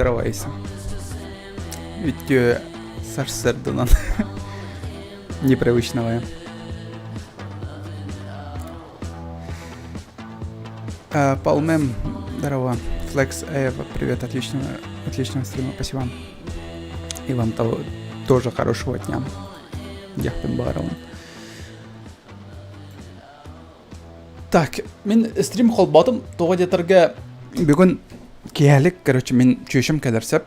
Здорово, Айса. Үтүө сарсыарданан непривычного. Палмем, здорово. Флекс Эва, привет, отличного, отличного стрима, спасибо. И вам того, тоже хорошего дня. Яхтен Барон. Так, мин стрим холботум, тоҕо диэтэргэ бүгүн киэһэлик, короче, мин чүөчэм кэлэр сөп.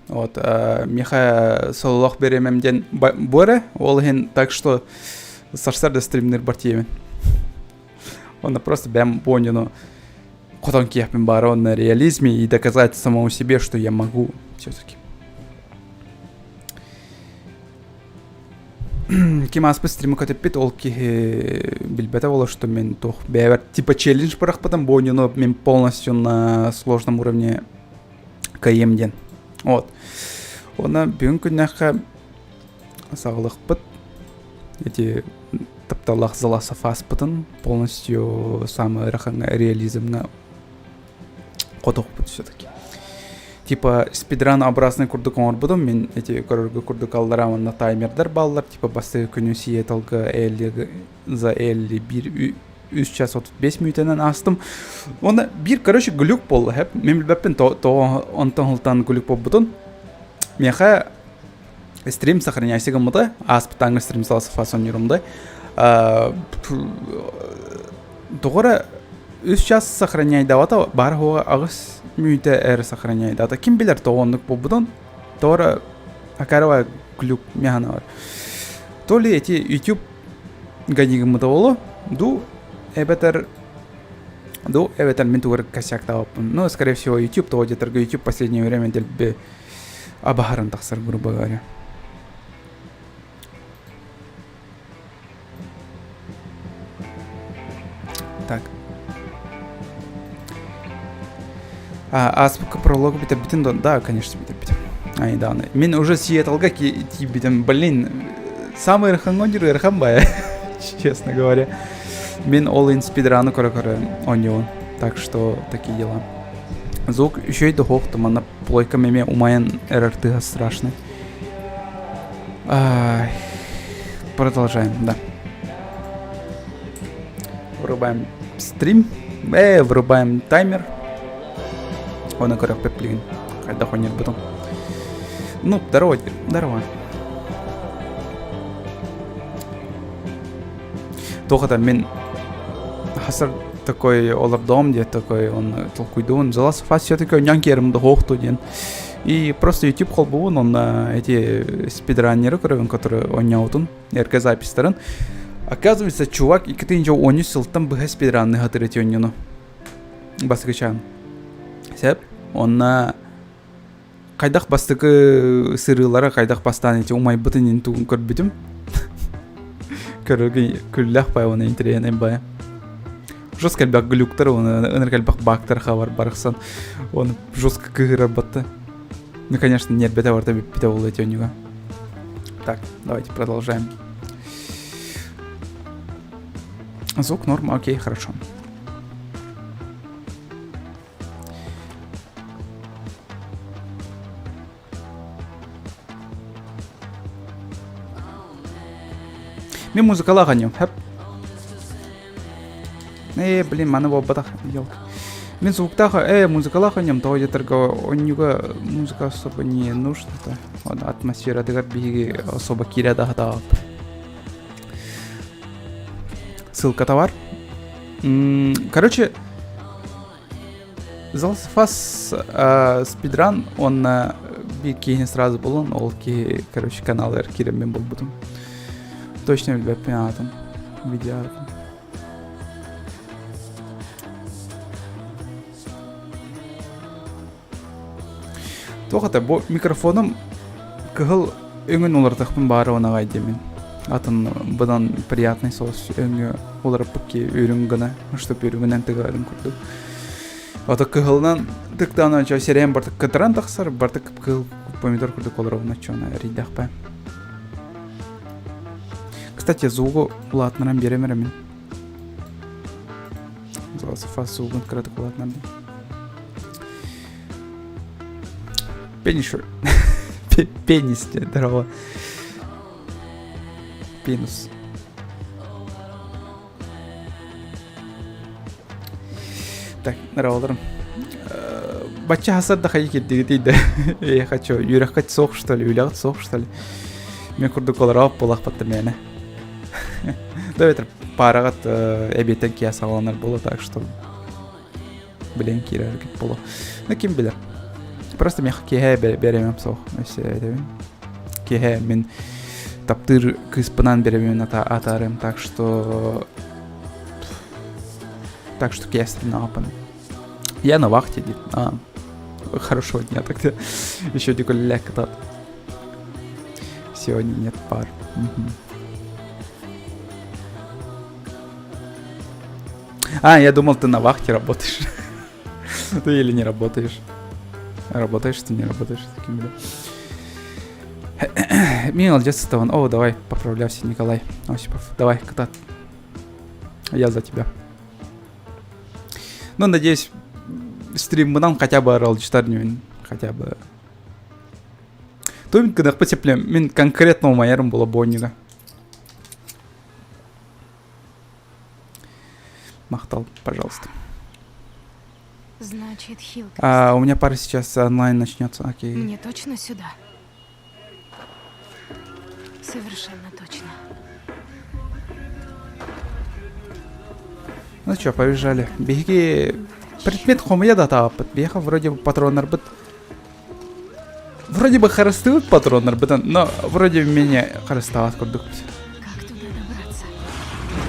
Вот, миэхэ сололоох бириэмэм диэн бу эрэ, ол иһин так что сарсыарда стримнир тиийэбин. Онно просто бэм буонньуну хотон киэхпин баара онно реализме и доказать самому себе, что я могу все-таки. Ким ааспыт стримы көтүппүт, ол киһи билбэтэ буолар, что мен туох бэйэбэр типа челлендж бырахпытым, буонньуну мен полностью на сложном уровне кыайым диэн. Вот. Уонна бүгүн күннээххэ саҕалыахпыт. Эти тапталлаах The Last of Us-пытын полностью самый ыарахаҥҥа реализмҥа хотохпут все-таки. Типа спидран образный курдук оҥорбутум мин эти көрөргө курдук аллараа уонна таймердар бааллар типа бастакы күнү Сиэтлга Элли за Элли биир үс час 35 мүнүүтэнэн аастым. Уонна биир короче глюк буолла хэп. Мен билбэппин тоҕо онтон сылтаан глюк буолбутун. Миэхэ стрим сохраняйся гыммыта. Ааспыттааҥҥы стрим саласыфа сонньурумда. Тоҕо эрэ үс час сохраняйдаабата баар суоҕа аҕыс мүнүүтэ эрэ сохраняйдаата. Ким билэр тоҕо оннук буолбутун. Тоҕо эрэ акарова глюк миэхэ бар. То ли эти YouTube ганигыммыта буолуо, ду эбэтэр ду эбэтэр мин тугу эрэ косяктаабыппын. Ну, скорее всего, YouTube тоҕо диэтэргэ YouTube последнее время дэлби абаһаран тахсар, грубо говоря. Так. А, ааспыкка пролог бүтэрбитин да, да, конечно, бүтэрбитим. Ай, да, Мин уже Сиэтлга тиийбитим. Блин, самый ыарахан диир ыарахан бая, честно говоря. Мин ол ин спидрану көрө-көрө оонньуубун. Так что такие дела. Звук еще и духов, манна плойка меме умайан эрэр тыаһа страшный. Ай, продолжаем, да. Врубаем стрим. Врубаем таймер. Оны көрөкпөт билигин. Хайдах ойнорбутун. Ну, здорово, здорово. Туох мин хасар такой олордоом диэт такой он толкуйдуун The Last of Us все-таки ойнон киэрим дохуохту диэн и просто YouTube холбуун онно эти спидраннеры көрөбүн которые оонньообутун эргэ записьтарын оказывается чувак 2013 сылтан быһа спидранны хатыр эти оонньону бастакычаан сеп онно хайдах бастакы сырыылара хайдах бастаан ити умайбытын ин тугун көрбүтүм көрөргө күллэх бай оны интэриэһинэй бай жестко элбэх глюктар оны ынырык элбэх багтар хабар барахсан оны жестко кыһырар батта ну конечно нербете барта бүппүтэ буолла эти онюга так давайте продолжаем звук норм окей хорошо Мин музыкалаах аньым. Хэп. Э, блин, маны буолбатах, елка. Мин звуктаах, музыкалаах аньым, тоҕо диэтэргэ онньуга музыка особо не нужно-то. Атмосфератыгар биһиги особо киирэ да хатаабаппыт. Ссылка товар. Короче, Залсфас спидран уонна биир киһини сразу булан ол киһи короче каналыгар киирэммин булбутум. Точно билбэппин аатын видео аатын. Туох это бу микрофоным кыһыл өҥүн уларытыахпын баара унаҕай диэмин. Атын быдан приятный соус өҥү уларыппыт ки үрүҥ гына, чтоб үрүҥүнэн тыгарын курдук. Ото кыһылынан тыктаан ончо сирэйим бартык кытаран тахсар, бартык кыһыл помидор курдук олоробуна чона эрийдэхпэ. Кстати, звугу улаатынаран биэрем эрэ мин. Фас звугун кыратык улаатынардым. Пенис. Пенис, здорово. Пенус. Так, нараларым. Бачча хасар да хайы кирдигитий да. Я хочу. Үөрэххэ суох что ли, үлэҕит суох что ли? Мен курдук олороп буолахпатта мээнэ. Да это параҕат эбиэтэн киһи саҕаланар буолуо, так что билэн киирэр буолуо. Ну ким билэр. Просто миэхэ киэһэ биэримэм суох. Өссө этэбин. Киэһэ мин таптыыр кыыспынан биэрэбин атаарым, так что так что киэстрин Я на вахте, а, хорошего дня тогда. Еще диколляк катат. Сегодня нет пар. Угу. А, я думал, ты на вахте работаешь. Ты или не работаешь. Работаешь, ты не работаешь такими, да. Молодец, Стивен. О, давай, поправлялся, Николай Осипов. Давай, кота. Я за тебя. Ну, надеюсь, стриммынан хотя бы аралдьытар хотя бы. Тумин кынахпы теплем, мин конкретно умайарым була боннига. Махтал, пожалуйста. Значит, Хилкрест. А, у меня пара сейчас онлайн начнется. Окей. Мне точно сюда? Совершенно точно. Ну что, побежали. Беги. Предмет хомуйа да тааппыт. Биэхэ вроде бы патроннарбыт. Вроде бы харыстыыбыт патроннарбытын, но вроде меня харыстаабат курдук. Как туда добраться?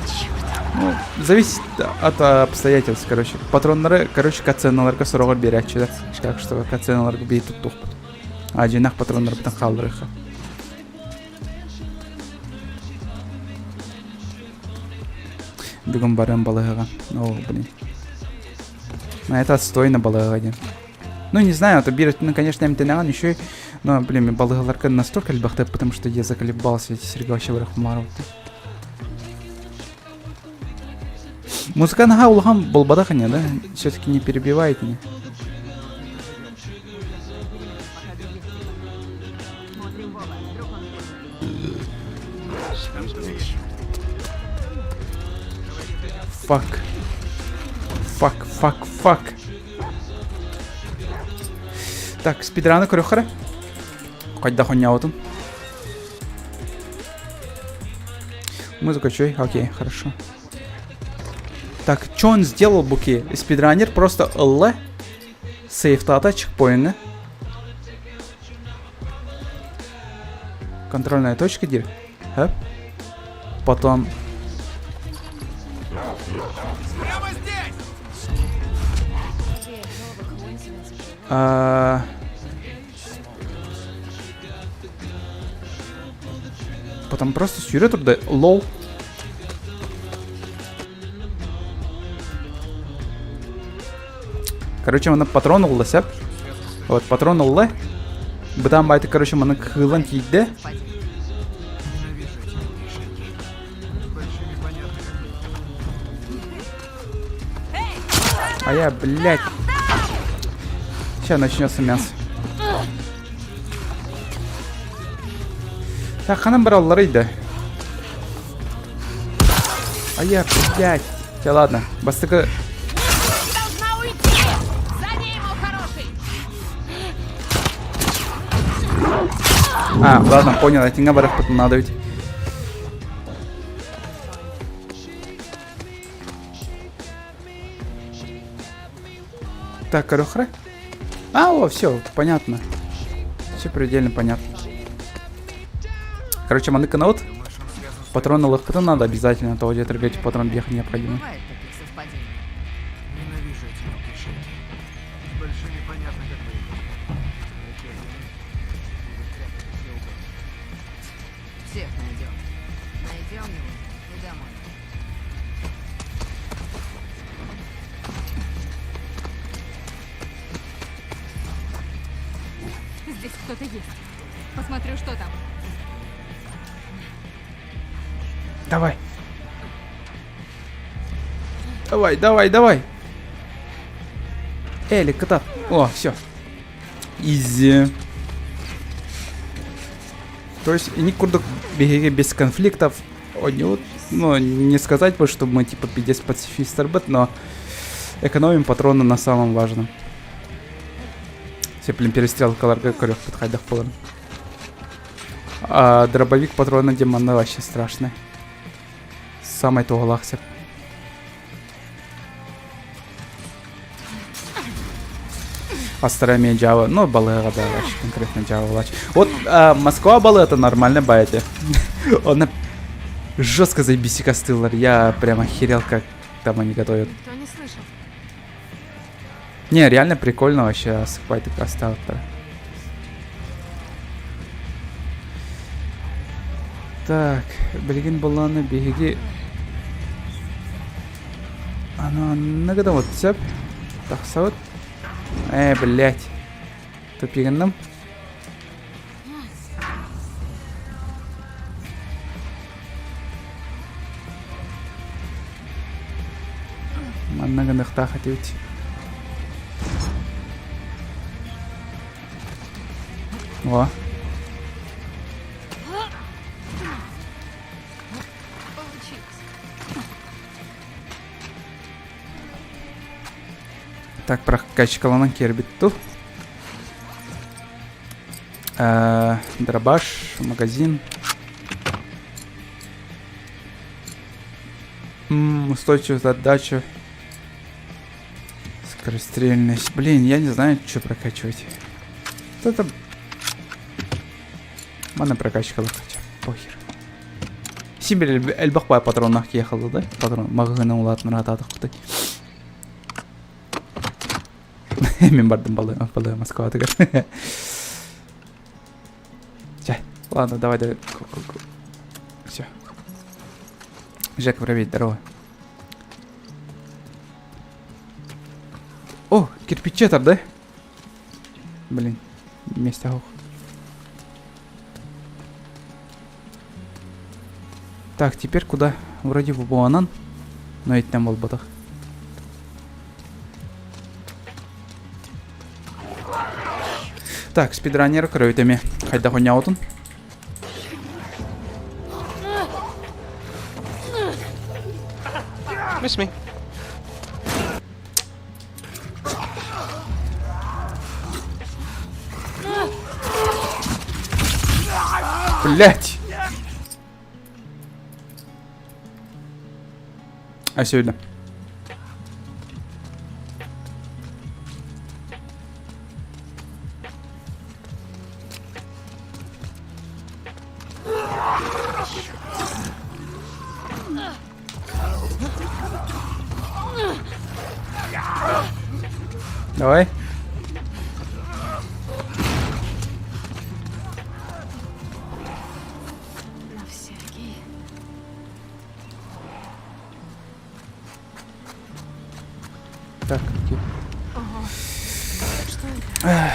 Черт. Ну, зависит от обстоятельств, короче. Патроннары, короче, катсценаларга сороҕор биэрээччилэр. Так что катсценаларга бии туттуохпут. А дьиҥнээх патроннарбытын хаалларыахха. Бүгүн барыам балыыһаҕа. О, блин. На это отстойно балыыһаҕа диэн. Ну, не знаю, это биир ну, конечно, эмтэнэҕин еще но, блин, балыыһаларга настолько элбэхтэр, потому что я заколебался эти Сергей вообще Музыка наһаа улахан буолбатах ини, да? Все-таки не перебивает меня. Fuck. Fuck, fuck, fuck. Так, спидраны көрөхөрө. Хайдах онньообутун. Музыка чуй, окей, хорошо. Так, что он сделал, Буки? Спидранер просто ылла. Сейфтаата чекпоинга. Контрольная точка диир. Хөп. Потом... А... Потом просто сүүрэ турда. Лол. Короче, манна патрон ылла сөп. Вот, патрон ылла. Бытаан баайты, короче, маны кыылан тиийдэ. А я, блядь. Сейчас начнется мясо. Так, ханан баралларый да. А я, блядь. Все, ладно. Бастакы... Должна уйти! За ней, мой хороший! А, ладно, понял, этиҥҥэ барыахпытын надо ведь. Так, корохры. А, о, все, понятно. Все предельно понятно. Короче, маннык вот. Патроны ЛХТ надо обязательно, то где трогать патрон бех необходимо. Бывает таких совпадений. Ненавижу эти мелкие шейки. С большими понятно, как воевать. Но эти одиночки будут прятать где угодно. Всех найдем. Найдем его и домой. Здесь кто-то есть. Посмотрю, что там. Давай. Давай, давай, давай. Эли, кота. О, все. Изи. То есть ини курдук биһиги без конфликтов оонньуубут. Ну, не сказать бы, что мы типа пиздец пацифистарбыт, но экономим патроны на самом важном. Сеплин перестрелкаларга көрүөхпүт хайдах буоларын. А дробовик патрона демона вообще страшный. Самай туһалаах сеп. Астара эмиэ дьаабы, ну балыыһаҕа да вообще конкретно дьаабылаач. Вот а, Москва балыыһата нормально баайты. Он жестко заебись костыллар. Я прям охерел, как там они готовят. Никто не слышал. Не, реально прикольно вообще асыкпайтык астаабыттара. Так, билигин буоллаҕына биһиги аны анна гына сөп тахсабыт. Э, блять. Тупигынным. Манна гыныахтаах этибит. О. Так, прокачкаланан киэрбит ту. Э, дробаш, магазин. М устойчивость, отдача. Скорострельность. Блин, я не знаю, что прокачивать. Вот это... Мана прокачкала хотя. Похер. Сибирь элбэх бай патроннах ехала, да? Патрон. Магазина улаатыннараатаатах кутай. Мин бардым балыы, балыы Москватыгар. Чэ, ладно, давай, давай. Все. Жек, привет, здорово. О, кирпичи да? Блин, вместе ох. Так, теперь куда? Вроде бы буанан. Но ведь там был батах. Так, спидранер көрөбүт эмиэ. Хайдах оонньообутун? Miss me. Блять! А сегодня. Давай. На всякий. Так, окей. Ого. Что это?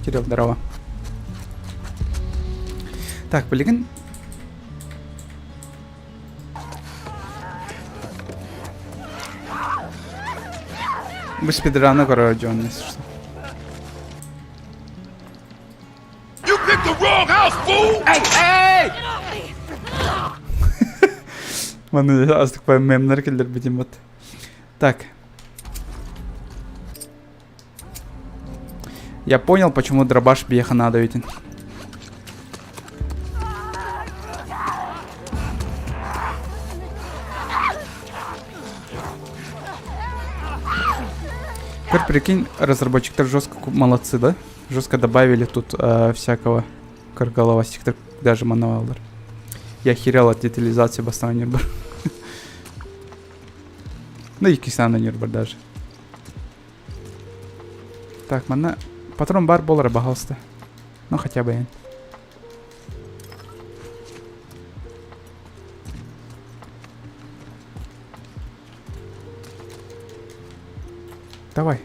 Кирилл, здорово. Так, билигин. Бу спидрана көрөр дьон, если что. You picked the wrong house, fool! Hey, hey! Маны астык по мемнер киллер бит. Так. Я понял, почему дробаш биэхэ надо ведь. Теперь прикинь, разработчики жестко молодцы, да? Жестко добавили тут э, всякого каргаловастик, даже мануалдар. Я охерел от детализации бастаан ньурбар. Ну и кисана ньурбар даже. Так, манна патрон бар буолара баһалыста. Ну хотя бы Давай.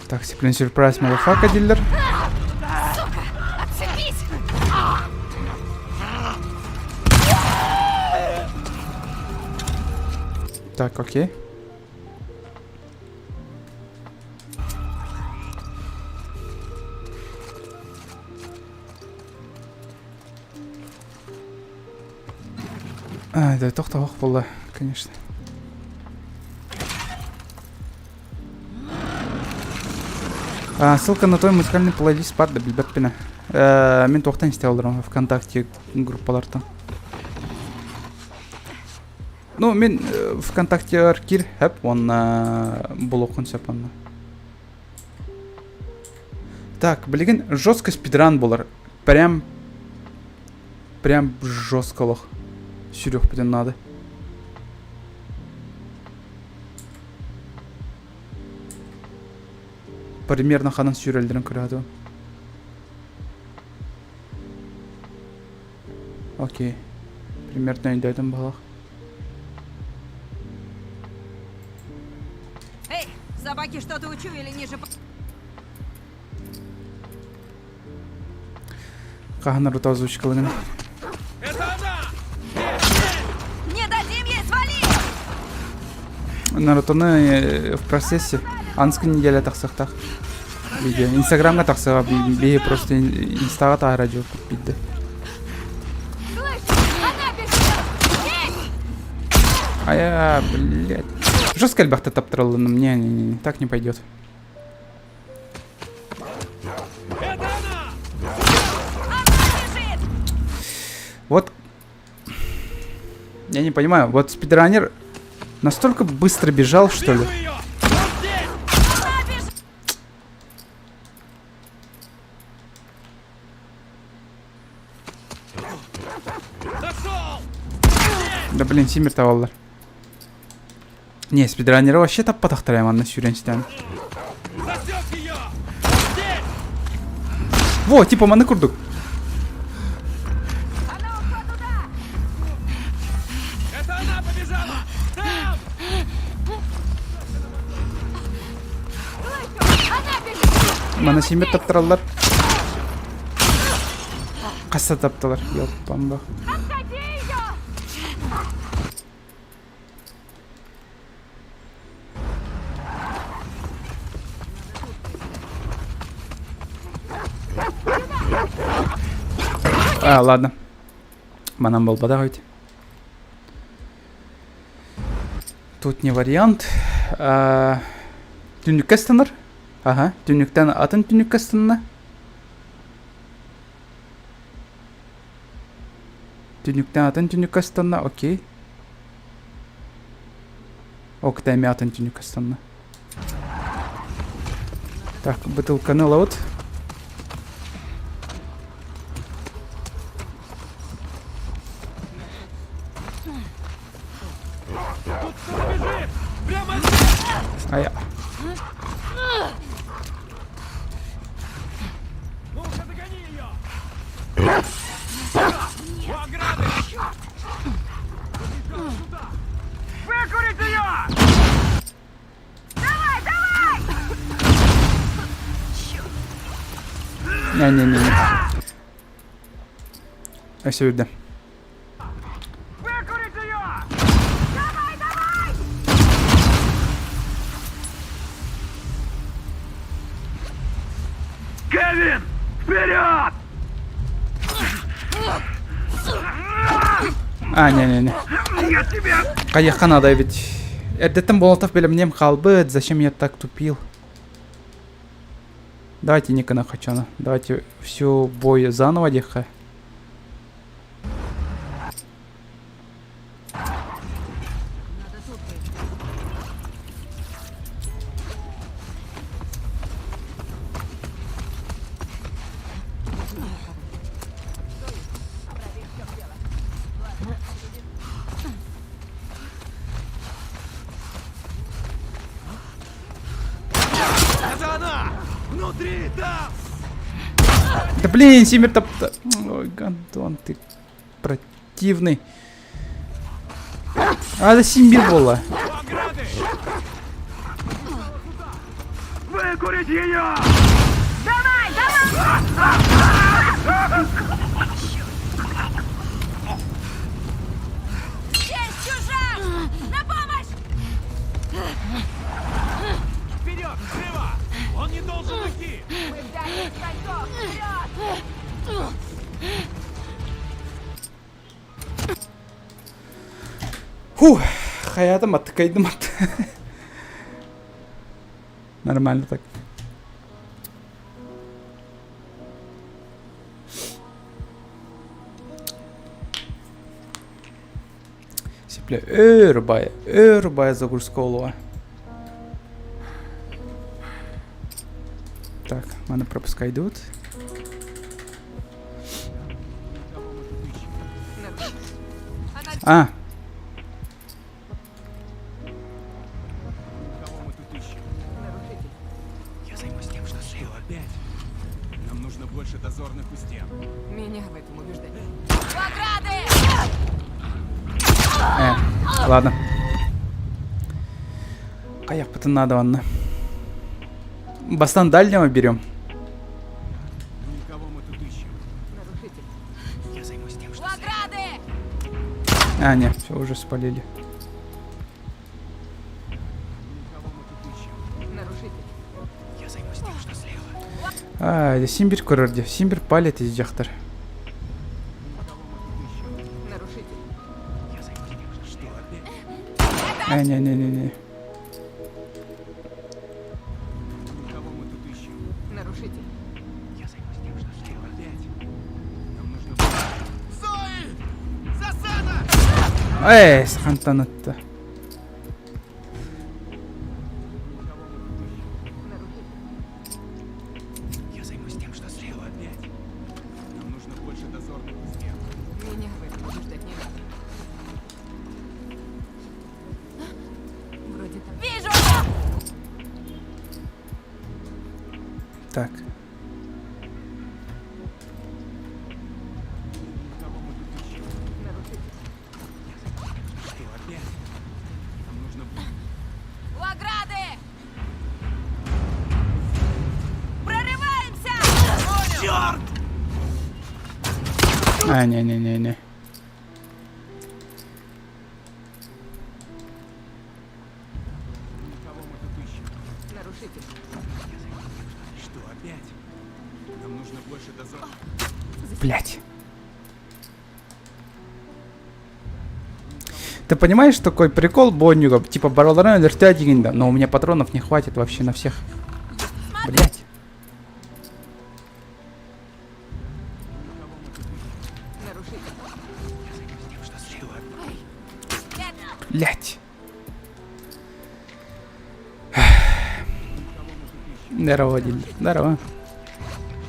Так, сиплин сюрприз motherfucker дилер. Сука! Отцепись! Так, окей. А, да, тохтоох буолла, конечно. А, ссылка на твой музыкальный плейлист бар да билбэппин. Э, мин туохтан истэ олорон ВКонтакте группалартан. Ну, мин э, ВКонтакте кир хэп уонна булуоххун сөп онно. Так, билигин жестко спидран болар. Прям прям жестко олох. Сүрүөхпүтүн надо. Примерно ханан сүүрэллэрин көрөөтүм. Окей. Примерно өйдөөтүм баһылах. Эй, собаки что-то учуяли ниже... Хаһан Наруто озвучкалыгын. Не дадим ей свалить! Нарутоны э, в процессе анскы неделя тахсыахтаах видео. Инстаграмҥа тахсыаҕа биһи просто инстаҕа таһара дьуоппут биирдэ. Слышь, она бежит! Здесь! Ая, блядь. Жестко элбэхтэ таптыраллыным. Не, не, не, так не пойдет. Бежит! Вот я не понимаю, вот спидранер настолько быстро бежал, что ли? Да блин, Симир табаллар. Не, спидранера вообще таппатахтара манна сүүрэн ситэн. Во, типа маны курдук. Она ушла туда! Это она побежала! Там! Слышу! Она бежит! Маны симир таптыраллар. Хасса таптылар. Ёппамба. Отходи ее! А, ладно. Манан буолбатах ведь. Тут не вариант. А, түннүккэ ыстанар. Ага, түннүктэн атын түннүккэ ыстанна. Түннүктэн атын түннүккэ ыстанна, окей. Ок, эмиэ атын түннүккэ ыстанна. Так, бытылканы ылабыт. Ай. Ну-ка, догони ее! У ограды! Выкурить ее! Давай, давай! Не-не-не. Өссө үрдэ. Выкурить ее! Давай, давай! Кевин! Вперед! А, не-не-не. Я тебя! Хайыахха наада эбит. Эрдэттэн Болотов бэлэмниэм хаалбыт, зачем я так тупил? Давайте Никона Хачана. Давайте всю бой заново диэххэ. Надо тут поискать. Это она! Внутри, там! Да блин, Симир топ... Ой, Гандон, ты противный. А, это Симбир была. У ограды! Выкурить ее! Давай, давай! Здесь чужак! На помощь! Вперед, живо! Он не должен уйти! Мы взяли их коньков! Вперед! Фух, хайаатым аттыкайдым атты. Нормально так. Сипле өр бай, өр бай загрузка олуга. Так, маны пропускайдыбыт. А. Я займусь тем, что слева опять. Нам нужно больше дозорных у стен. Меня в этом убеждать. У ограды! Э, ладно. Каяқпытын надо онно. Бастан дальнего берем. Ну и кого мы тут ищем? Нарушитель. Я займусь тем, У что ограды! А, нет, все, уже спалили. Ну и кого мы тут ищем? Нарушитель. Я займусь тем, что слева. А, это Симбир көрөрдө. Симбир палит из дьахтар. Ну и кого мы тут ищем? Нарушитель. Я займусь тем, что Что опять? А, не-не-не-не. Ну и кого мы тут ищем? Нарушитель. Я займусь тем, что слева опять. Нам нужно больше. Зои! Засада! Эй, сахантанатта. Ну и кого мы тут ищем? Нарушитель. Я займусь тем, что слева опять. Нам нужно больше дозорных у стен. Меня в этом убеждать не надо. Вроде так. Вижу! Так. Кого мы тут ищем? Нарушитель. Что опять? Нам нужно У ограды! Прорываемся! Черт! А, не-не-не-не. Кого мы тут ищем? Нарушитель. Что опять? Нам нужно больше дозорных. Блять. Ты понимаешь, такой прикол Боннюга, типа бараларан да, но у меня патронов не хватит вообще на всех. Блять. Нарушитель. Что опять? Блять. Здорово, Диль. Здорово.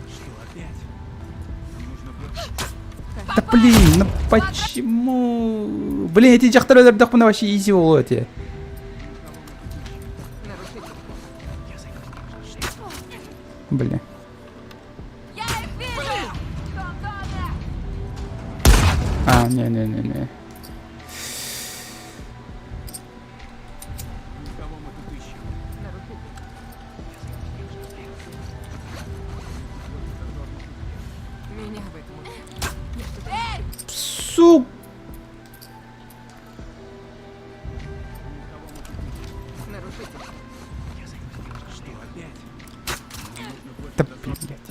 Что опять? Нам нужно больше. Да блин, ну почему? Блин, эти дьахтар өлөрдөхпүнэ вообще изи буолуо этэ. Нарушитель. Блин. Я их вижу! В том доме! А, не-не-не-не. Кого мы тут ищем? Нарушитель. Меня в этом убеждать. Эй! Сук! Нарушитель. Что опять? Да блять.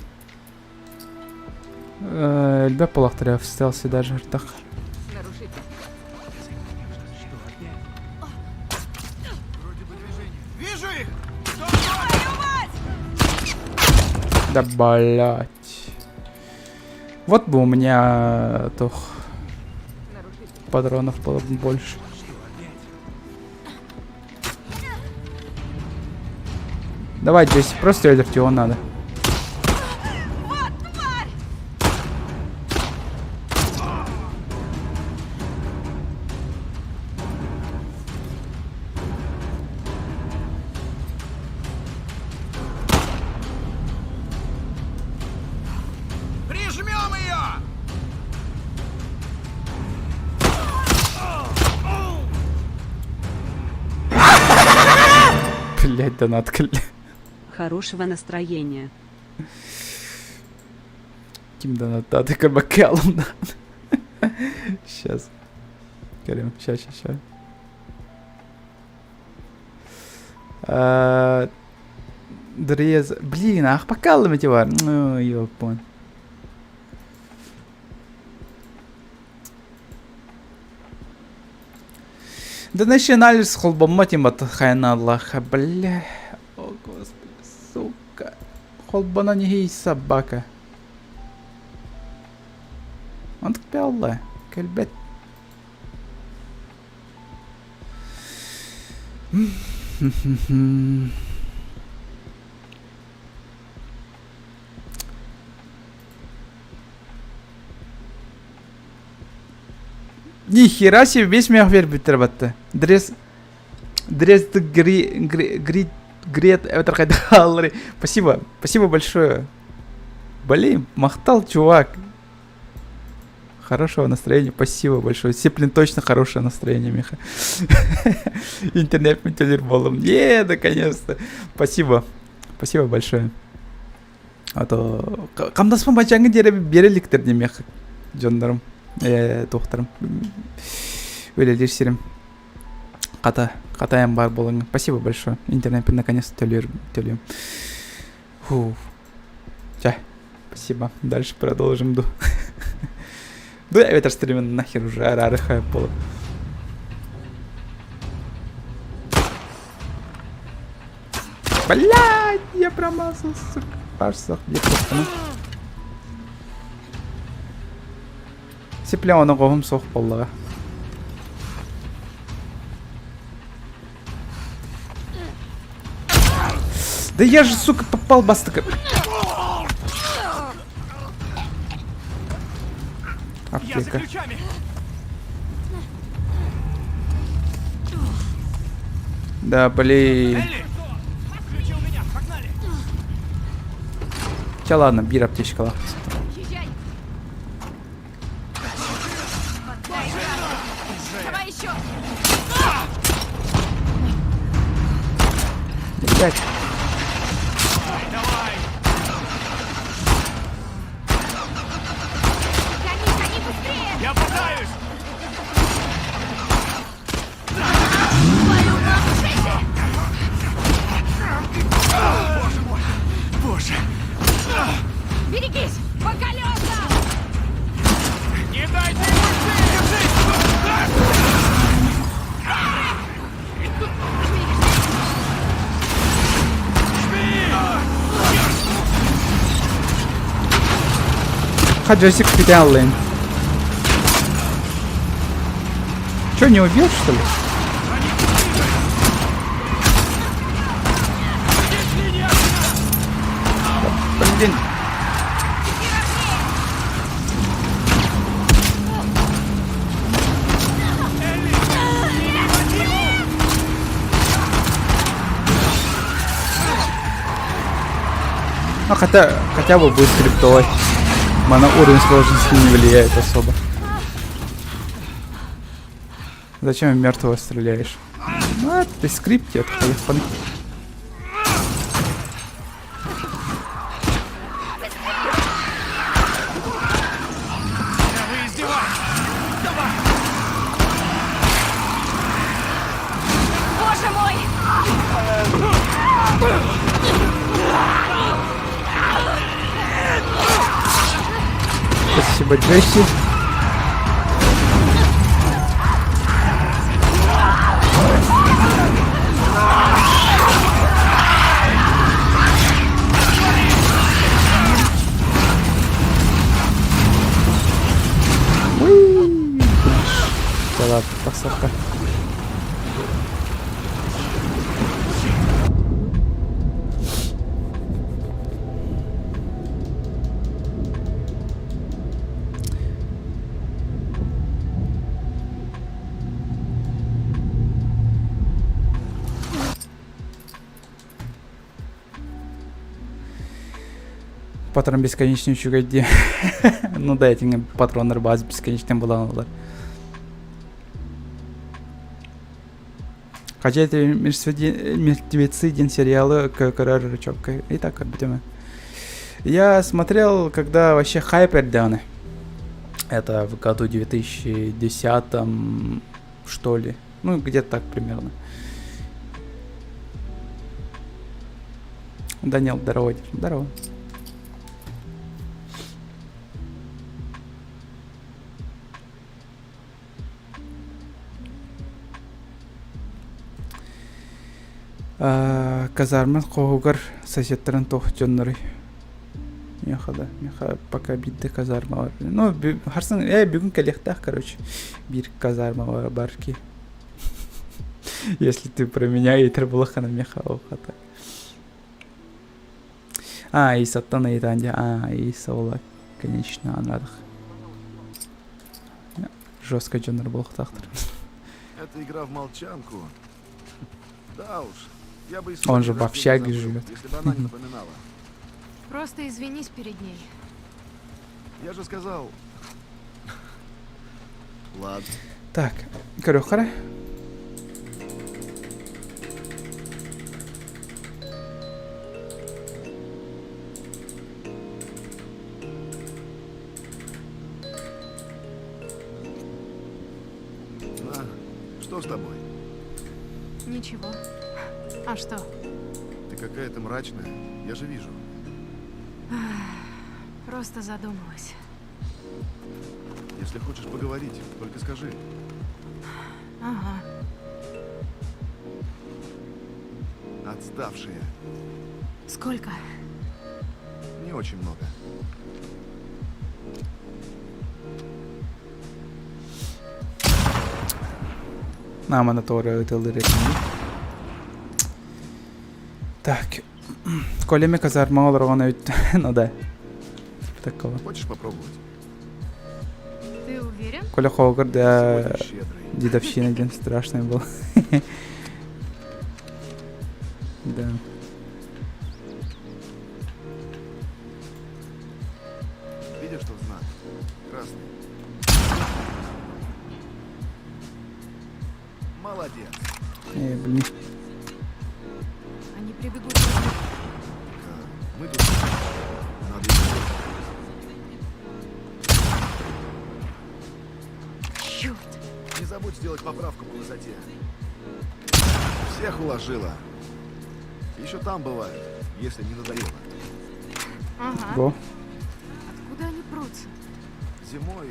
Элбэх буоллахтара в стелсе даже так. Нарушитель. Что опять? Вроде бы движение. Вижу их! Да блять. Вот бы у меня тох Нарушитель. патронов было бы больше. Что опять? Давай, Джесси, просто өлөрт его надо. Вот тварь! Прижмем ее! Блять, донат, Хорошего настроения. Ким донат, да, ты бакалом Сейчас. Карим, сейчас, сейчас, сейчас. Дрез. Блин, ах, бакалом эти бар. Ну, ёпон. Да начинались холбоммот им хайаналлаха, бля. О, господи, сука. Холбонон иһий собака. Онтук буолла, кэлбэт. Ни хера себе весь мех биэрбиттэр батта. Дрес Дрес гри гри гри грет эбэтэр хайдах хаалларый. Спасибо, спасибо большое. Блин, махтал, чувак. Хорошего настроения, спасибо большое. Сеплин точно хорошее настроение, Миха. Интернет буоллум. Е, наконец-то. Спасибо. Спасибо большое. А то хамнаспын бачаҥҥа диэри биэрэ иликтэр диэмиэх дьоннорум, ээ туохтарым үлэлиир сирим хата хатайан баар буолаҥҥын. Спасибо большое. Интернеппин наконец-то төлүөр төлүөм. Фу. Чэ, спасибо. Дальше продолжим ду. Ду эбэтэр стримин нахер уже араары хайп буолуп. Блядь, я промазал, сука. Барсах, где просто. Сипля оны гоһум суох буоллаҕа. Да я же, сука, попал бастыка. Аптека. Да, блин. Ча ладно, биир аптечкалаах. Давай еще! Блять. Гони, гони быстрее! Я пытаюсь! Твою мать! Боже мой! Боже! Берегись! По колесам! Не дайте ему уйти! Держись! Хаджасик Лейн. Че, не убил, что ли? Блин. Ну, хотя, хотя бы будет скриптовать. Мана уровень сложности не влияет особо. Зачем в мертвого стреляешь? Ну, это ты скрипте, это поехали. Да вы издеваетесь! Давай! Боже мой! Спасибо, Джесси. Уи! Да ладно, тахсарка. Патрон бесконечный үчүгэй дии. Ну да, этиҥ патроннар баас бесконечный буолан Хотя это мертвецы день сериалы көрөр четко. И так көрбүтүм. Я смотрел, когда вообще хайп эрдэҕинэ. Это в году 2010 что ли. Ну, где-то так примерно. Данил, здорово. Здорово. Казарма хоһугар соседтарын туох дьонноруй? Миэхэ да, миэхэ пока биирдэ казарма бар. Ну, харсын, бүгүн кэлиэхтээх, короче. Биир казарма бар ки. Если ты про меня ыйытар буоллаххына миэхэ ол хата. А, Исаттан ыйытаан дьэ, а, Иса ола, конечно, анадах. Жестко дьоннор буолуохтаахтар. Это игра в молчанку. Да уж, я бы и Он свой же день в рождения общаге забыл, живет. если бы она не напоминала. Просто извинись перед ней. Я же сказал. Ладно. Так, көрүөххэ. На, что с тобой? Ничего. А что? Ты какая-то мрачная. Я же вижу. Просто задумалась. Если хочешь поговорить, только скажи. Ага. Отставшие. Сколько? Не очень много. Наамана тоҕо ытыллыр этим. Так, Коля казарма олорон эбит. Ну да. Типа такого. Хочешь попробовать? Ты уверен? Коля Хогар, да, Сегодня щедрый. дедовщина день страшный был. Да. Видишь тот знак? Красный. Молодец. Блин. Они прибегут. Так, мы тут. Надо идти. Черт! Не забудь сделать поправку по высоте. Всех уложила. Еще там бывает, если не надоело. Ага. Го. Откуда они прутся? Зимой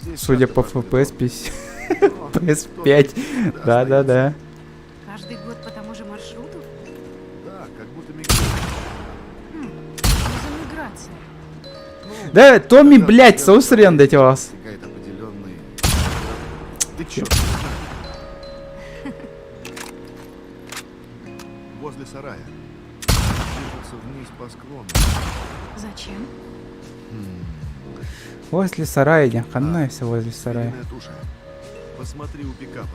здесь Судя часто по важный FPS, 50 Но PS5. кто-то Да, да, да. Каждый год по тому же маршруту? Да, как будто мигрируют. Хм, что за миграция? Ну, Да, Томми, когда блядь, примерно соусрен эти вас. достигает определенный... Ты чё? Возле сарая. Движутся вниз по склону. Зачем? Возле сарая, не хана все возле сарая. Звериная туша. Посмотри у пикапа.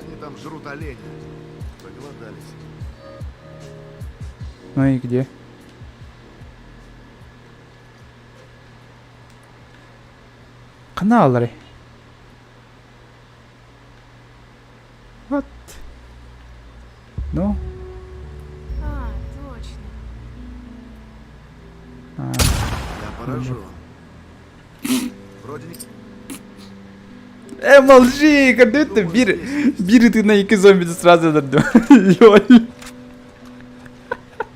Они там жрут оленя. Проголодались. Ну и где? Каналлары. Вот. Ну. А, точно. А, Я поражен. Вроде не... Молчи, когда это Думаю, бир, здесь есть. бир ты на ики зомби сразу Лёль.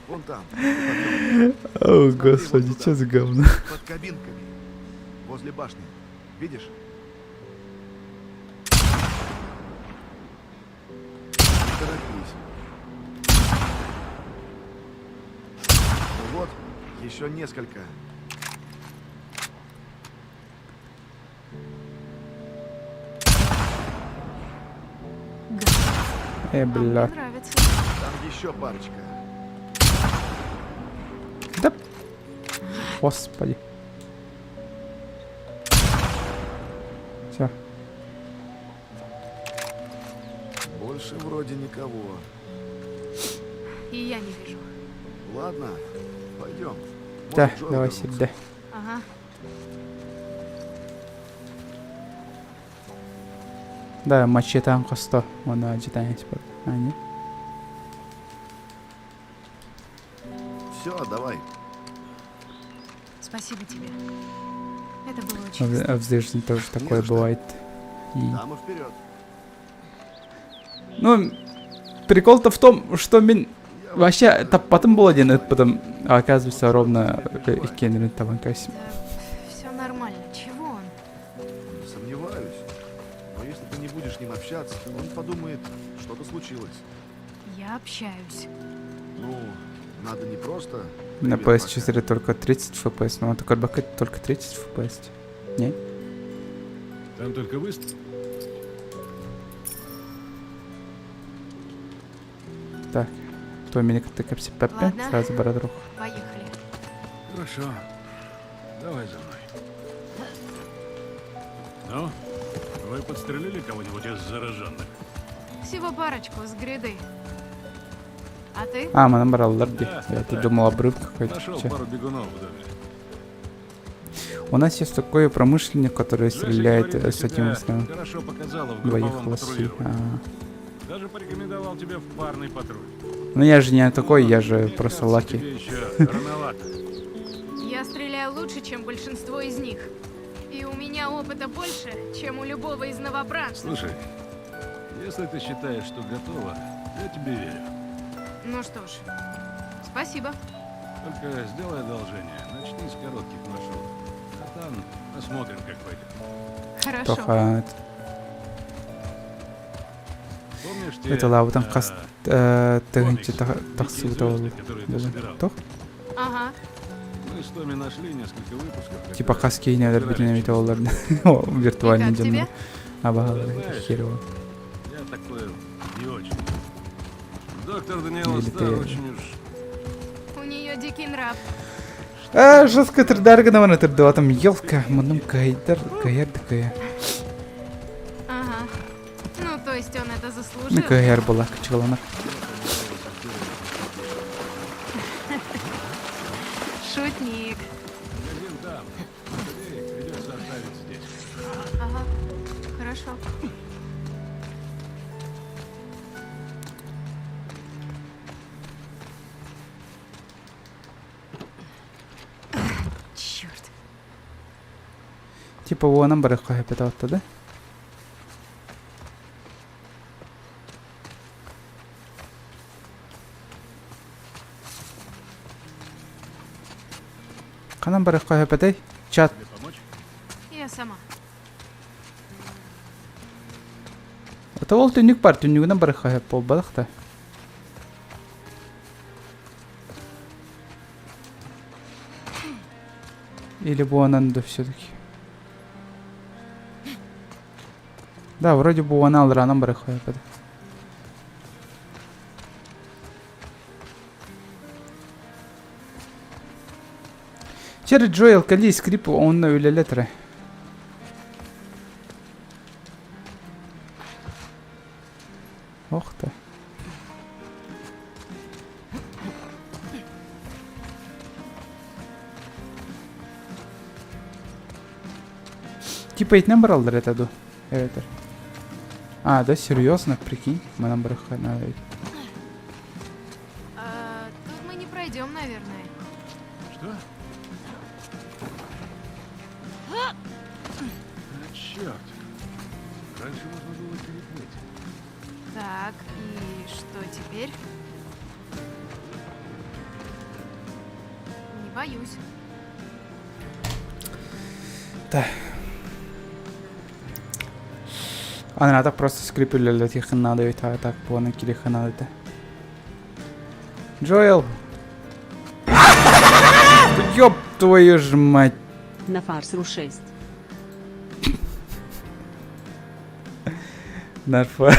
Вон там. у подъема. О, Смотри, господи, вон туда. что за говно. Под кабинками. Возле башни. Видишь? Не торопись. Ну вот, еще несколько. Гад. А мне Бля. нравится. Там еще парочка. Да. Господи. Все. Больше вроде никого. И я не вижу. Ладно, пойдем. Да, давай сюда. Ага. Да, мачете хосто. Она читает. А, нет? Все, давай. Спасибо тебе. Это было очень В, в жизни тоже такое за что. бывает. И... Там и вперед. Ну, прикол-то в том, что мин Я вот, вообще потом был один, это потом а оказывается ровно иккиэн табан кайс. Да, все нормально. Чего он? Не сомневаюсь. Но если ты не будешь с ним общаться, он подумает, что-то случилось. Я общаюсь. Ну, надо не просто... На «Привет, PS4 только 30 FPS, но только только 30 FPS. Не? Там только выстрел. Так. То меня как-то капси пепе, Ладно. сразу барадрух. Поехали. Хорошо. Давай за мной. Ну, вы подстрелили кого-нибудь из зараженных? Всего парочку с гряды. А ты? А, мы набрал ларди. Да, Я тут так. думал обрыв какой-то. Нашел Че? пару бегунов в доме. У нас есть такой промышленник, который Джесси стреляет говорит, э, ты с этим себя выстрелом. Хорошо показала в Двоих групповом лоси. патрулировании. А. Даже порекомендовал тебе в парный патруль. Ну я же не такой, я же Мне просто кажется, лаки. Тебе еще рановато. Я стреляю лучше, чем большинство из них. И у меня опыта больше, чем у любого из новобранцев. Слушай, если ты считаешь, что готова, я тебе верю. Ну что ж, спасибо. Только сделай одолжение, начни с коротких маршрутов. А там посмотрим, как пойдет. Хорошо. Тоха Помнишь те, Это лабутан э, хас э, комиксы тыгынчы «Дикие тахсыбыта звезды», которые ты собирал? Тох? Ага. Мы с Томми нашли несколько выпусков. Типа когда хас кейнелер собирали билинемит чисто. олар. И Виртуальный как тебе? дьоннор. Абаһалар Знаешь, херово. Я такое не очень. Доктор Даниэла Или Стар ты- очень уж... У нее дикий нрав. А, жестко трдаргана трдала там елка, мунум кайдар, каяр такая. Ага. Ну, то есть он это Ну заслужил. каяр была, качалана. Шутник. Магазин там. Тебе их придется оставить здесь. Ага. Хорошо. Черт. Типа уонан барыхха хэппэтэ да? Ханан барыхха хэппэтэй? Чат. Тебе помочь? Я сама. Это ол түннүк бар, түннүгүнэн барыхха хэп буолбатах да. Или буонан да все-таки. Да, вроде буона алранан барыхха хэппэтэ. Чер Джоэл кали скрип онна үлэлэтэрэ. Ох ты. Типа итинэн бараллар этэ дуу? Эбэтэр. А, да, серьезно, прикинь, манан барыхха надо ведь. А, тут мы не пройдем, наверное. Что? А, черт. Раньше можно было переплыть. Так, и что теперь? Не боюсь. Аны так просто скрип үлэлэтиэххин наада эбит, а так буонан кириэххэ наада этэ. Джоэл! Ёб твою ж мать! На Фарсру 6. Нарфа.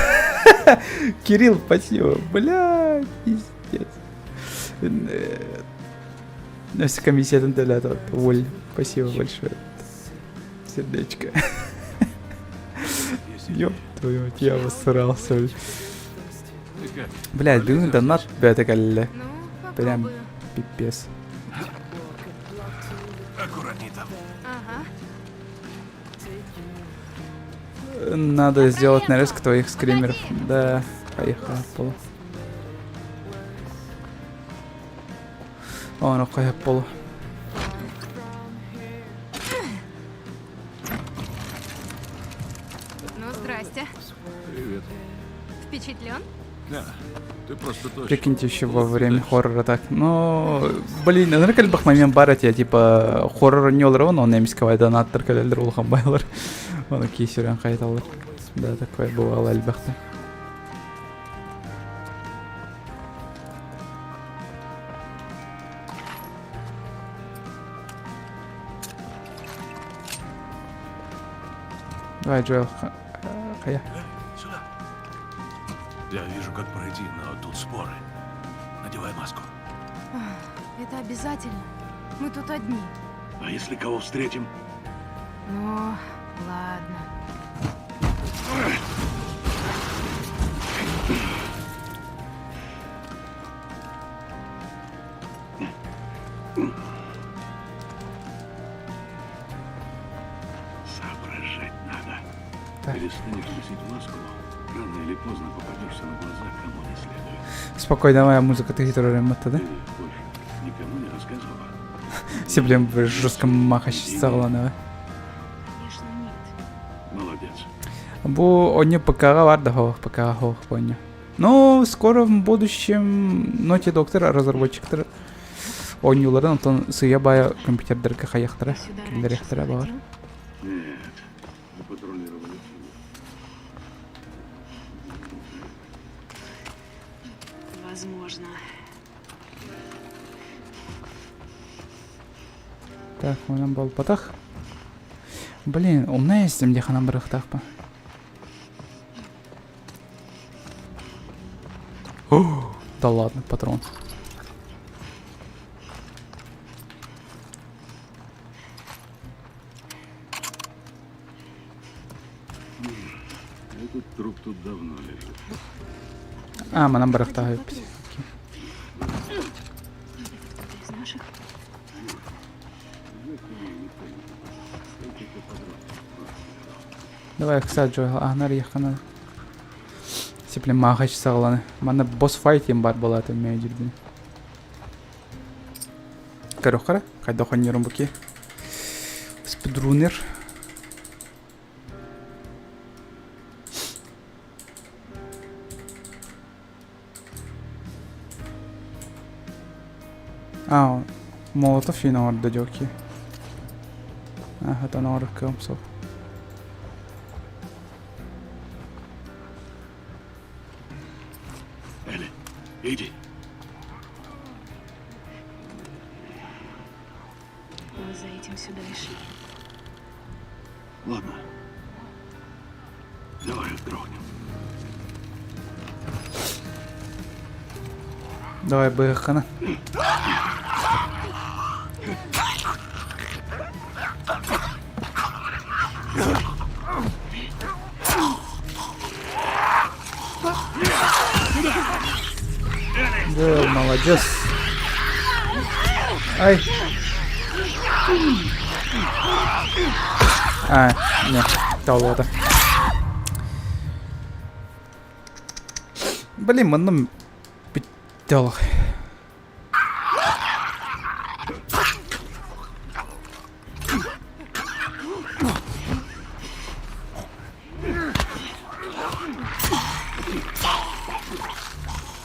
Кирилл, спасибо. Бля, пиздец. Э, комиссия төлөөтө. Оль, спасибо большое. Сердечко. Ёб твою мать, я обосрался. Ты как? Блядь, бүгүн донат бэйэтэ кэллэ. Ну, Прям попробую. пипец. Аккуратней там. Ага. Надо сделать нарезку твоих скримеров. Да, поехали полу. О, ну полу. Ну, здрасте. Привет. Впечатлен? Да, ты просто точно. Прикиньте, еще во время хоррора так. Ну, блин, ынырык элбэх момент баар этэ, типа хоррор не олорон, он эмискэ донаттар кэлэллэр улахан баҕайылар. Оны киисүрэн хайыталлар. Да, такое бывало элбэхтэ. Давай, Джоэл, хайа. Сюда. Я вижу, как пройти, но тут споры. Надевай маску. Это обязательно. Мы тут одни. А если кого встретим? Ну, ладно. Соображать надо. Так. Перестанешь носить маску, рано или поздно попадешься на глаза кому не следует. Спокойно, моя музыка ты гитару да? Ты больше никому не рассказывала. Все, блин, жестко махач саҕалана. Конечно, нет. Молодец. Бу оонньуу ПК-ҕа баар да суох, ПК-ҕа суох бу оонньуу. Но скоро в будущем Naughty Dog разработчиктар оонньууларын онтон сыыйа-баайа компьютердарга хайыахтара, Сюда раньше киллэриэхтэрэ баҕар. заходил? Нет, мы патрулировали всюду. Возможно. Так, манан буолбатах. Блин, умная истим дии ханан барыахтаахпын. Да ладно, патрон. Этот труп тут давно лежит. А, манан барыахтаах эбиппит. Это кто-то из наших? Давай, кстати, Джоэл, аһнар яхана. Сипле махач саҕаланы. Манна босс файт диэн баар буолаата мээдьирбин. Көрөххөрө, хайдах оонньуурун бу ки. Спидрунер. А, Молотов иин оҥордо дьоки. Аха, оҥорор кыам суох. Элли, иди. Мы за этим сюда и шли. Ладно. Давай грохнем. Давай быһыххана. Да, молодец. Ай. А, нет, толота. Блин, манна бүттэ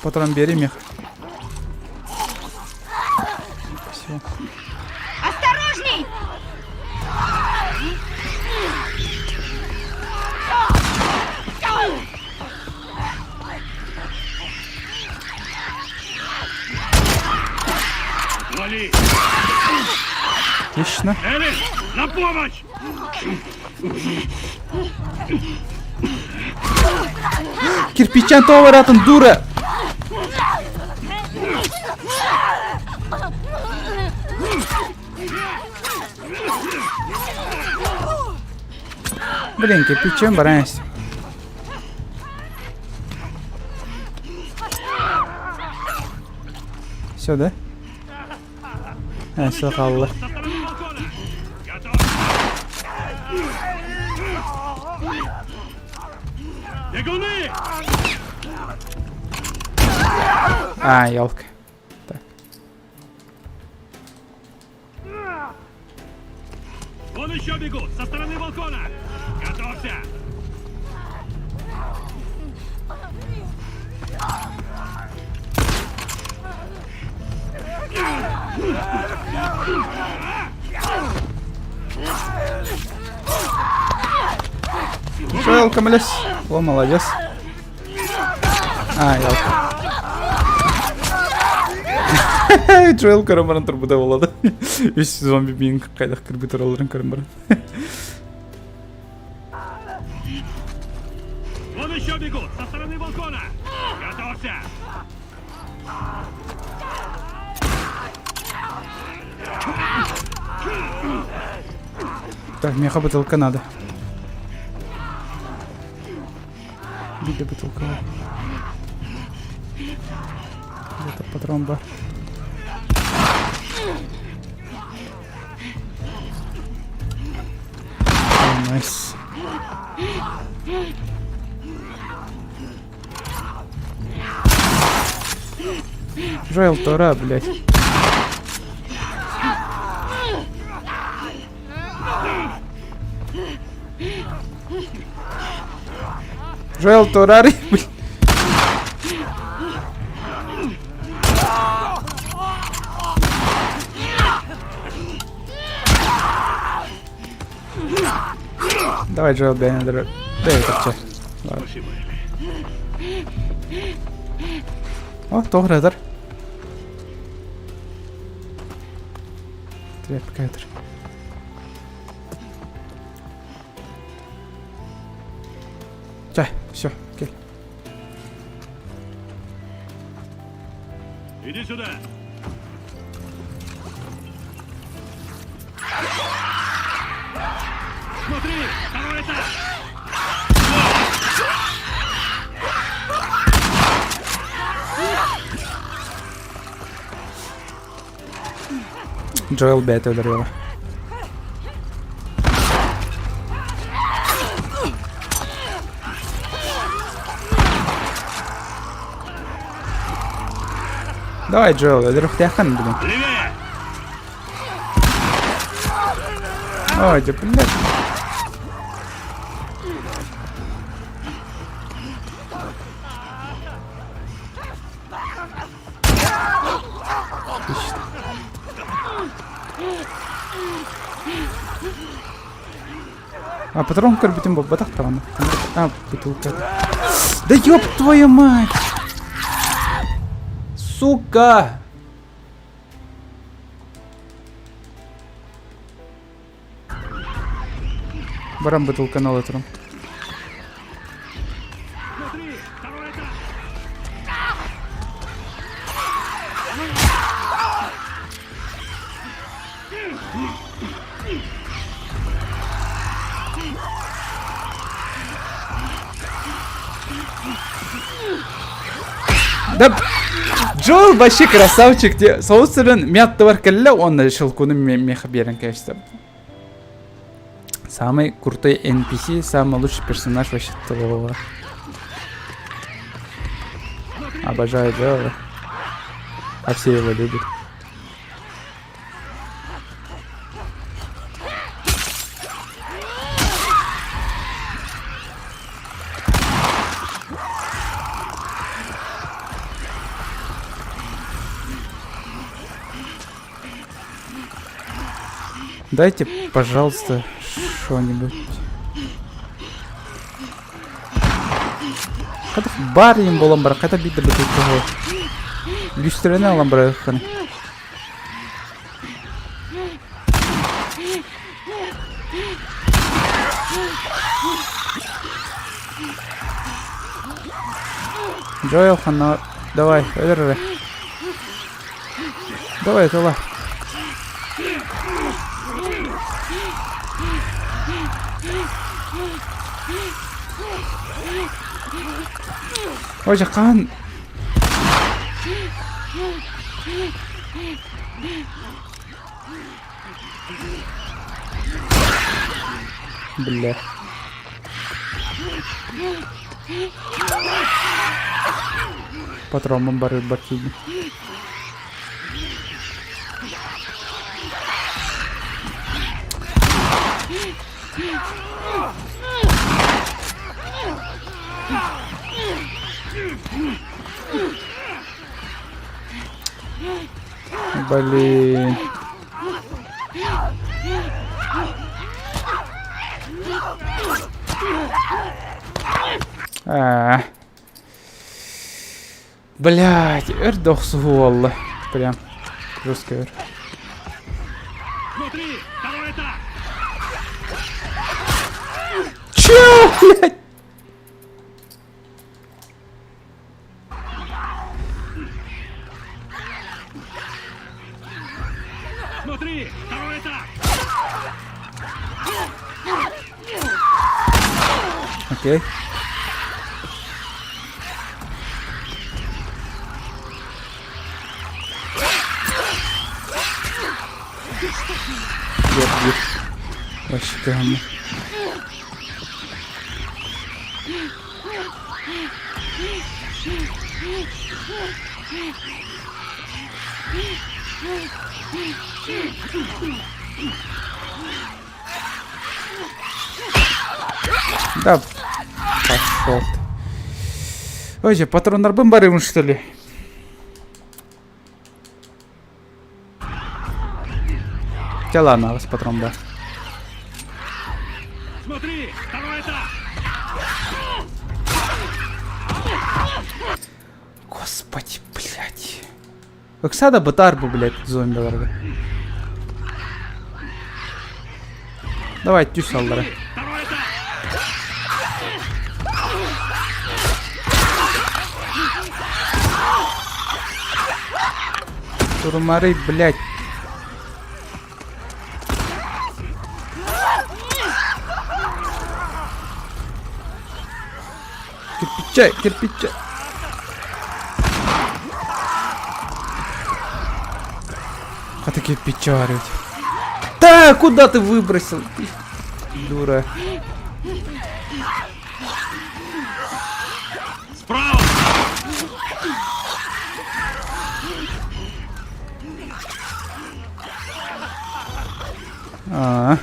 Патрон бери мех. Спасибо. Осторожней! Вали! Отлично. Элли, на помощь! Кирпичан товаратын дура! Блин, кирпичем барансь. Все, да? А, все, хаалла. Со стороны балкона! Готов! Бегуны! А, елка. Так. Вон еще бегут! Со стороны балкона! Готовься! Джоэл, көмөлөс. О, молодец. А, елка. Джоэл көрөн баран турбута буолла. Үс зомби миин хайдах кырбыы туралларын көрөн баран. Еще бегут! Со стороны балкона! Готовься! Так, миэхэ бытылка надо. Биде бытылка. Где-то патрон бар. Найс. Джоэл Тора, блядь. Джоэл Торари, блядь. Давай, Джоэл, дай надо. Дай это все. Спасибо, Элли. О, тоҕо Тряпка этэр. Чэ, все, кэл. Иди сюда! Смотри! Второй этаж! Джоэл бэйэтэ өлөрүөҕэ. Давай, Джоэл, өлөрүөхтээххин бүгүн. Левее! Ой, да блядь. Отлично. А патрон көрбүтүм буолбатах даҕаны. А, бутылка. Да ёб твою мать! Сука! Баран бутылканы ала турам. Смотри! Второй этаж! Да Джоэл вообще красавчик. Соус сырын мятты кэллэ уонна щелкуну меха биэрэн кэбистэ. Самый крутой NPC, самый лучший персонаж вообще того. Обожаю Джоэла. А все его любят. Дайте, пожалуйста, что-нибудь. Хата бар им болан бар, хата биде бутылкаҕа. Люстраны алан барыаххын. Джоэл ханна давай, өлөр эрэ. Давай, тыла. Ой, хаан Бля. Патроммун барыырбар тиийдим. Блин. Аа. Блять, өр да охсуһуу буолла. Прям жестко өр. Смотри! Второй этаж! Чё, блядь? Окей. Yok yok. Başka mı? Да, пошел ты. Ой, же, патроннарбын барыбын, что ли? Чэ ладно, аҕыс патрон баар. Смотри, второй этаж! Господи, блядь. Ыкса да бытаар бу, блядь, зомбиларга. Давай, түс аллара. Второй этаж! Турмары, блядь. Кирпича, кирпича. Хата кирпича орет. Да, куда ты выбросил? Ты дура. Справа! Аа.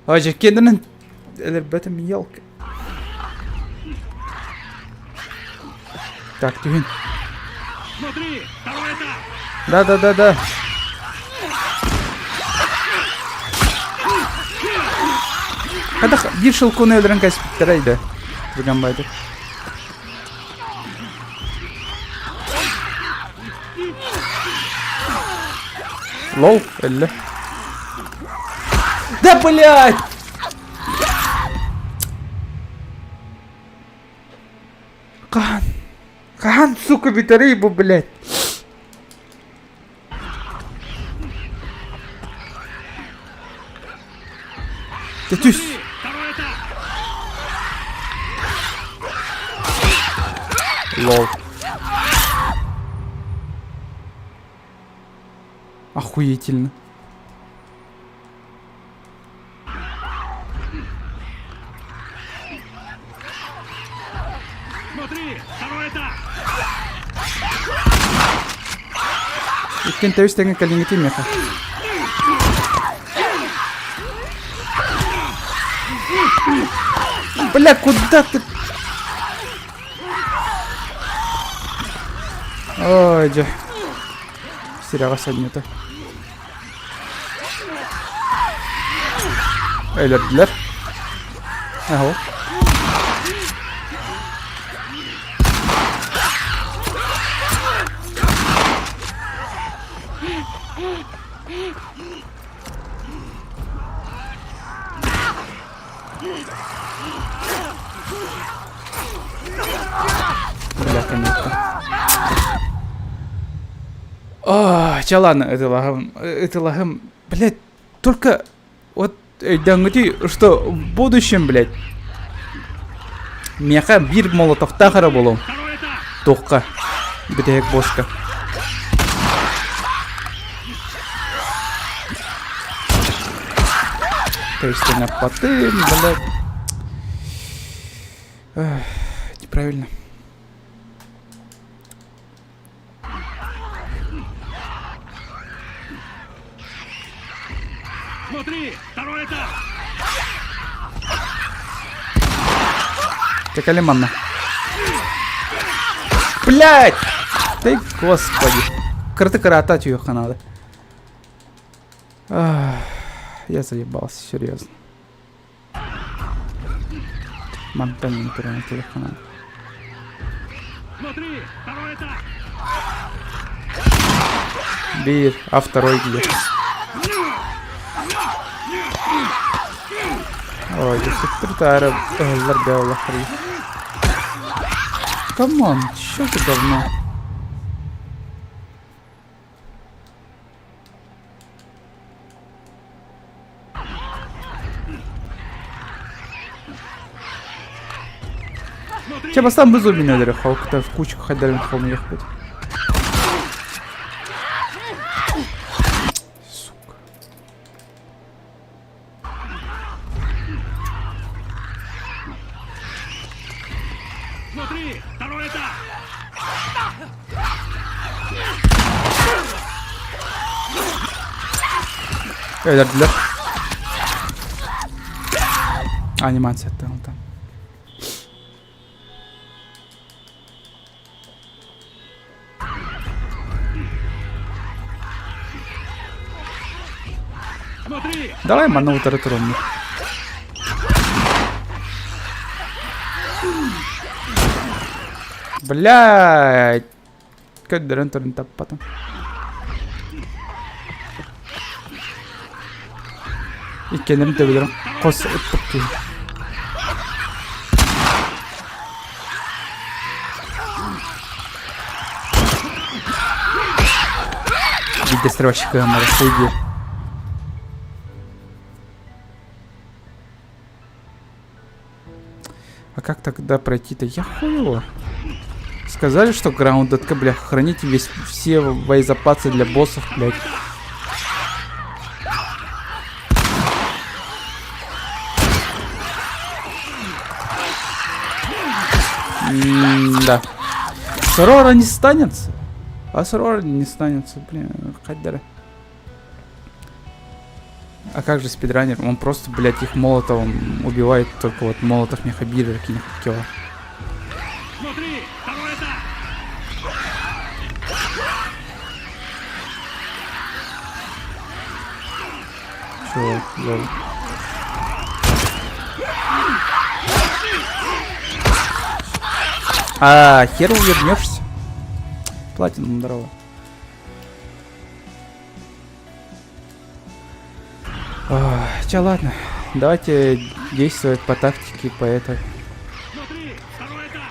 Ой, дьэ, өлөрбөтүм елка. Так, түһүн. Смотри, второй этаж! Да-да-да-да. Хайдах биир шелкуну өлөрөн кэспиттэрэй да. Бүгэн байдыр. Лол, өллө. Да, блядь! Хаһан? Хаһан, сука, бүтэрий бу, блядь? Түс. Лол. Охуительно. Смотри, второй этаж! Иккин төбүс тэҥэ кэлиҥҥитин миэхэ. Бля, куда ты? Ой, дьэ. Сирэҕэ сонньута. Өлөрдүлэр. Аһо. Бля, конечно. О, чэ ладно, ытылаһым, ытылаһым, блядь, только вот өйдөөҥҥүтүй, что в будущем, блядь, миэхэ биир молотовтаах эрэ буолуом. Туохха, бүтэһик босска. Тэйстэҥэппатым, блядь. Неправильно. Смотри, второй этаж! Какая манна? Блять! Ты, господи. Кырты кырата түйөххэ надо. Я заебался, серьезно. Мантан туран түйөххэ надо. Смотри, второй этаж! Биир, а второй где? Ой, төттөрү-таары ыһыллар бээ улахарый. Камон, чё за говно? Чэ, бастаан бу зомбины өлөрүөххэ, ол кытта в кучку хайдарын хомуйуохпут. Сука. Смотри, второй этаж! Өлөрдүлэр. Анимацияттан ылтан. Давай манна утары тураммыт. Блядь! Көрдөрөн туран таппатым. Иккиэннэрин төбөлөрүн хос ыппыт киһи. Биирдэстэрэ вообще кыһаммата хуй диир. А как тогда пройти-то? Я хуй его. Сказали, что граундедка, бля, храните весь, все боезапасы для боссов, блядь. М да. Сорора не станется. А Сорора не станется, блин, хаддера. А как же спидранер? Он просто, блядь, их молотовым убивает, только вот молотов не хабирер кинехкила. Смотри, второй этаж! Чего, лол. А, хер увернешься. Платинум, здорово. Че, ладно. Давайте действовать по тактике, по этой. Смотри, второй этаж!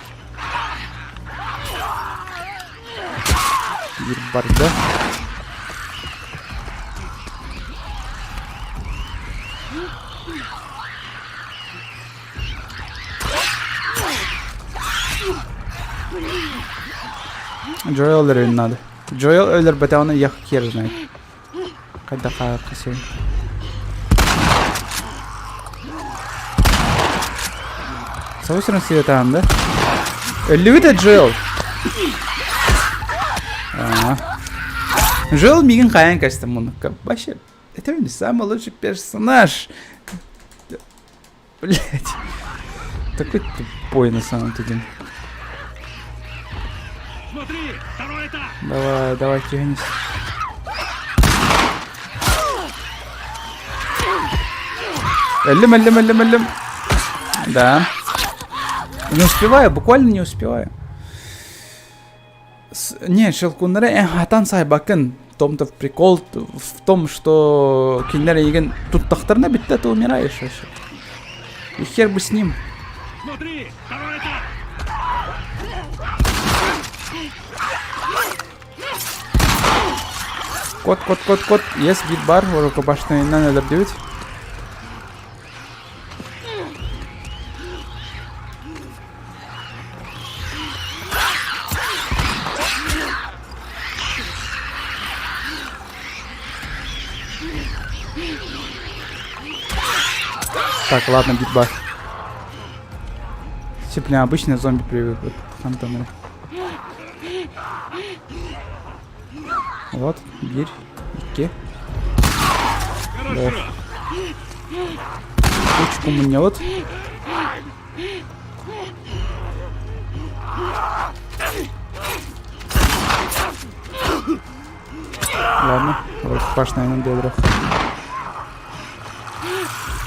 Барда. Джоэл өлөрүөн надо. Джоэл өлөрбөтөҕүнэ я хер знает. Хайдах хаалыахха Сабыс сирен да? Өллүбүт да Джоэл. Джоэл миигин хайан кэстим муннукка. Вообще, это не самый лучший персонаж. Блять. Такой тупой на самом-то деле. Смотри, второй этаж! Давай, давай, тянись. Өллүм, өллүм, өллүм, өллүм. Да. Не успеваю, буквально не успеваю. С... Не, Щелкуннары эн хатан сайбакын. В том-то прикол в том, что кинилэр эйигин туттахтарына бүттэ ты умираешь вообще. И хер бы с ним. Смотри, второй этаж! Кот, кот, кот, кот. Есть бит бар, рукопашныйынан өлөрдүбүт. Так, ладно, битбаш. Типа, обычный зомби привык. Хантон. Вот, биир, икки. Хорошо. Кучку мунньабыт. Ладно, рукопашная дөөлөрөх.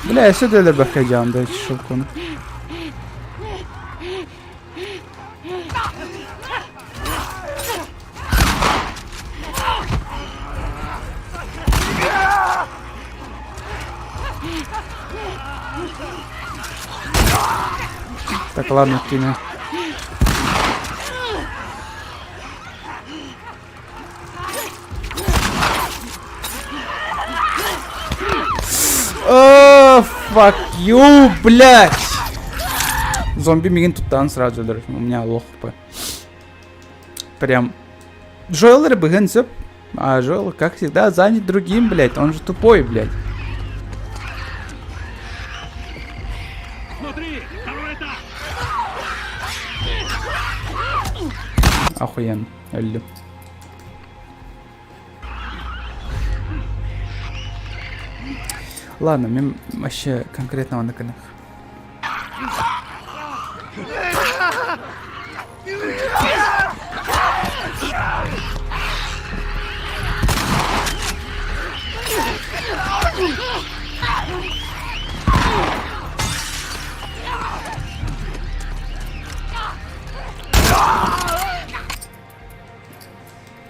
Бля, өссө дөөлөрбөккө дьаанда шелкуну. Так, ладно, кини. О, fuck you, блядь! Зомби мигин туттаан сразу өлөр. У меня лох хп. Прям. Джоэл быһын сөп. А Джоэл, как всегда, занят другим, блядь. Он же тупой, блядь. Смотри, второй этаж! Охуенно. Өллүм. Ладно, мен вообще конкретно оны гынах.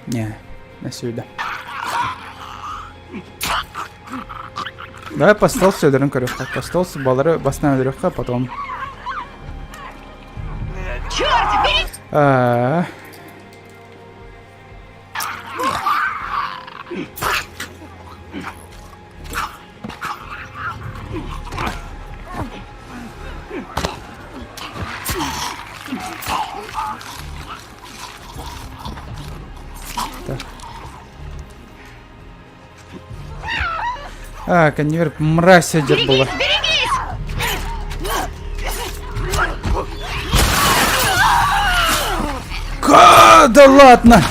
Не, на сюда. Давай по стелсу өлөрөн көрүөххэ. По стелсу балары бастан өлөрүөххэ, потом... Черт, бери! А, Так. А, конвейер мразь сидит была. Берегись! Ка, да ладно!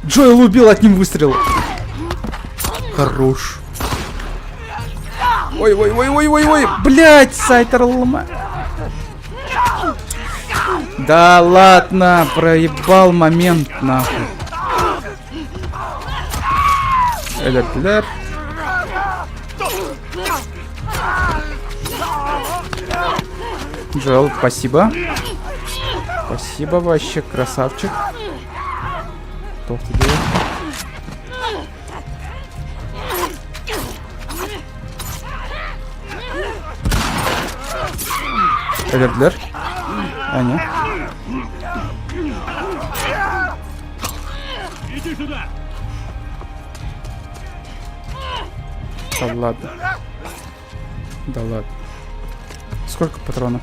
Джоэл убил одним выстрелом. Хорош. Ой, ой, ой, ой, ой, ой, блять, сайтер лома. Да ладно, проебал момент, нахуй. Электр. Джоэл, спасибо. Спасибо, вообще, красавчик. Что ты делаешь? Өлөрдүлэр. Аня. Иди сюда! Да ладно. Да ладно. Сколько патронов?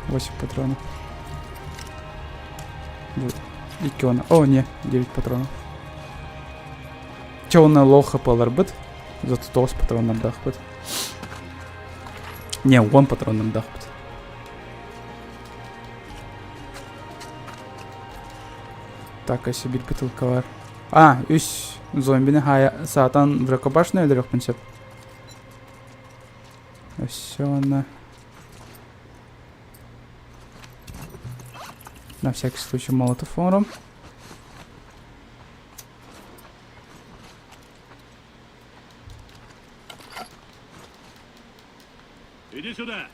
8 патронов. Икона. О, не, 9 патронов. Че, он low хп ыларбыт? Зато 9 патроннардаахпыт. Не, 10 патроннардаахпыт. Так, өссө биир бытылка бар. А, үс зомбини саатан рукопашный өлөрүөхпүн сөп. Өссө уонна на всякий случай молотов оҥором. Иди сюда!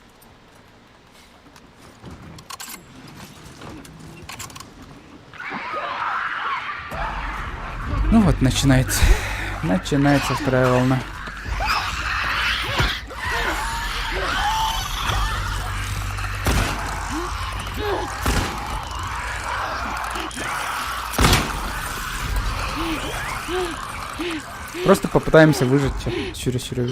Ну вот, начинается. Начинается вторая волна. Просто попытаемся выжить. Сюрю, сюрю.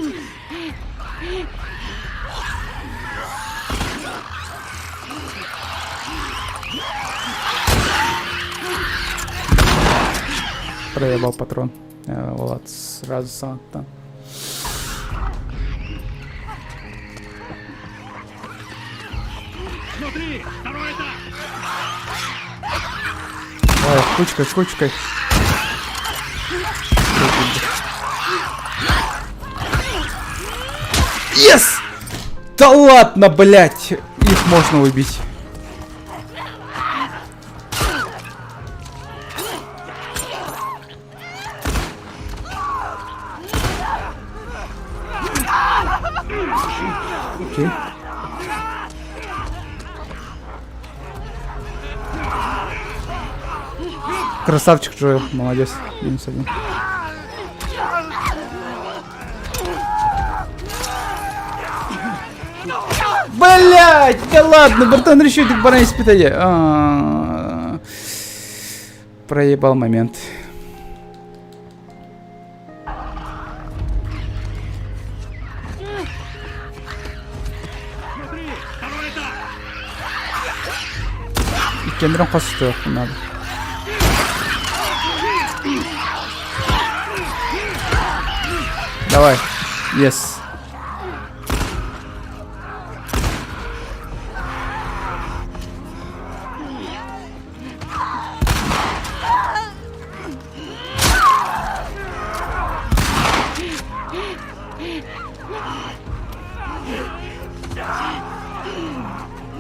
Проебал патрон. Вот, сразу сам-то. Смотри, второй этаж! Давай, кучкой, кучкой. Yes! Да ладно, блять! Их можно убить. Окей. Красавчик Джоэл, молодец. Минус один. Блять, да ладно, братан, решил ты баран испытание. А, проебал момент. Иккиэннэрин хостуохпун надо. Давай. Yes.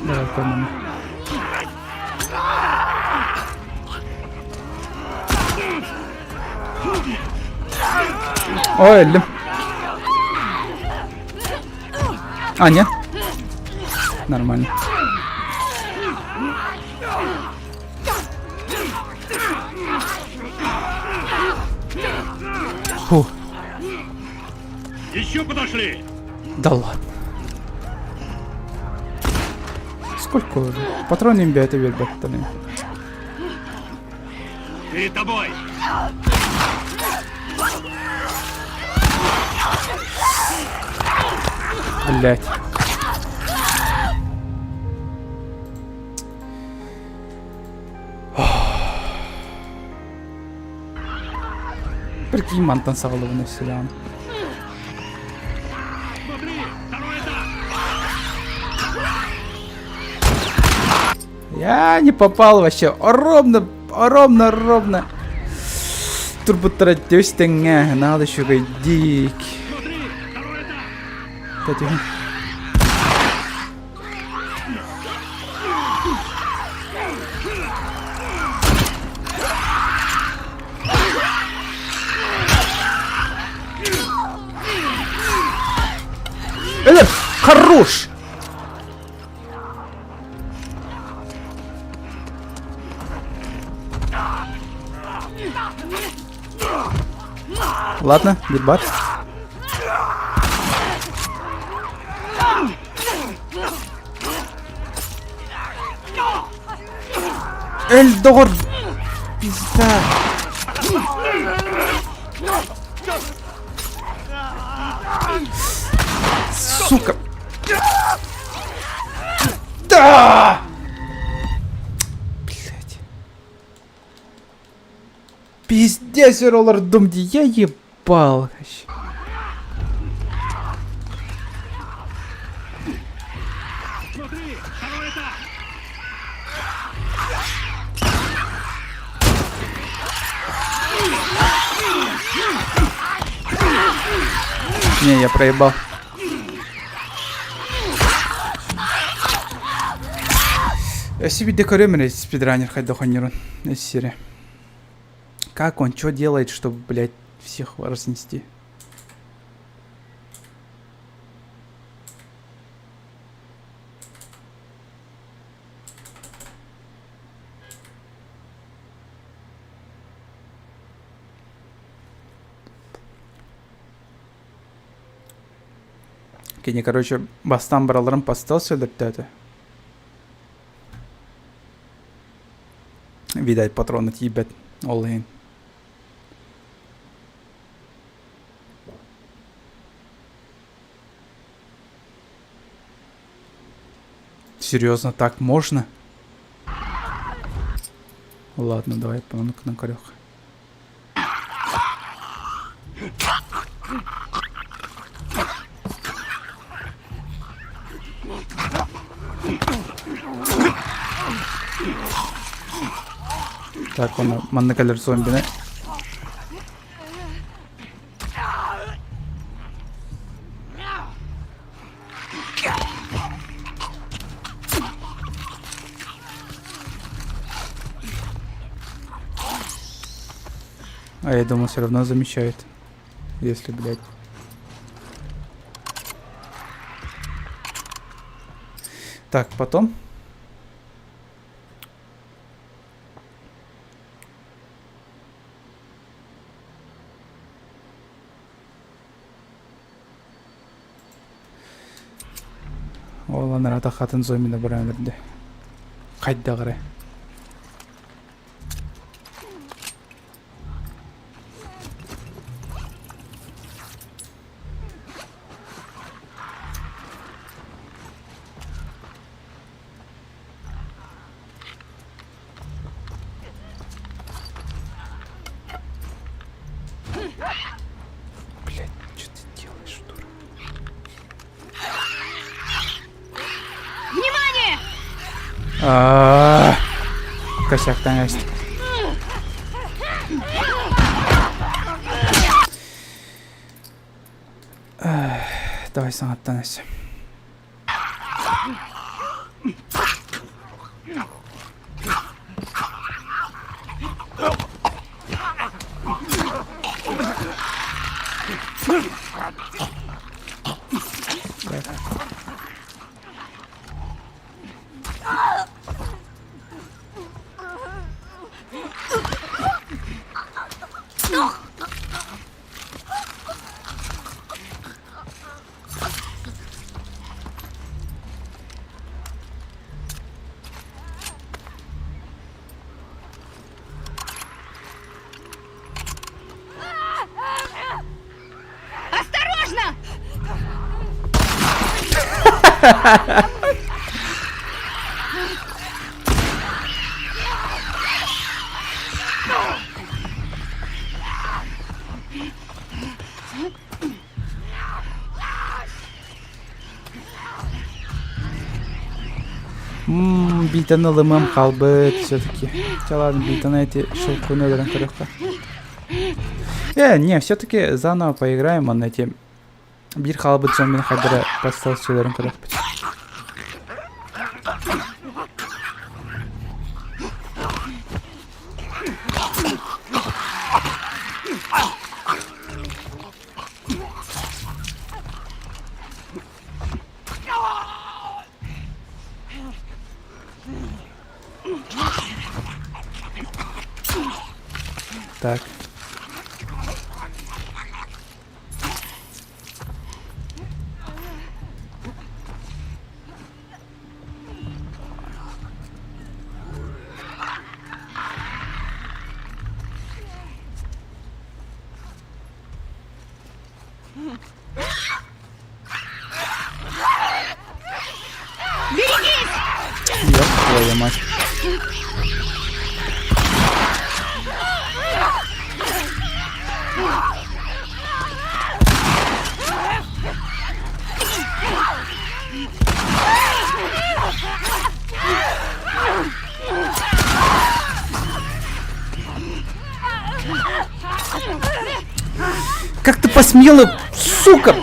Давай, по-моему. Ой, өллүм. А, нет. Нормально. Фу. Еще подошли! Да ладно. Сколько уже? Патроны им это вербаттаны. Перед тобой! Блять. Прикинь, мантан саҕалабын өссө Я не попал вообще. Ровно, ровно, ровно. Турбуттара тэҥҥэ. Надо еще дик. Өлөр! Хорош! Ладно, битбар. Эльдор! Пизда! Сука! Да! Блять. Пиздец, роллер дом, я ебал. Смотри, второй этаж! Не, я проебал. Өссө биирдэ көрүөм эрэ спидранер хайдах оонньуурун өссө Как он, что делает, чтобы, блядь, всех разнести? Кини, короче, бастаан бараларын постел сөдөртөөтө. Видать, патроны тиийбэт ол иһин. Серьезно, так можно? Ладно, давай ну-ка на корёх. Так, он манна кэлэр зомбины. А я думал, все равно замечает. Если, блядь. Так, потом. Ол анарата хатын зомбины баран берди. Хайдах эрэ. Косяктан эстик. Давай саҥаттан эс. Осторожно! Биитэн ылымыам хаалбыт все-таки. Чэ ладно, биитэн эти шелкуну өлөрөн көрүөххэ. Не, все-таки заново поиграем, он эти биир хаалбыт зомбины хайдара подстал өлөрөн көрүөхпүт. Так. Ёб твою мать. Как ты посмела, сука!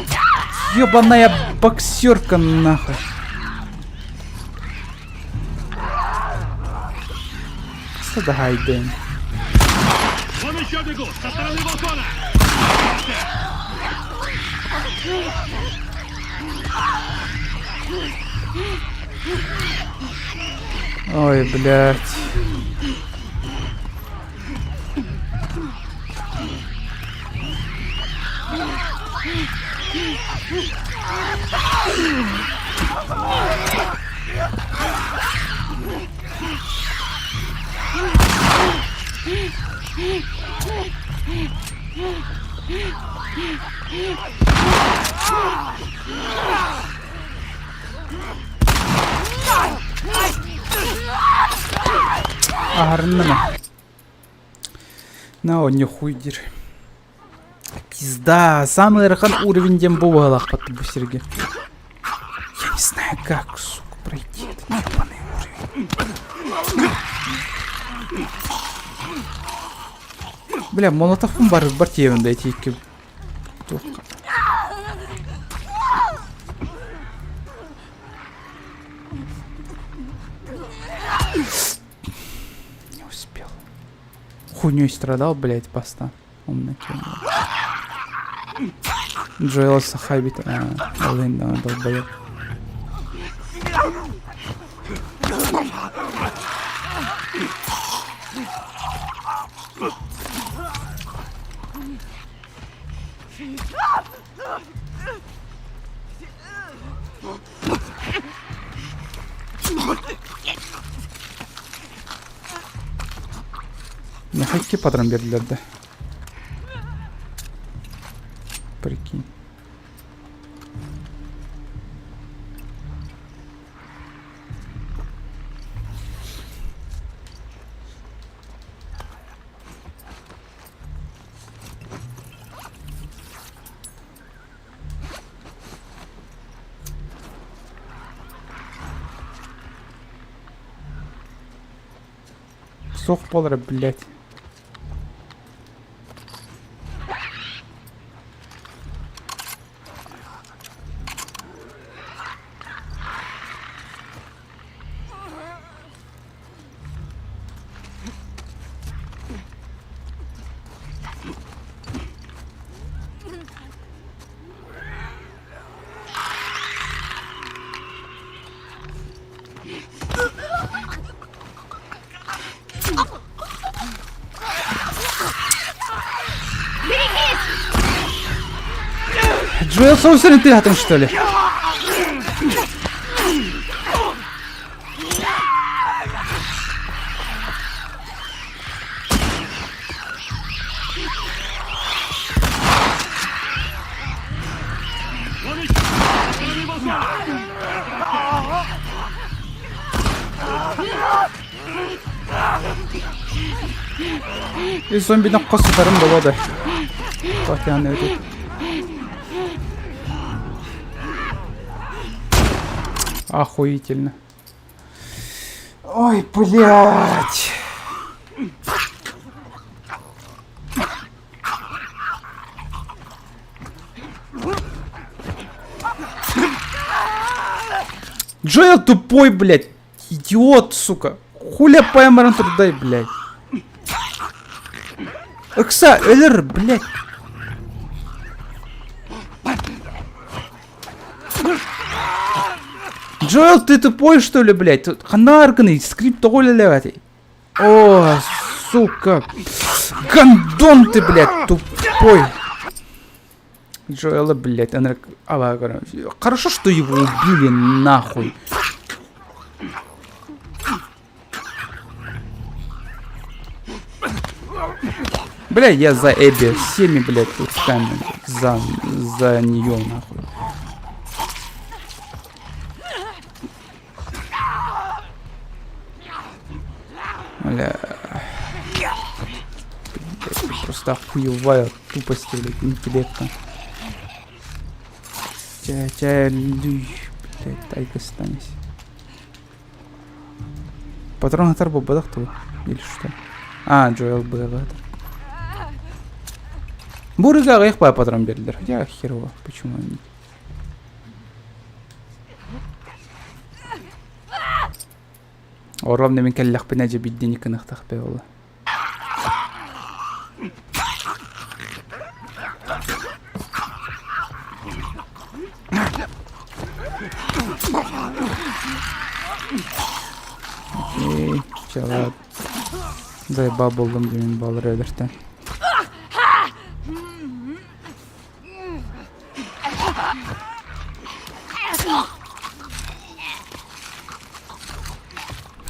Ёбаная боксерка нахуй. Что да гайден? Вон еще бегут! Со стороны балкона! Ой, блядь. Аһарыннама. На онньу хуй диир. Пизда, самый ыарахан уровень диэн бу быһалаахпат бу сиргэ. Я не знаю, как, сука, пройти этот ебаный уровень. Бля, молотовым бар бар тиэбин да эти икки туохха. Не успел. Хуйней страдал, блядь, поста. Умный Джоэл Сахабит, а, Олень, да, долбоеб. Миэхэ икки патрон биэрдилэр да. Прикинь. Суох буолара, блядь. Джоэл Соусерин ты атың что ли? И зомбини хос сытарым буолуо да. Туох эбитий? Охуительно. Ой, блядь. Джоэл тупой, блядь. Идиот, сука. Хуля поймаран турдай, блядь. Ыкса, өлөр, блядь. Джоэл, ты тупой, что ли, блядь? Ханна аргыный, скрипт тоҕо үлэлээбэтий? О, сука. Гондон ты, блядь, тупой. Джоэла, блядь, она... Хорошо, что его убили нахуй. Бля, я за Эбби всеми, блядь, руками. За, за нее, нахуй. Бля. Блядь, просто охуеваю от тупости, блядь, интеллекта. Тя, тя, блядь, тайка станешь. Патрон атар буолбатах дуо? Или что? А, Джоэл быһаҕаатар. Бу ырыга аҕыйах баа патрон биэрдилэр. Хотя херово, почему они? Оруом мин кэллэхпинэ дьэ биирдии кыныхтах буола. Окей, чалат. Заебал болдум деймин балыр өлөртөн.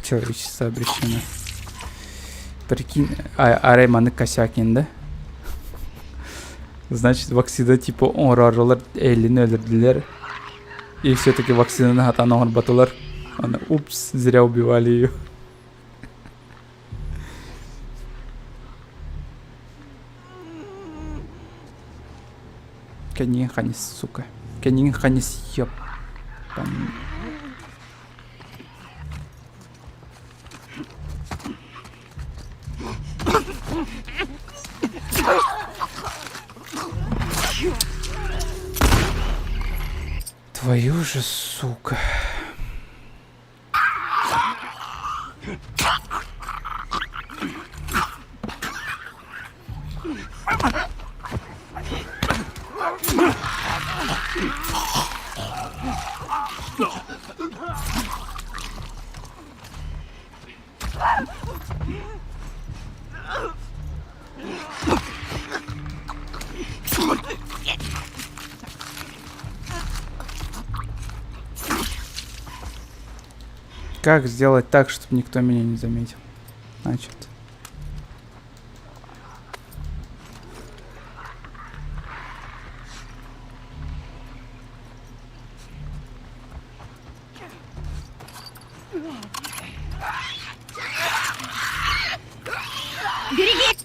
Человечество обречено. Прикинь, а, арай маннык косякин, да? Значит, вакцина типа оҥороорулар эллини өлөрдүлэр. И все-таки вакцинаны хатан оҥорботулар. Аны упс, зря убивали ее. Кэннигин ханис, сука. Кэннигин ханис, ёп. Твою же, сука. Как сделать так, чтобы никто меня не заметил? Значит. Береги!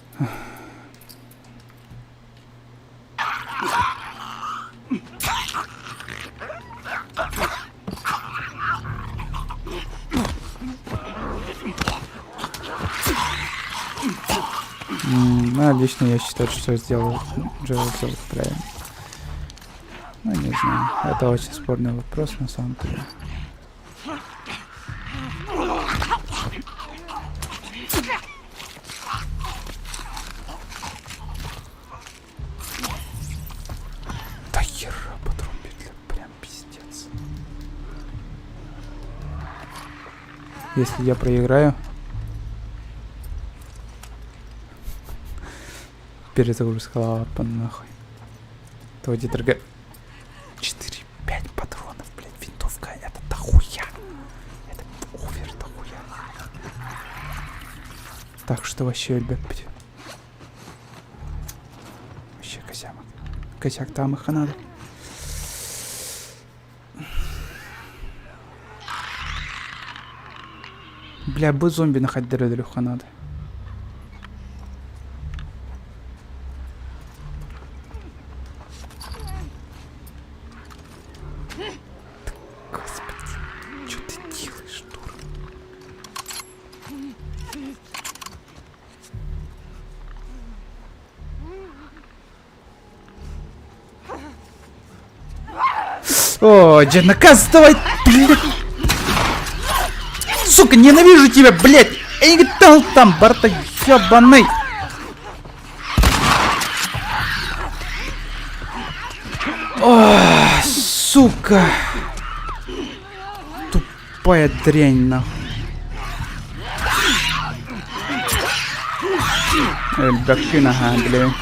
Ну, лично я считаю, что сделал Джоэл сделал правильно. Ну, не знаю. Это очень спорный вопрос на самом деле. Да хера патрон петля, прям пиздец. Если я проиграю, перезагрузка нахуй. То где 4-5 патронов, блядь, винтовка, это дохуя. Это овер дохуя. Так что вообще, ребят, вообще косяк. Косяк там их надо. Бля, бу зомбины хайдах өлөрүөххэ наада. Господи, что ты делаешь, дура? О, дьэ, наказывай, блядь. Сука, ненавижу тебя, блядь. Эй, там, барта ебаный. О, сука. Тупая дрянь, нахуй. Элбэккин аһаан билэбин.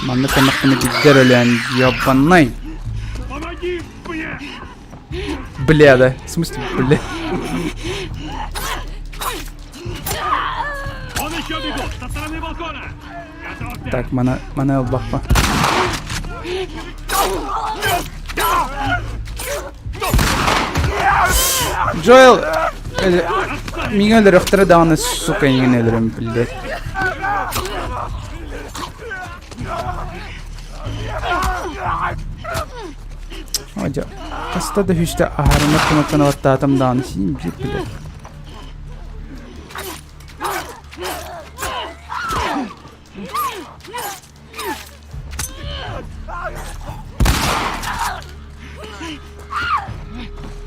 Маннык гыннахпына биирдэр өлөөн ёбанай. Помоги мне! Бля, да. В смысле, бля? Он еще бегут! Со стороны балкона! Готовься! Так, мана, мана ылбаппа. Джоэл! Миҥэ өлөрөхтөрө даҕаны, сука, эйигин өлөрөм, блядь. Одьо, хаста да үстэ аһарына кынаттан баттаатым даҕаны син биир блядь.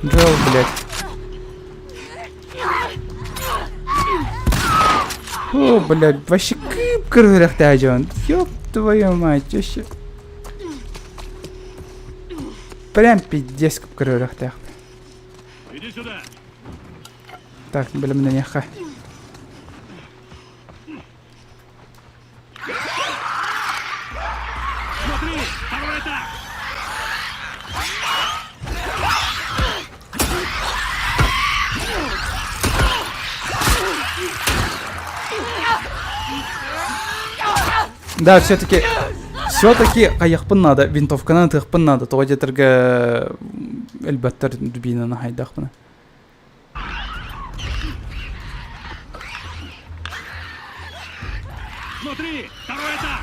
Джоэл, блядь. О, блядь, вообще кып-кыргырахтаа дьон. Ёб твою мать, вообще. Прям пиздец кып-кыргырахтаах. Иди сюда! Так, бэлэмнэниэххэ. Смотри! Второй этаж! Да, все-таки все-таки хайахпын надо, винтовканан ытыахпын надо, тоҕо диэтэргэ элбэттэр дубинаны хайдахпына. Смотри! Второй этаж!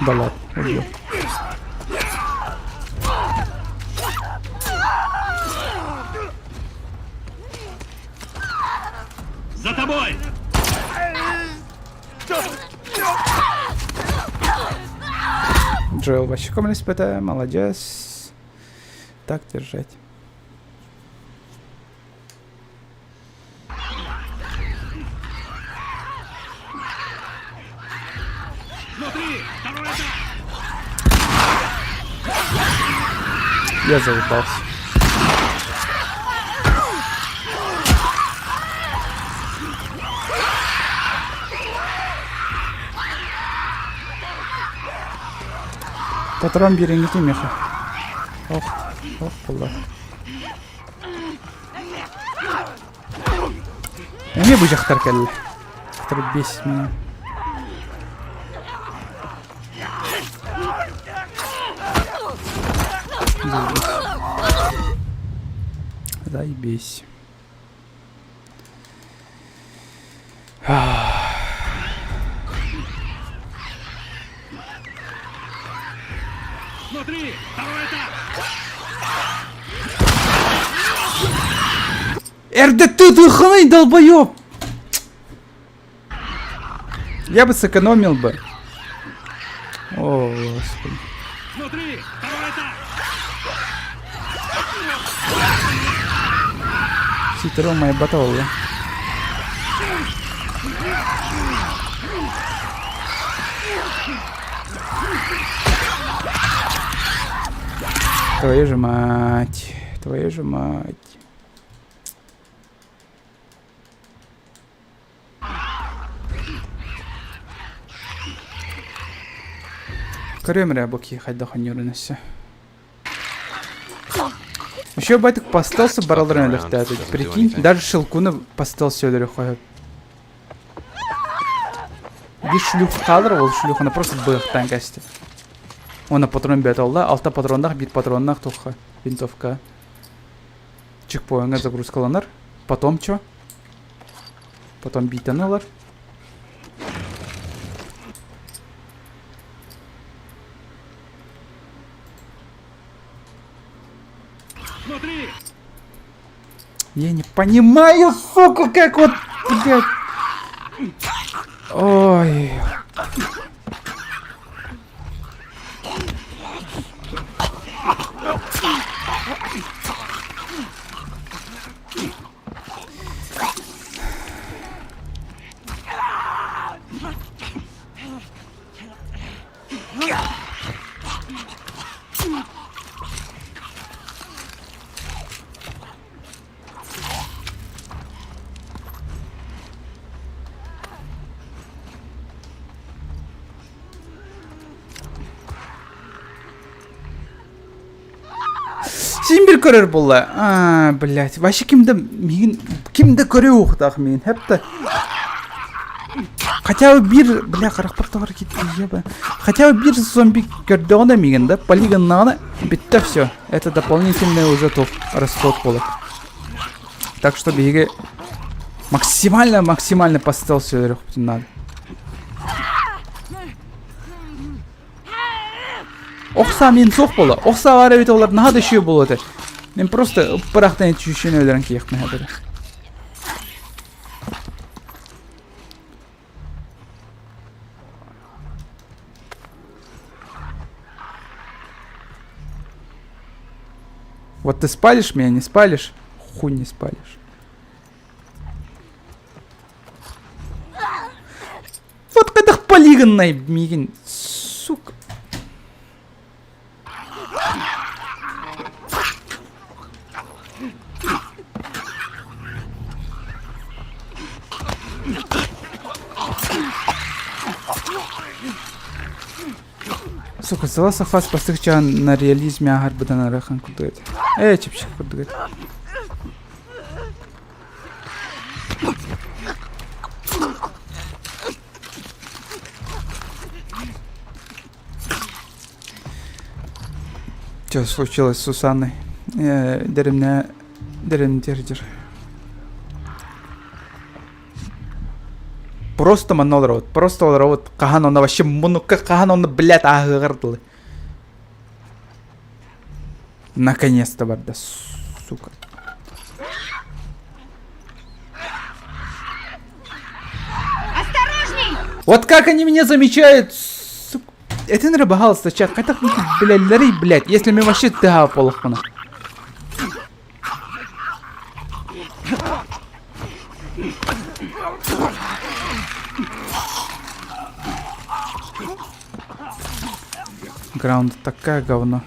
Да ладно, убил. За тобой! Джоэл вообще СПТ, молодец. Так держать. Смотри! Второй этаж! Я заебался. Патрон биэриҥҥитий миэхэ. Ох, ох, буолла. Эмиэ бу дьахтар кэллэ. Который бесит меня. Заебись. Смотри! Второй этаж! Эрдэ тыытыаххыный, долбоеб! Я бы сэкономил бы. О, господи. Смотри! Второй этаж! Ситером моя баталла. Твою же мать. Твою же мать. Көрүөм эрэ бу киһи хайдах оонньуурун өссө. Еще байтык по стелсу бараларын өлөхтөөтө. Прикинь, даже шелкуны по стелсу өлөрөх Биир шлюх хаалар, ол шлюханы просто быахтаан кэсти. Уонна патрон бэт олла, алта патроннаах, биир патроннаах тухха винтовка. Чекпоиҥҥа загрузкаланар. Потом чё? Потом биитэн ылар. Смотри! Я не понимаю, сука, как вот, блядь. Ой. Син бир көрөр буолла. А, блядь. Вообще ким да миигин ким да көрүө уохтаах миигин. Хэп Хотя бы биир, бля, харахпар тоҕор еба. Хотя бы биир зомби көрдөҕүнэ миигин да, полигоннаҕына бүттэ все. Это дополнительный уже топ расход буолар. Так что биһиги максимально максимально по стелсу өлөрүөхпүтүн надо. Ох саа мин суох буола. Ох саа баар эбит олар наһаа да үчүгэй буолуо этэ. Мин просто ыппырахтан иччүүшүн өлөрөн киһиэхпин этэ. Вот ты спалишь меня, не спалишь? Хуй не спалишь. Вот хайдах полигоннай миигин, сука. Сука, The Last of Us бастык на реализме аһарбытын арахан курдук этэ. Ээ, чэпчэки курдук этэ. Что случилось с Сусанной? Э, Деремне... Деремдердер. Просто манна олоробут. Просто олоробут. Хаһан онно вообще мунукка хаһан онно блядь ааһыаҕар дылы. Наконец-то барда, сука. Осторожней! Вот как они меня замечают, сука. Это не пожалуйста, чат. Хотя, блядь, лари, блядь, если мы вообще тыга полохпана. Граунд такая говно.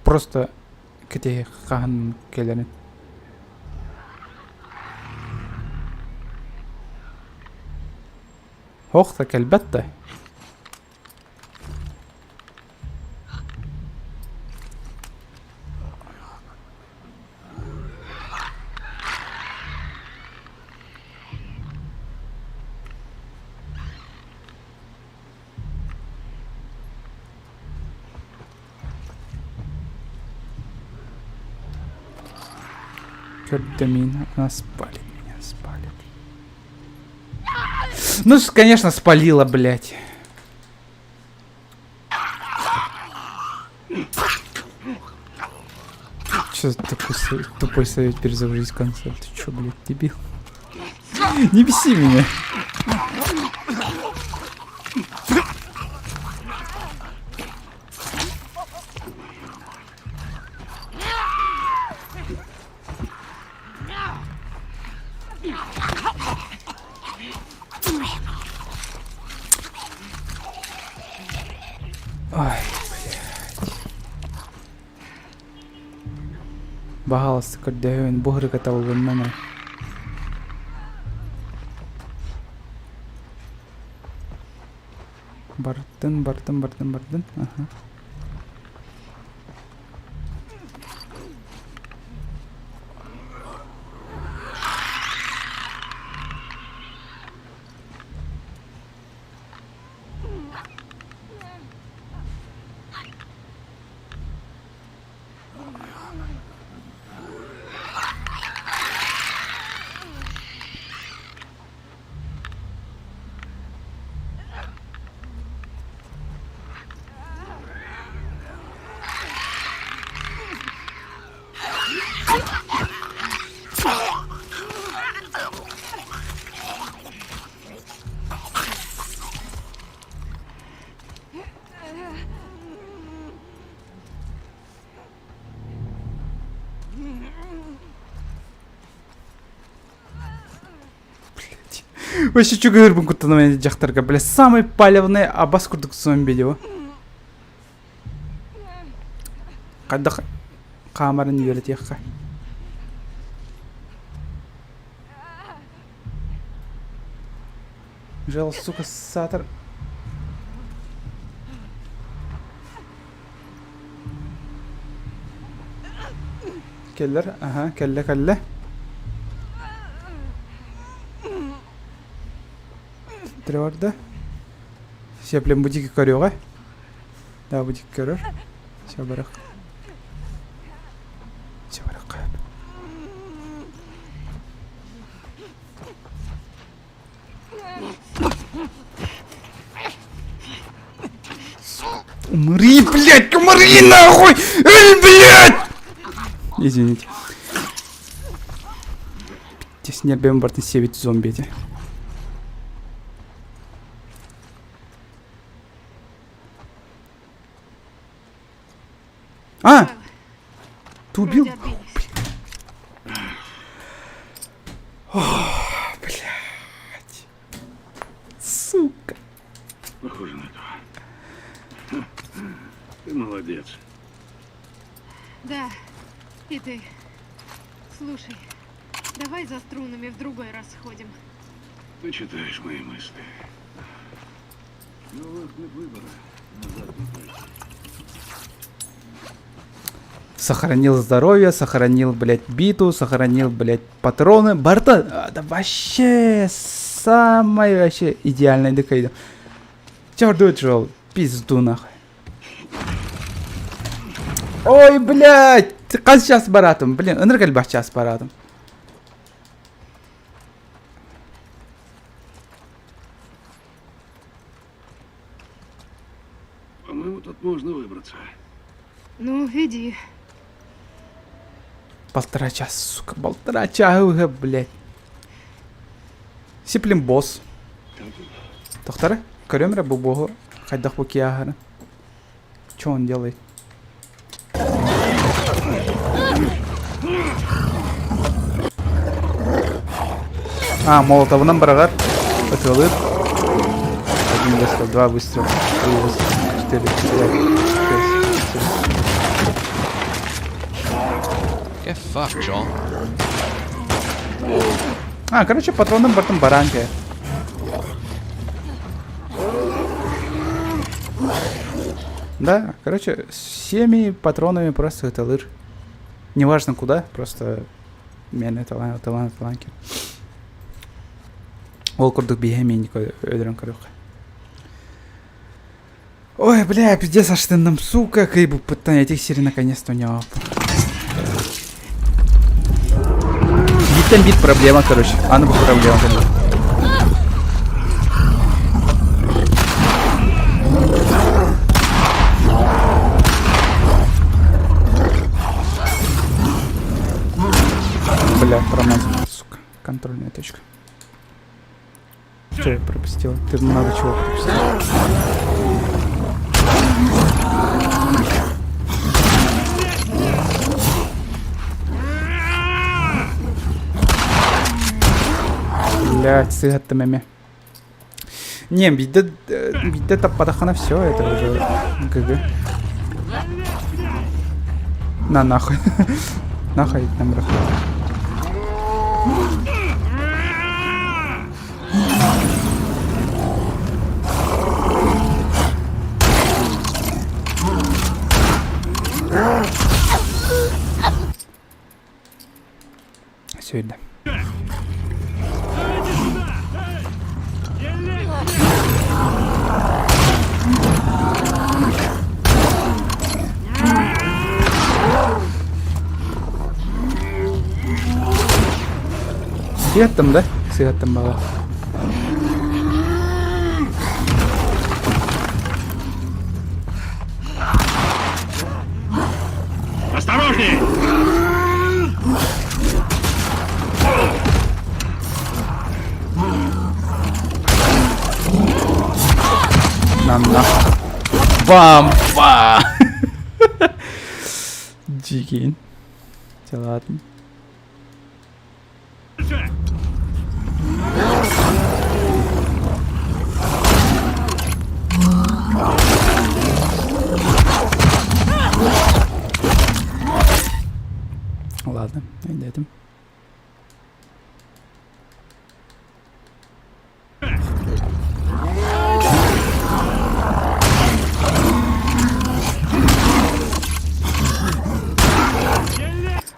Просто кэтэһи хаһан кэлэрин. Ох да кэлбэт да. Көрдө мин, она спалит меня, спалит. Ну, конечно, спалила, блядь. Что за такой тупой совет перезагрузить консоль? Ты чё, блядь, дебил? Не беси меня. Ай, блядь. Баһаалыста көрдөһөбүн, бу ырыга табылынна Бардын, бардын, бардын, бардын. Аха. Вообще чугырбын куттанамын дьахтарга, бля, самый палевный абас курдук зомби дио. Хайдах хаамарын үөрэтиэххэ. Жал, сука, сатар. Кэллэр, аха, кэллэ, кэллэ. Тревор да? Все, блин, бутики көрүөҕэ. Да, бутик көрөр. Все, барах. Все, барах. Умри, блядь, умри нахуй! Эй, блядь! Извините. Пиздец, нербем бартын севит зомби эти. А! Ты убил? Ох, блядь. Сука. Похоже на то. Ты молодец. Да, и ты. Слушай, давай за струнами в другой раз сходим. Ты читаешь мои мысли. Но у вас нет выбора. Назад не пойти. Сохранил здоровье, сохранил, блядь, биту, сохранил, блядь, патроны. Барта, это вообще самое вообще идеальное декайда. Чёрт жол, пизду нахуй. Ой, блядь, хас час баратым, блин, ынырык элбэх час баратым. По-моему, тут можно выбраться. Ну, иди. Полтора часа, сука, полтора часа, блядь. Сиплим босс. Тохтары, көрөм эрэ бу боһу хайдах бу киаһары. Че он делает? А, молотовынан быраҕар, ытыалыыр. Один выстрел, два выстрела, три выстрела, четыре, пять, шесть, семь. Get fucked, Joel. А, короче, патроным бартын баран кэ. Да, короче, всеми патронами просто ыталыр. Неважно куда, просто мен талан талан талан Ол курдук биһэ миин өлөрөн көрүөххэ. Ой, бля, пиздец, астынным, сука, кыйбыппыттан этих сири наконец-то у него. Бииртэн биир проблема, короче. Аны бу проблема кэллэ. Бля, промазал, сука. Контрольная точка. Что я пропустил? Ты много чего пропустил. Блять, сыгаттым эми. Не, биирдэ биирдэ таппатаххына все, это уже ГГ. На нахуй. Нахуй нам Сүйдэ. Сыһыаттым да? Сыһыаттым баҕа. Осторожней! На на. Бам! Ба! Дикий. Ладно. Ладно, идем.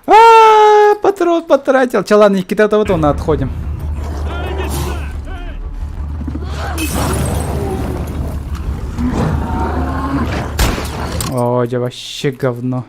А, патрон потратил. Че, ладно, Никита, вот он отходим. О, я вообще говно.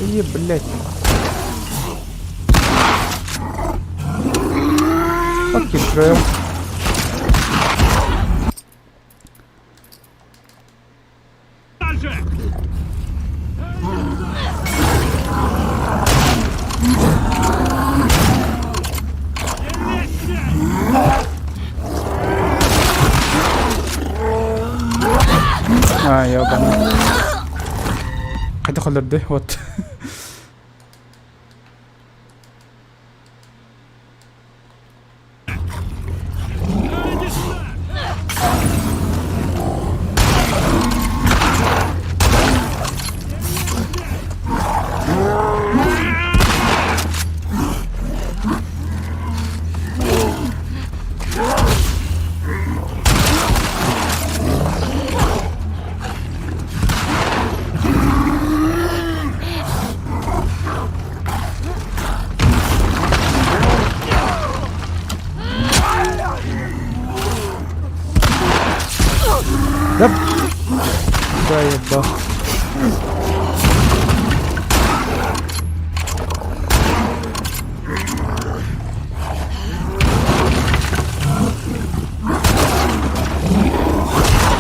Е, блядь. Fuck you, Trail. А, ебаный. Хайдах өлөрдүй? Вот. Да, да, ебал.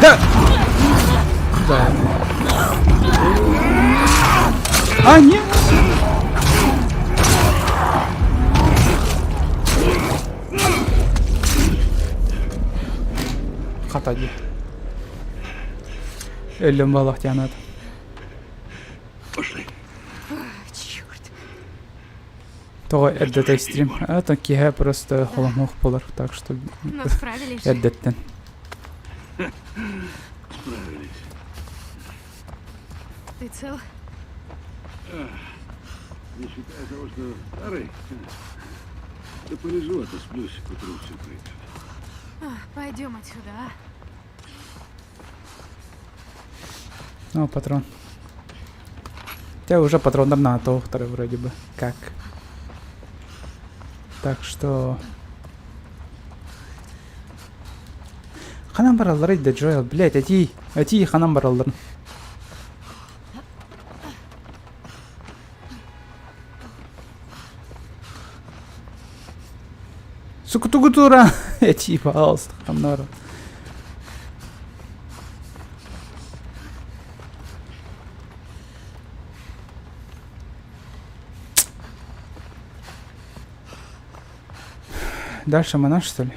Да! Да. А, нет! Хата дии. Өллөм буолуох диэн Пошли. Тоҕо эрдэтэ стрим? Это киһи просто холомуох буолар, так что Но справились же. эрдэттэн. Справились. Ты цел? Не считая того, что старый. Да полежу, отосплюсь, к утру все пройдет. А, пойдем отсюда, а? О, патрон. Хотя уже патронов на второй вроде бы. Как? Так что... Ханан бараллар да Джоэл, блядь, этии, этии ханан бараллар. Сука, тугутура! Этии, пожалуйста, ханан Дальше мана, что ли?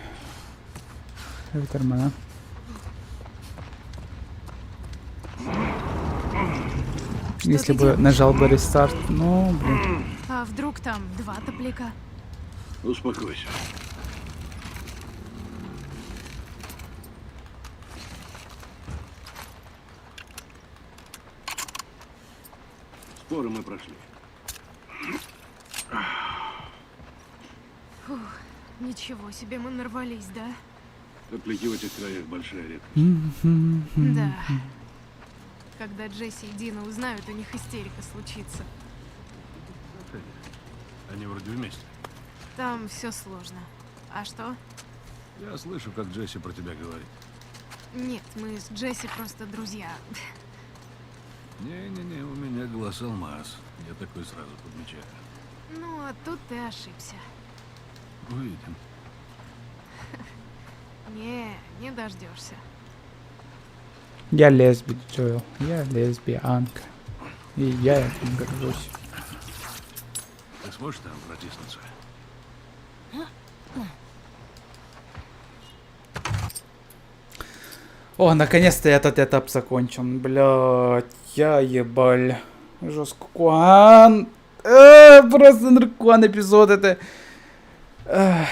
Это мана. Если бы нажал бы рестарт, ну, блин. А вдруг там два топляка? Успокойся. Споры мы прошли. Фух, ничего себе, мы нарвались, да? Топляки в этих краях большая редкость. Да. Когда Джесси и Дина узнают, у них истерика случится. Они вроде вместе. Там все сложно. А что? Я слышу, как Джесси про тебя говорит. Нет, мы с Джесси просто друзья. Не-не-не, у меня глаз алмаз. Я такой сразу подмечаю. Ну, а тут ты ошибся. Увидим. Не, не дождешься. Я лесби, Джоэл. Я лесбиянка. И я этим горжусь. Ты сможешь там протиснуться? О, наконец-то этот этап закончен. Блядь, я ебаль. Жестко. Куан. Просто наркоан эпизод это. Эх.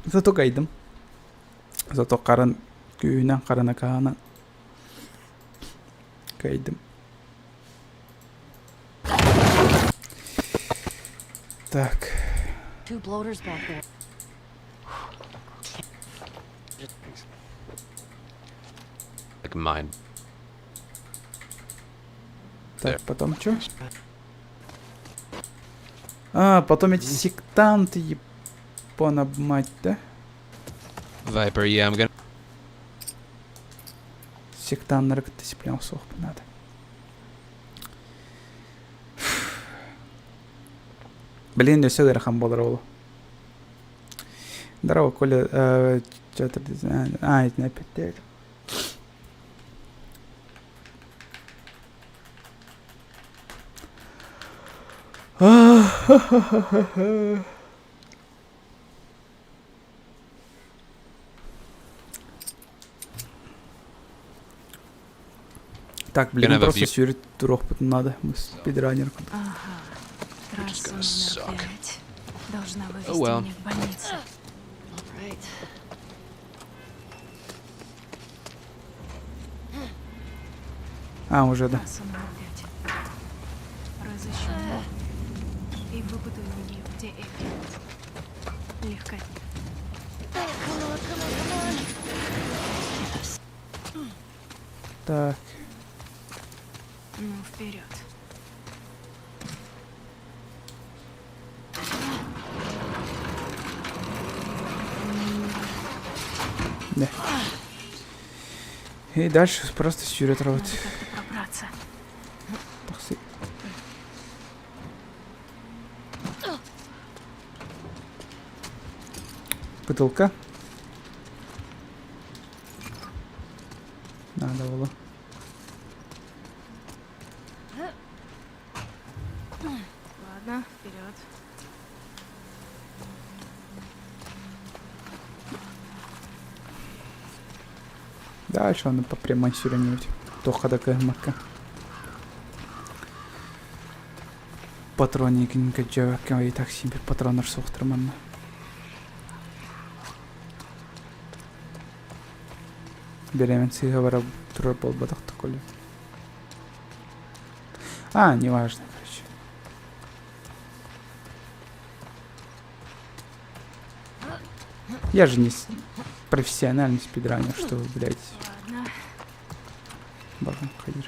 Зато кайдым. Зато қарын күйінен қарана каана. Кайдым. Так. Two bloaters back there. Like mine. Так, потом что? А, потом эти сектанты, ебана мать, да? Viper, yeah, I'm gonna. Сектаннары дисциплина суох надо. Блин, өссө ыарахан буолар ол. Здорово, Коля. Что-то... А, это опять Так, блин, Gonna have a просто view. сюрит турох надо. Мы спидранер. Ага. Which is Трасса gonna номер suck. 5 должна вывести Oh well. меня к больнице. All right. А, уже, да. Трасса номер 5. Разыщу Мо и выпытаю у нее, где Эбби. Легко. Так. Ну, вперед. Да. И дальше просто сюрит Надо работать. как-то пробраться. Такси. Бутылка. Надо было. Ладно, вперед. Дальше он по прямой сюренивать. Тоха такая мака. Патронигин көдьөөбөккө и так син бир патроннар суохтар манна. Беремен сыыһа бара турар буолбатах такой. А, неважно, короче. Я же не профессиональный спидранер, что вы, блядь. Ладно. Баран хайыр.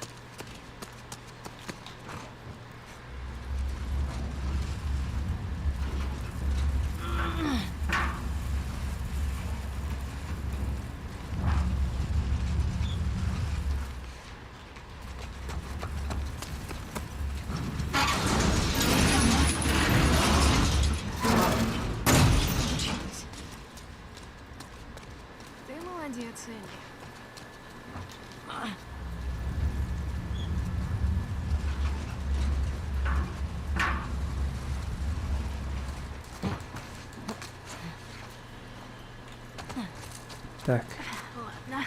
Получилось. Ты молодец, Элли. Так. Ладно.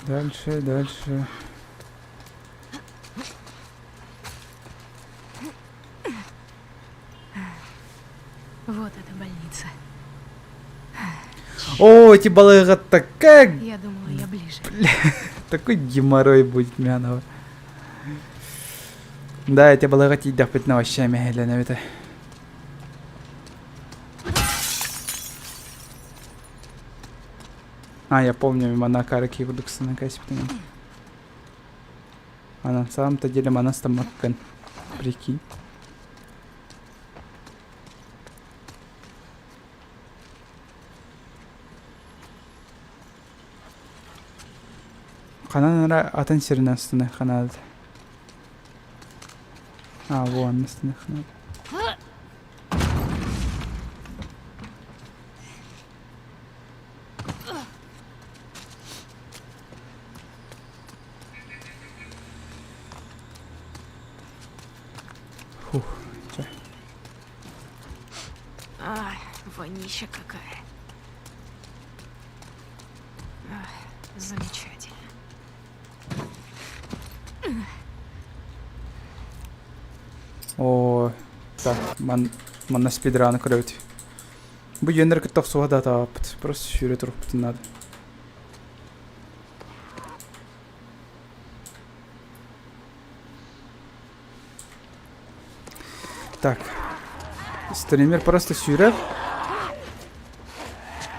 Дальше, дальше. Вот эта больница. О, эти балыга такая... Я думала, я ближе. Бля, такой геморрой будет мянова. Да, эти балыга тиийдэхпитинэ вообще мэһэлэнэбит. А, я помню, мана караки курдук кэспитин. А на самом-то деле манас тамаккын. Прикинь. Ханан эрэ атын сиринэн астыныахха наада. А, вон астыныахха наада. Фух, чэ. Ай, вонища какая. Ах, замечательно. Оо, так, ман, манна спидраны көрөбүт. Бу үөннэр кытта охсуһа да атаабаппыт. Просто сүүрэ турукпутун наада. Так. Стример просто сүүрэр.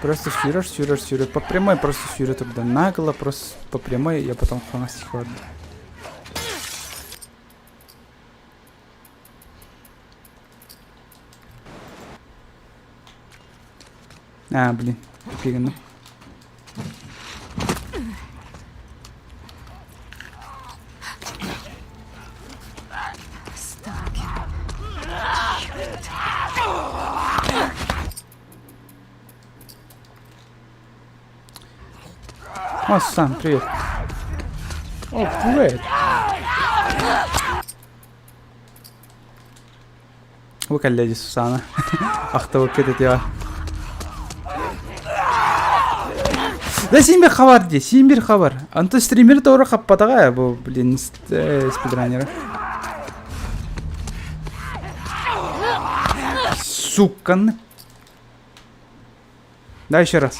Просто сүүрэр, сүүрэр, сүүрэр. По прямой просто сүүрэ турда. Нагло просто по прямой, я потом хаҥас барда. А, блин, тупик гынным. Сталкер. О, Сан, привет. О, привет. Бу кэллэ дии Сусана. Ахтыбыккыт этиэҕэ. Да син бир хабар дии, син бир хабар. Онто стример тоҕо хаппатаҕа бу, блин, спидранера. Суканы. Да, еще раз.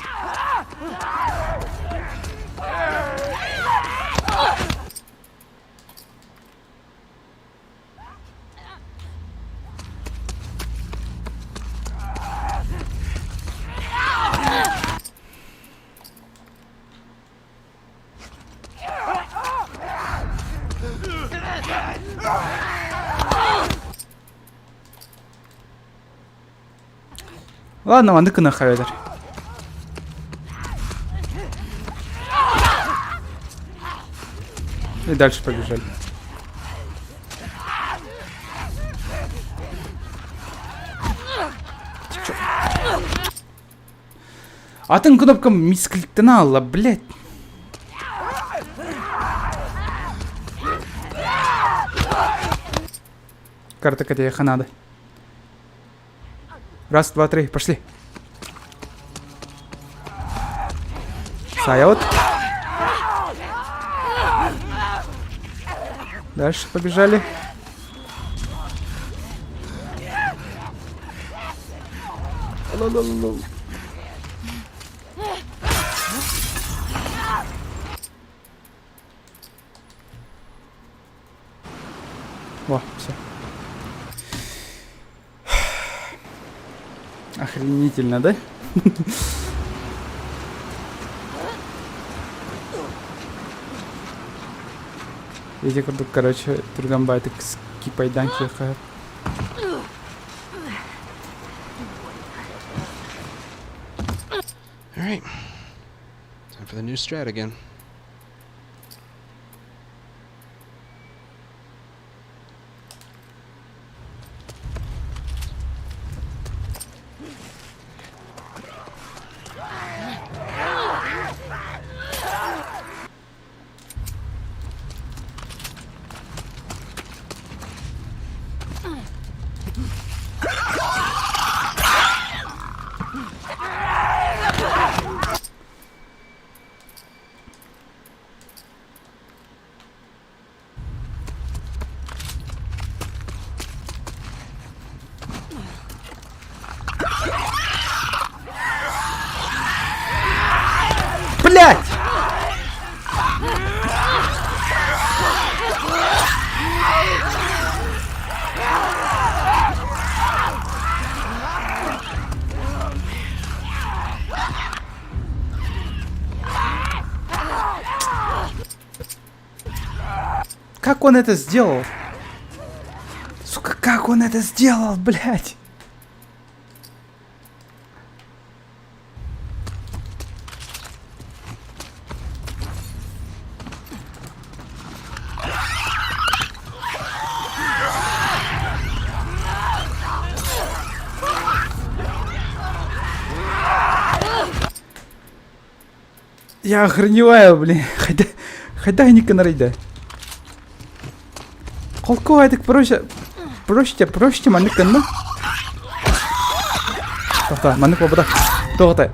Ладно, маннык гына эбэтэр. И дальше побежали. Атын кнопка мискликтен алла, блядь. Карта катеха надо. Раз, два, три, пошли. Сайот. Дальше побежали. Ал, ал, ал, ал. Во, все. Охренительно, да? Ити курдук, короче, түргэн баайтык скипайдан киэхэ. All right. Time for the new strat again. Блять! Как он это сделал? Сука, как он это сделал, блядь? Я охреневаю, блин. Хайда, хайда не канарайда. Холку айтык проще, проще, проще маннык гынна. Тоқта, маннык буолбатах. Тоҕо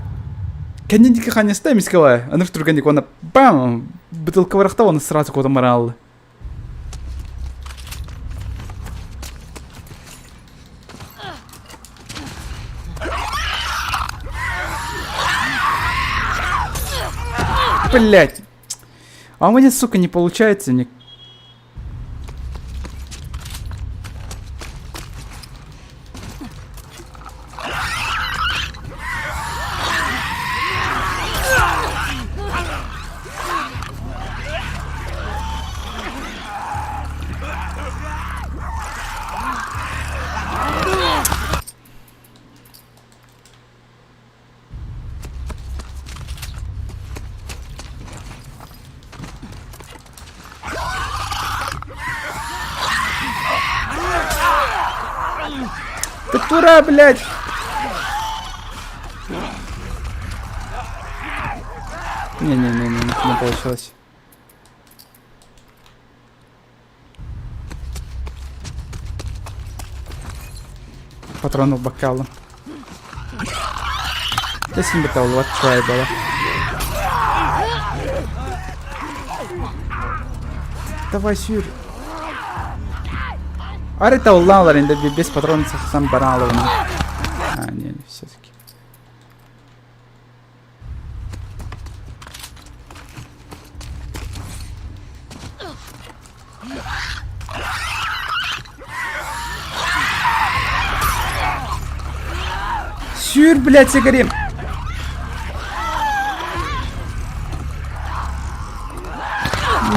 Кэннин диэки ханньаста эмискэ аны түргэнник уонна бам! Бытылка бырахта уонна сразу куотан баран алла. Блять! А у меня, сука, не получается ни... Ты тура, блядь! Не-не-не, не получилось. Патронов бокала. Десин беталлыбат трайбала. Давай сүүр. Арай табыллаалар инде без патрон сахсан бараалыбына. А, не, все-таки. Сүүр, блядь, сигарем.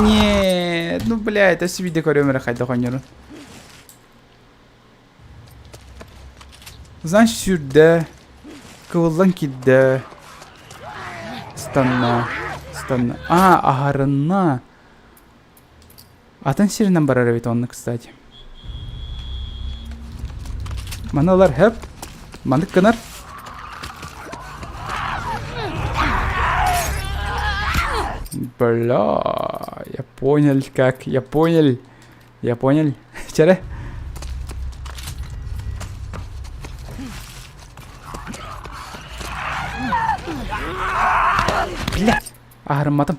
Нет, ну, блядь, өссө видео көрүөм эрэ хайдах оонньуурун. Значит, сүүрдэ, кыбыллан киирдэ, станна, станна. А, аһарынна. Атын сиринэн барар эбит онно, кстати. Маны ылар хөп. Маннык гынар. Бля, я понял как, я понял, я понял. Чэрэ. Блядь, аһарымматым.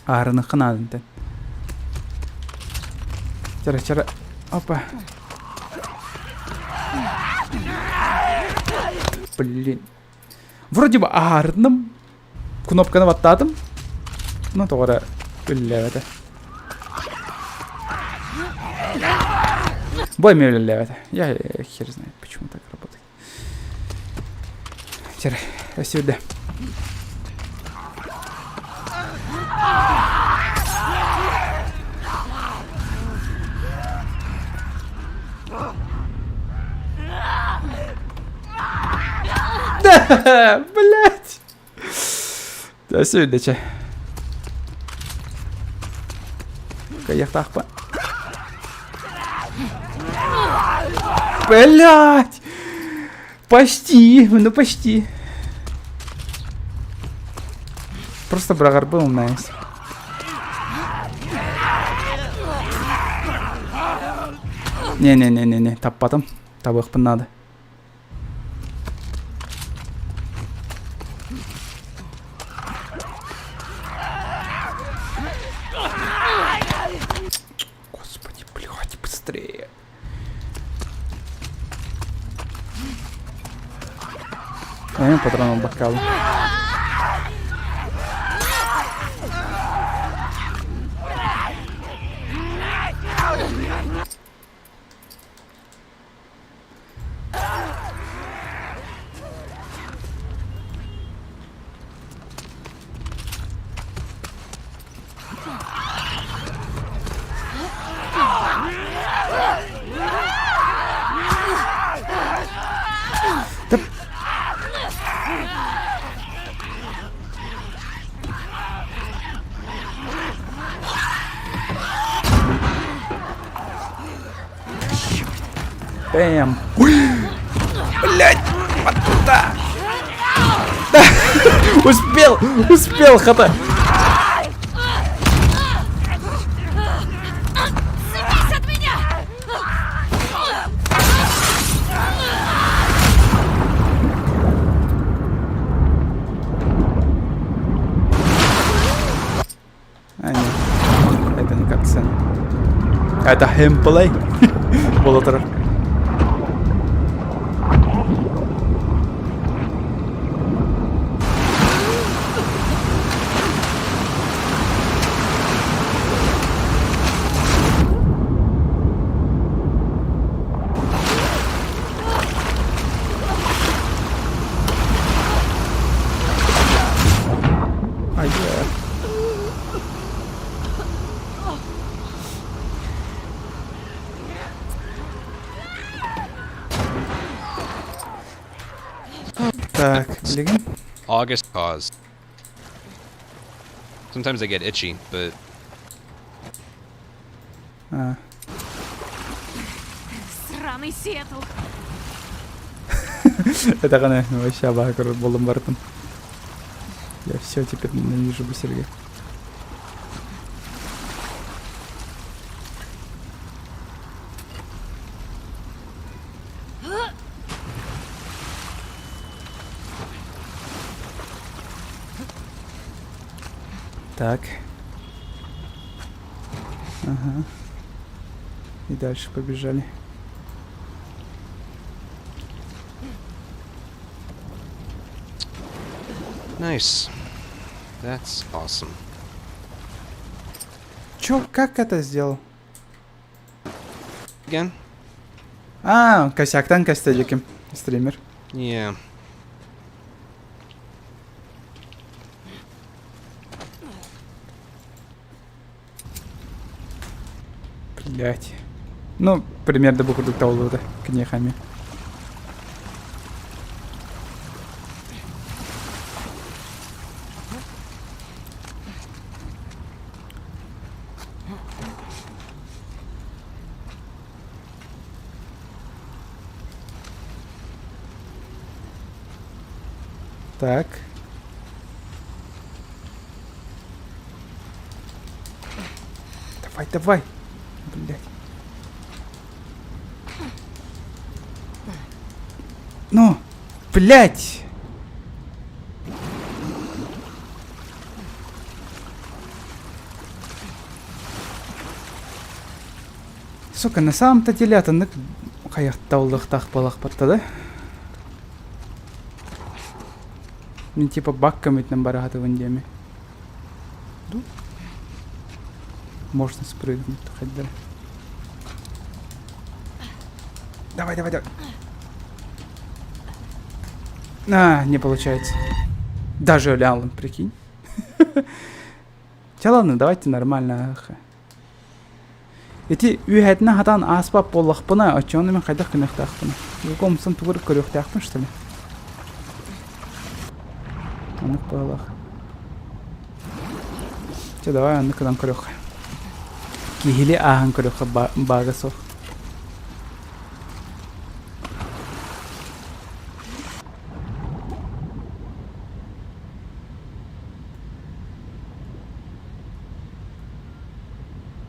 Аарыныхха наадантан. Чара чара. Опа. Блин. Вроде бы аарыдным. Кнопканы баттаатым. Ну, тоҕо эрэ үлэлээбэтэ. Бу эмиэ үлэлээбэтэ. Я хер знает, почему так работает. Чэр, сюда. Блять! Өссө Кайяхтаахпа. Блять! Почти, ну почти. Просто брагар был найс. Не-не-не-не-не, таппатым. Табыахпын надо. Господи, блядь, быстрее. Э, патронов бокал. Да... Бэм. Блять, да. Успел, успел, хата. Отцепись от меня! А, нет. Это не катсцена. Это геймплей. Буола турар. А я... Так, билигин. August cause. Sometimes I get itchy, but А. Сраный Сиэтл! Это гана вообще абаһы көрөр буоллум барытын. Я все теперь ненавижу бу сиргэ. Так. Ага. И дальше побежали. Nice. That's awesome. Чё, как это сделал? Again? А, косяктан костядиким. Стример. Yeah. Блять. Ну, примерно бу курдук табыллыбыта киниэхэ Так. Давай, давай. Блять. Ну, блять. Сука, на самом-то деле атыннык хайахтаулыхтаах буолахпатта да? Мин типа бак көмөтүнэн бараһатыбын диэми. Можно спрыгнуть хайдара. Давай, давай, давай. А, не получается. Даже лялом, прикинь. Чэ ладно, давайте нормально. Ити үөһэтинэн хатаан ааспат буоллахпына, оччоҕуна мин хайдах гыныахтаахпыный? Уга умсан тугу эрэ көрүөхтээхпин что ли? Оннук быһыылаах. Чэ, давай оннук гынан көрүөххэ. Киһили ааһан көрүөххэ баага суох.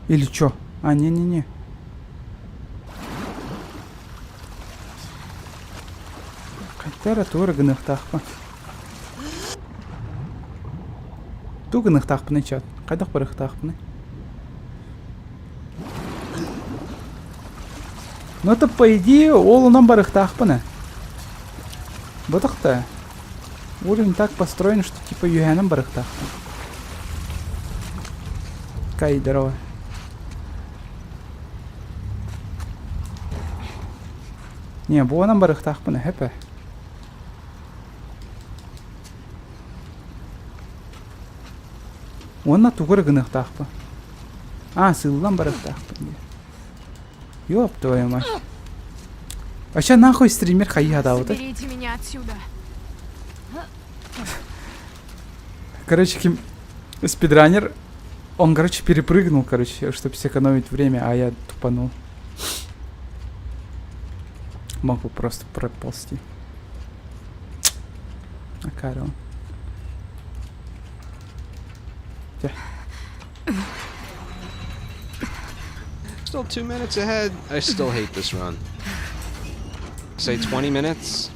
Или чё? А, не-не-не. Хайта эрэ тугу эрэ гыныахтаахпын. Тугу гыныахтаахпыный чат? Хайдах барыахтаахпыный? Ну это по идее ол онон барыахтаахпын ээ. Бытах-то. Уровень так построен, что типа үөһээнэн барыахтаахпын. Кай, здорово. Не, буонан барыахтаахпын эһэпэ. Уонна тугу эрэ гыныахтаахпын. А, сыыллан барыахтаахпын диye. Ёб твою мать. Вообще нахуй стример хайыһадаабыта. Заберите меня отсюда. Короче, ким спидранер, он, короче, перепрыгнул, короче, чтобы сэкономить время, а я тупанул. Мог бы просто проползти. Акарон. Still 2 minutes ahead. I still hate this run. Say 20 minutes?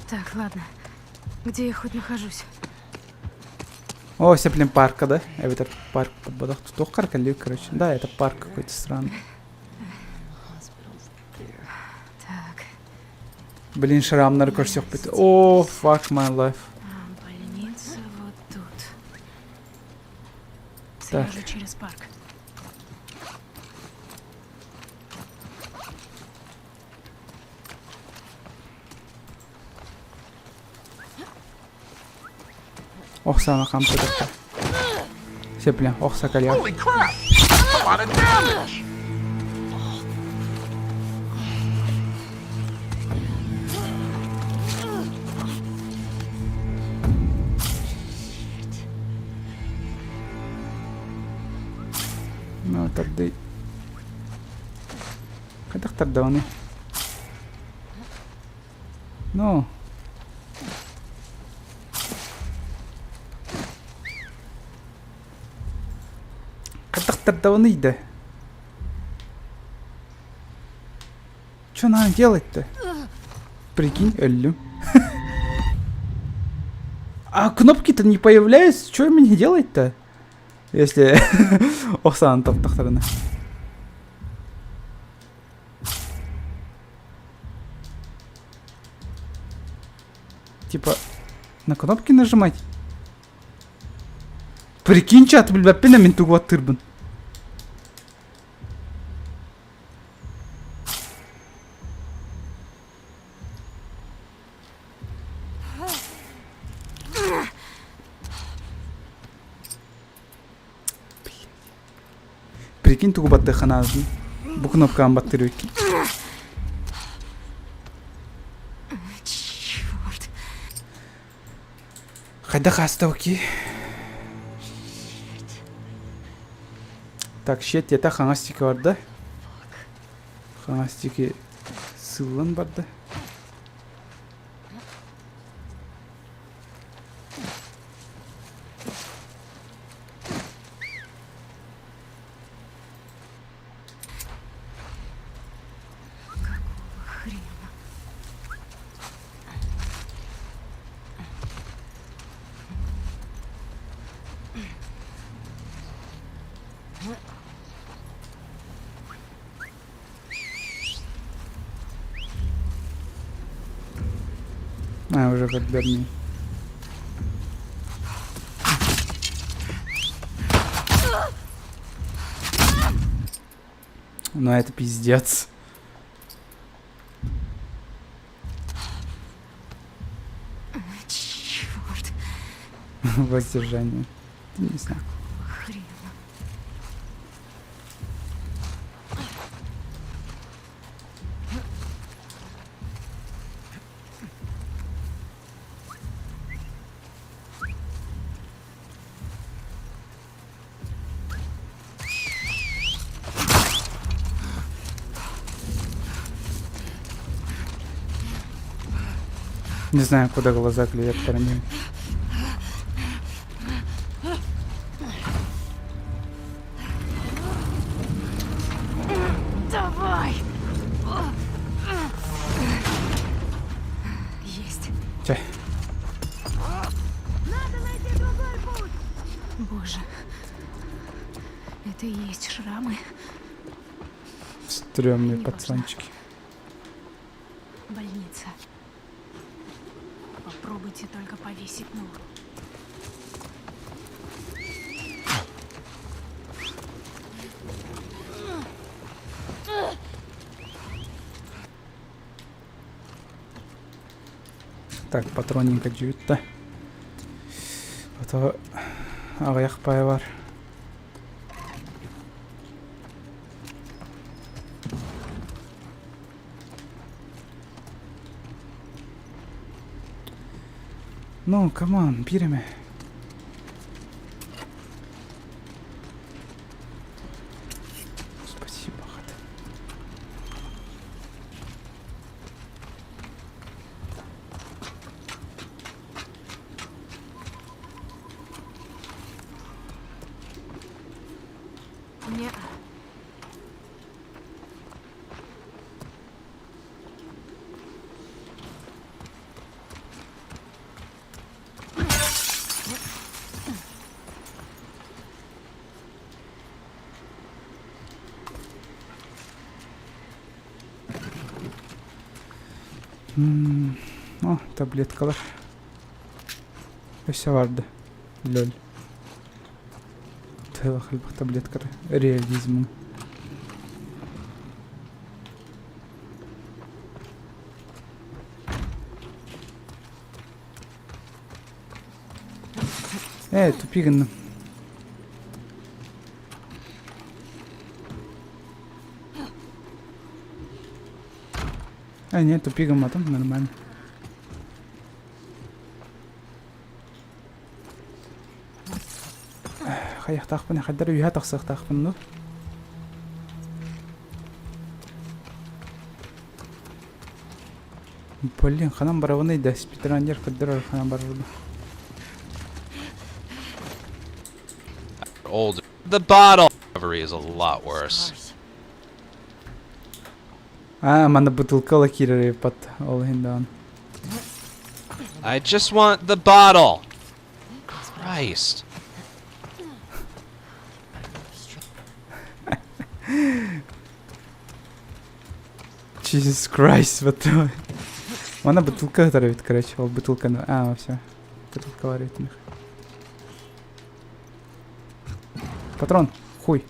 Так, ладно. Где я хоть нахожусь? О, все, блин, парка, да? Это парк буолбатах. Туох кэллик, короче. Да, это парк какой-то странный. Hospital's there. Так, Блин, шрамнар көрсөхпүт. О, fuck my life. а, больница вот тут. Так. Схожу через парк. Ох саана хампытахта. Сепля, ох сакалия. Holy crap! That's a lot of damage! Ну, тарды. Хайдах тардауны? Ну. Хайдах тардауны да? Что надо делать-то? Прикинь, өллүм. А кнопки-то не появляются, что мне делать-то? Если ох саанан таптахтарына. Типа, на кнопки нажимать? Прикинь, чат, билбэппин мин тугу аттыырбын. Прикинь, тугу баттыахханаазын. Бу кнопкаҕын баттыыр эбиккин. Черт. Хайдах ааста окей. Так, щет диэтэ хаҥас диэки барда. Хаҥас диэки сыыллан барда. Какого хрена? А, уже көрдөрмүй. Ну это пиздец. Черт. Воздержание. Не знаю. Хрена. Не знаю, куда глаза глядят парни. Давай! Есть. Чэ. Боже. Это и есть шрамы. Стрёмные Неважно. пацанчики. Больница. Попробуйте только повесить ногу. Так, патронненько дьүүттэ. А то аҕыйах пай бар. Ну, come on, биир эмэ. Спасибо, хата. Не. О, таблеткалар. Өссө барды. Лөл. Тыла элбэх таблетката. Реализм. Ээ, тупик гынным. А, нет, тупик гымматым, нормально. Хайахтаахпын хайдар үһэ тахсыахтаахпын дуу? Блин, ханан барабыный да, спидранер көрдөрөр ханан барабын. Old. The bottle recovery is a lot worse. Аа, манна бутылкала киирэр эбит ол иһин даҕаны. I just want the bottle. Christ. Jesus Christ, what the... Манна бутылка ытар эбит, короче, ол бутылканы... Аа, все. Бутылка бар эбит Патрон, хуй.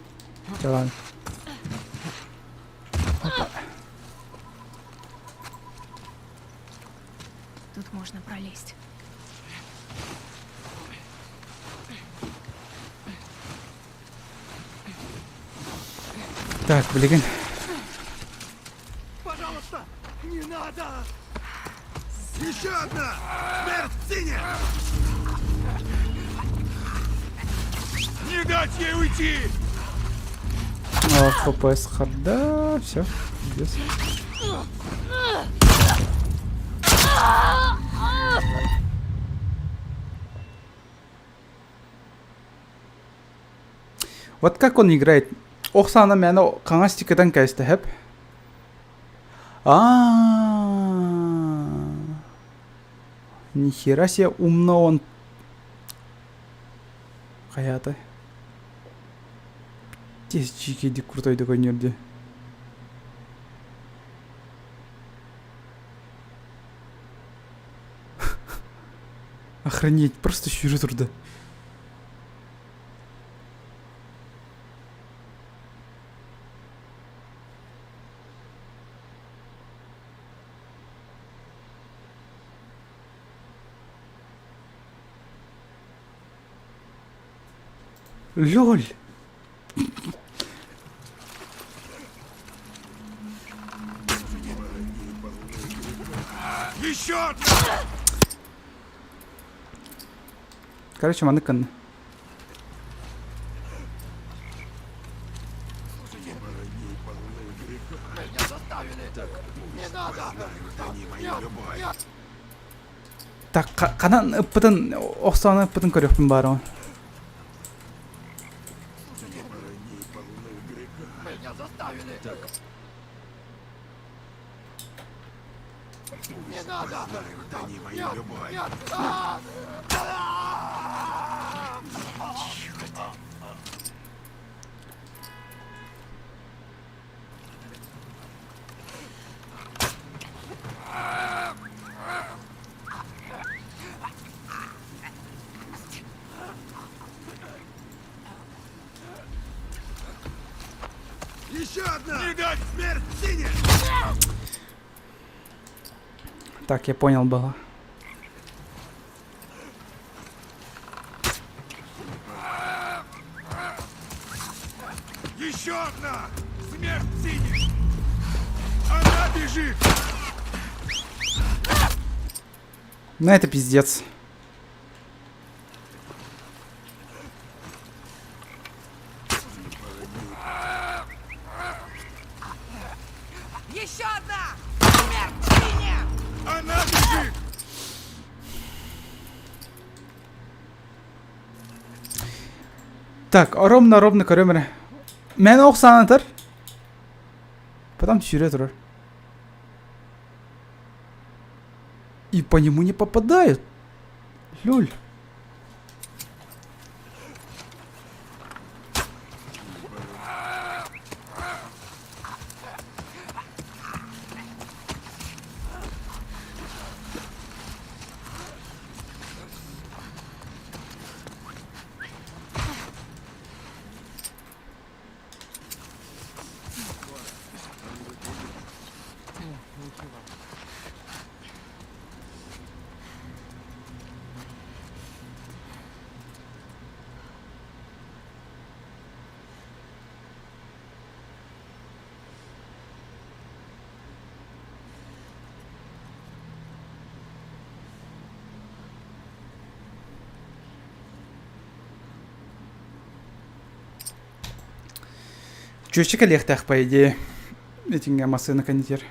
Чэ, ладно. Тут можно пролезть. Так, блин. Пожалуйста, не надо! Еще одна! Смерть синяя! Не дать ей уйти! О, ФПС харда. Все, здесь. Вот как он играет? Ох саана мээнэ хаҥас тикэтэн кээстэһэп. А, нихера себе умно он. Хайата. Тез чикиди крутой такой нерди. Охренеть, просто сүүрэ турда. Лёль! Еще одна! Короче, маннык гынна. Так, ханан ыппытын, охсоон ыппытын көрүөхпүн баарыма. Еще одна! Не дать смерть сине! Так, я понял было. Еще одна! Смерть синих! Она бежит! Ну это пиздец. Еще одна! Смерть синяя! Она бежит! Так, ровно ровно көрөм эрэ. Мэн ох санатар. Потом сүүрэ турар. И по нему не попадают. Люль. Чүөчэ кэлиэхтээх по идее. Итингэ массыына кондитер.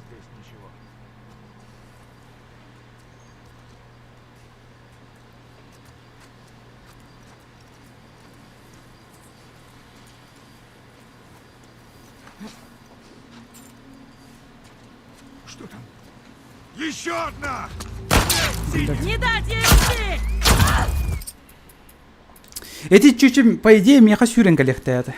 Здесь ничего. Что там? Еще одна! Не дать ей уйти! Эти чуть-чуть, по идее, миэхэ сүүрэн кэлиэхтээх этэ.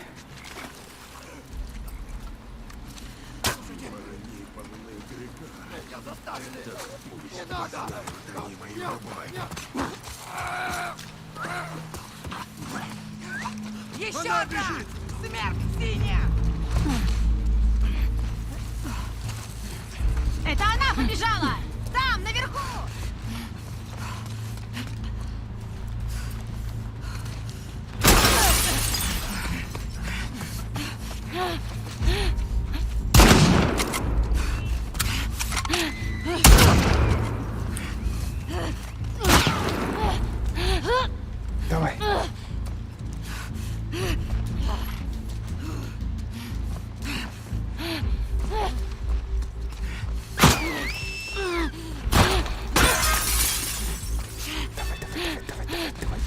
Еще одна! Смерть синяя! Это она побежала! Там, наверху! Давай. Давай, давай, давай, давай, давай, давай.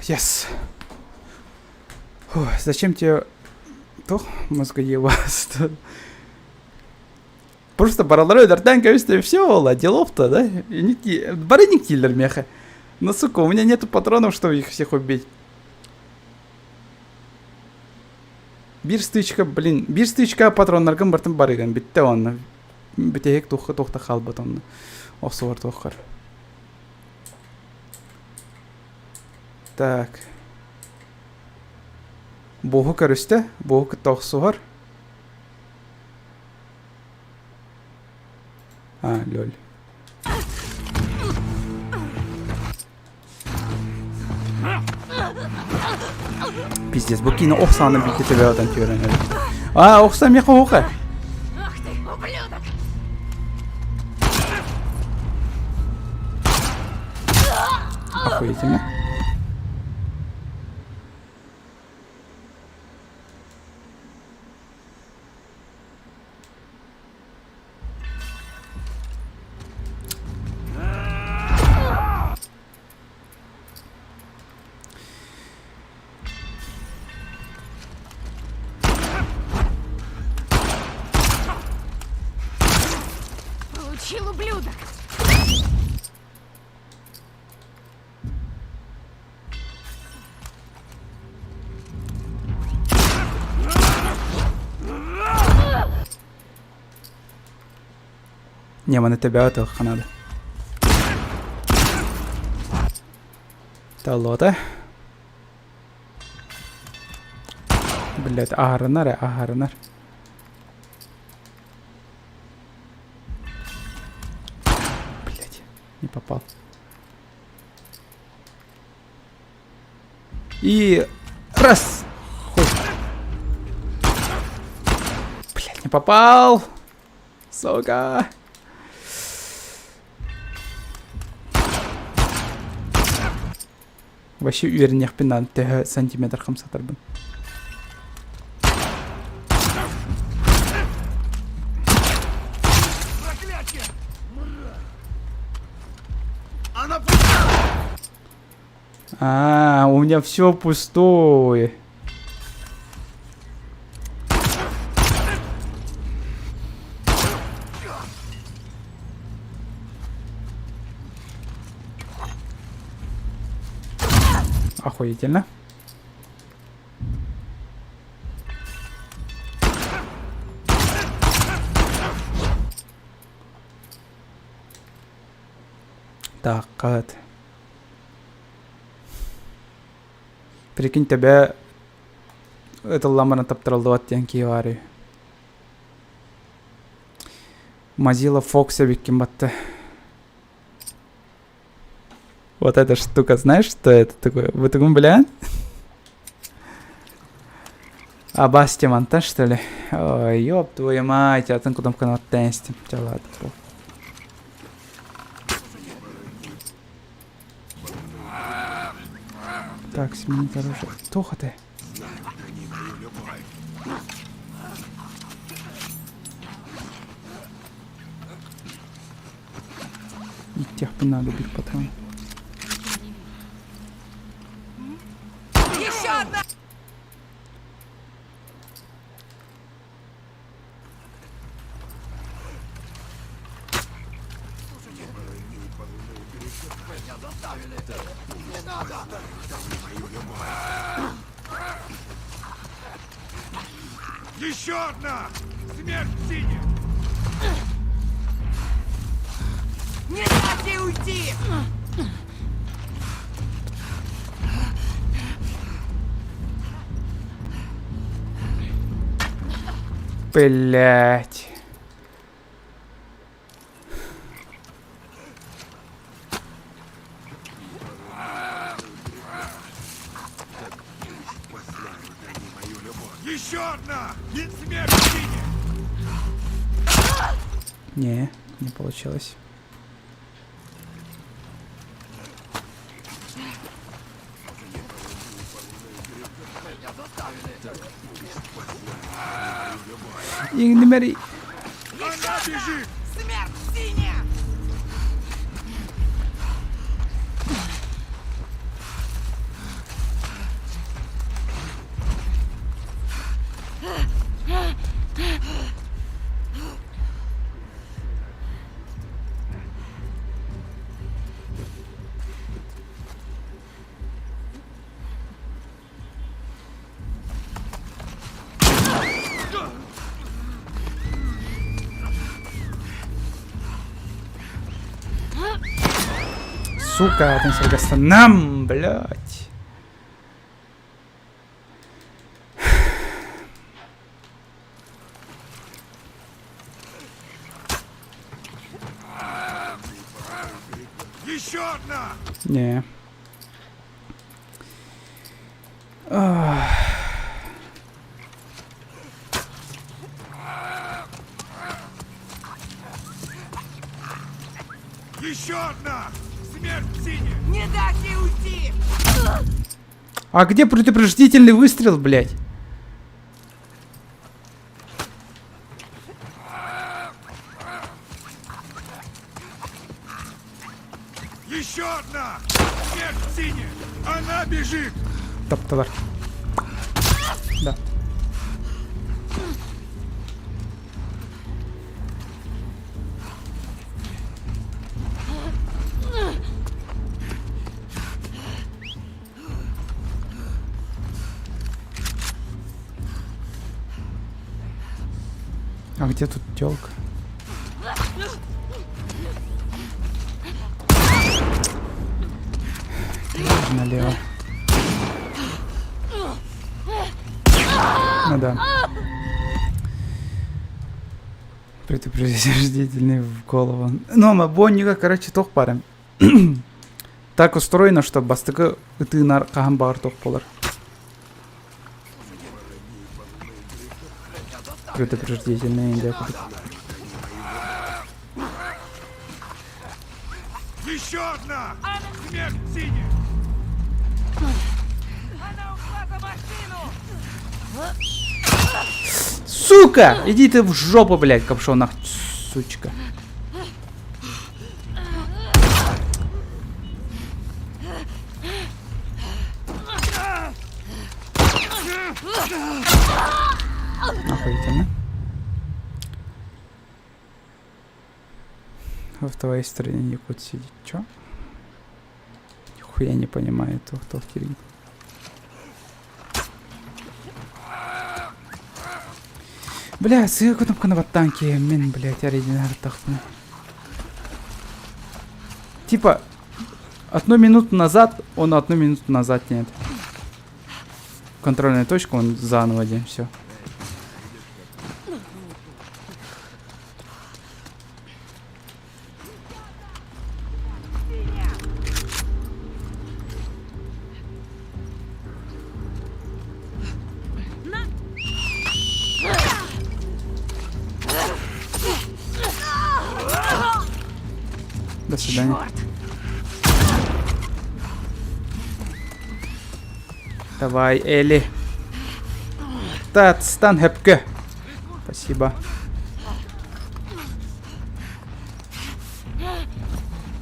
Yes. Фух, зачем тебе то мозгоева? Просто баралара өлөрдөөн кэбистэ, все, ола, делов-то, да? Бары никтииллэр миэхэ. Ну, сука, у меня нету патронов, чтобы их всех убить. Биир стычка, блин, биир стычка патроннаргын бартын барыгын, бүттэ онно. Бүтэһик туохха туохта хаалбат онно. Охсугар туоххар. Так. Буоһу көрүстэ, буоһу кытта охсуһар. А, лоль. Пиздец, бу киинэ ох сааны биирдэ төбөтөн түөрэн эбит. А, охса миэхэ оһуха. Ах ты, ублюдок! Охуительно. Получил ублюдок! Не, маны төбөҕө тыахха наада. Таллота. Блять, аһарынар э, аһарынар. Блять, не попал. И раз. Хуй. Блять, не попал. Сука. Вообще үөрэниэхпин наада төһө сантиметр хамсатарбын. А, у меня все пустое. Охуительно. Так, хат. Прикинь, тебя ытыллан баран таптарыллыбат диэн киһи баар үһү. Мазила Фокс эбиккин батта. Вот эта штука, знаешь, что это такое? Вы таком, бля? А Басти монтаж, что ли? Ой, ёб твою мать, атын кудам тенстим. Ладно, похуй. Так, сменить оружие. Тоха ты. Иттиэхпин надо биир патрон. Еще одна! Еще одна! Смерть синих! Не дать ей уйти! Блять. Еще одна! Смерть синих! Не, не получилось. Иҥнимэри. Она бежит! Смерть синяя! Сука, атын сиргэ нам, блядь. Еще одна! Не. Еще одна! Смерть синих! Не дать ей уйти! А где предупредительный выстрел, блядь? Еще одна! Смерть синих! Она бежит! Тапталар. Да. А где тут телка? Налево. Ну да. Предупреждительный в голову. Ну, Бонника, короче, туох баарым. Так устроено, что бастакы ытыынар хаһан баҕар туох буолар. Предупреждительный индия курдук. Еще одна! Смерть синих! Она ушла за машину! Сука! Иди ты в жопу, блядь, капшонах, сучка. Охуительно. В твоей стороне якут сидит. Чё? Нихуя не понимаю, кто кто херень. Бля, сыа кнопка на танке, мин, блядь, оригинал Типа, одну минуту назад, он одну минуту назад нет. Контрольная точка, он заново день, все. До свидания. Давай, Элли. Да, отстань, Хэпке. Спасибо.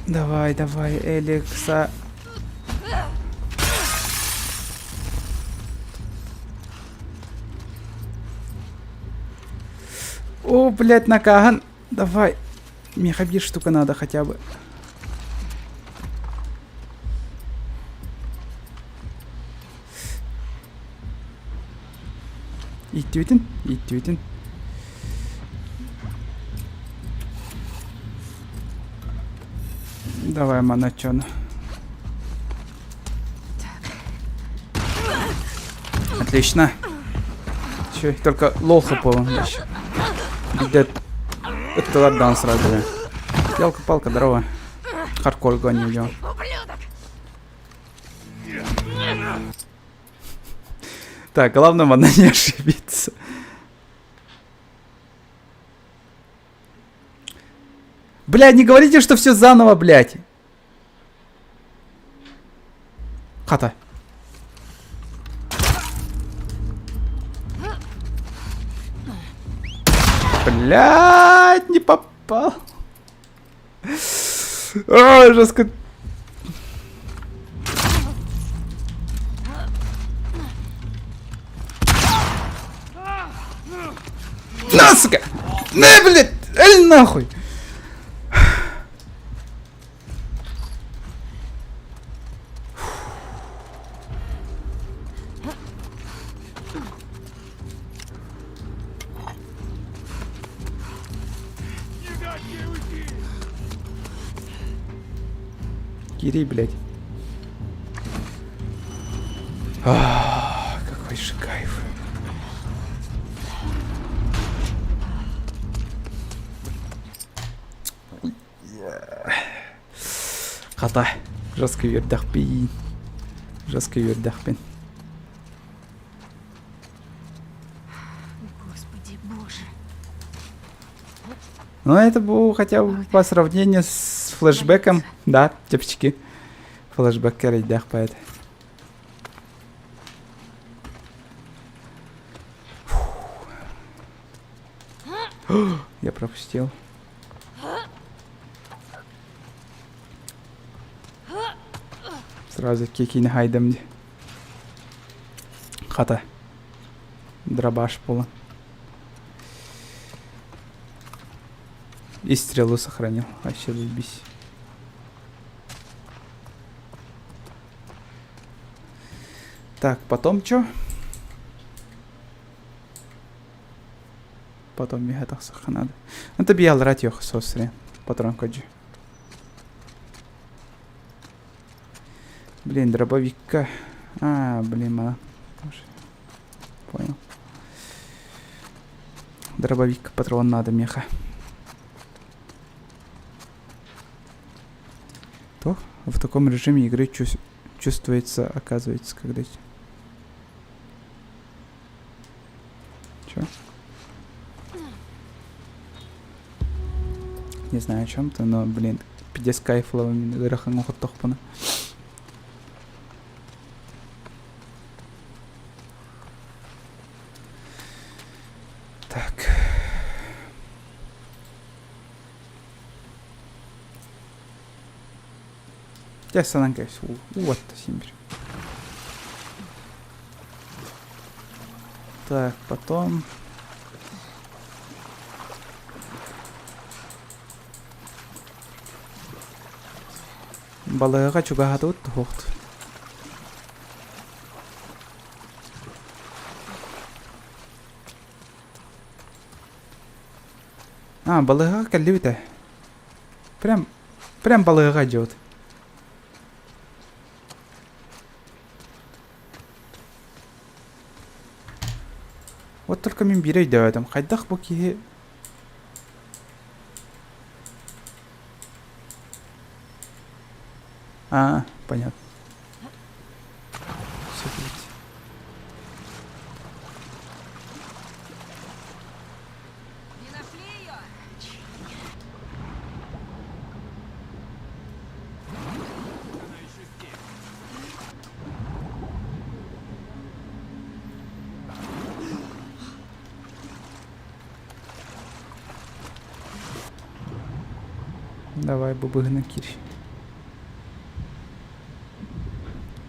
Давай, давай, Эликса. О, блядь, накаган. Давай. Мне хабир штука надо хотя бы. Иттибитин, иттибитин. Давай, Маначон. Отлично. Че, только лоха по еще. Где это дан сразу. Ялка-палка, здорово. Хардкор гоним идем. Так, главное, она не ошибиться. Блядь, не говорите, что все заново, блядь. Хата. Блядь, не попал. О, жестко. На, сука! На, блядь! Эль, нахуй! Кири, блядь. А, какой же кайф. Хата, жестко үөрдэхпин. Жестко үөрдэхпин. Господи боже. Ну, это был хотя бы по сравнению с флешбеком. Да, типчики. Флешбэк кэрийдэх поэт. Я пропустил. Сразу кекини хайдам ди. Хата. Дробаш буолан. И стрелу сохранил. Вообще заебись. Так, потом что? Потом миэхэ тахсахха надо. Это биалрат йох сосре. Патрон коджи. Блин, дробовика. А, блин, мана. Понял. Дробовик, патрон надо, меха. То в таком режиме игры чувствуется, оказывается, когда... Чё? Не знаю о чем ты, но, блин, пиздец кайфлова мин ыарахан оҥоһуттахпына. Так. Дьэ санаан кэбис уотта син бир. Так, потом... Балыыһаҕа чугаһаатыбыт туһуохт. А, балыыһаҕа кэллибит ээ. Прям, прям балыыһаҕа идет. Вот только мин биири өйдөөбөтүм. Хайдах бу киһи А, понятно. Всё, блядь. Не нашли ее? Давай бу быһынан киир.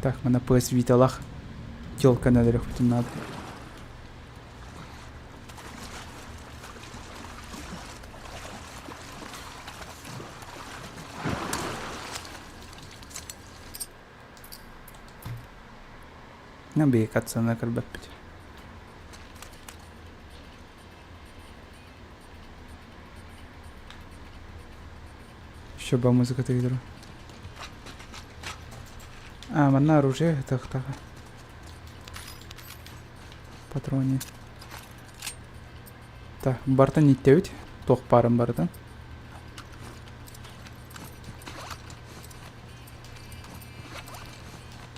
Так, мана PS Vita-лах телканы өлөрүөхпүтүн наада. Ну, биһиги катсана көрбөппүт. Еще ба музыка тыгдыру. А, манна оружие тахтаха. Патроне. Так, бартан иттебит. Туох баарын барытын.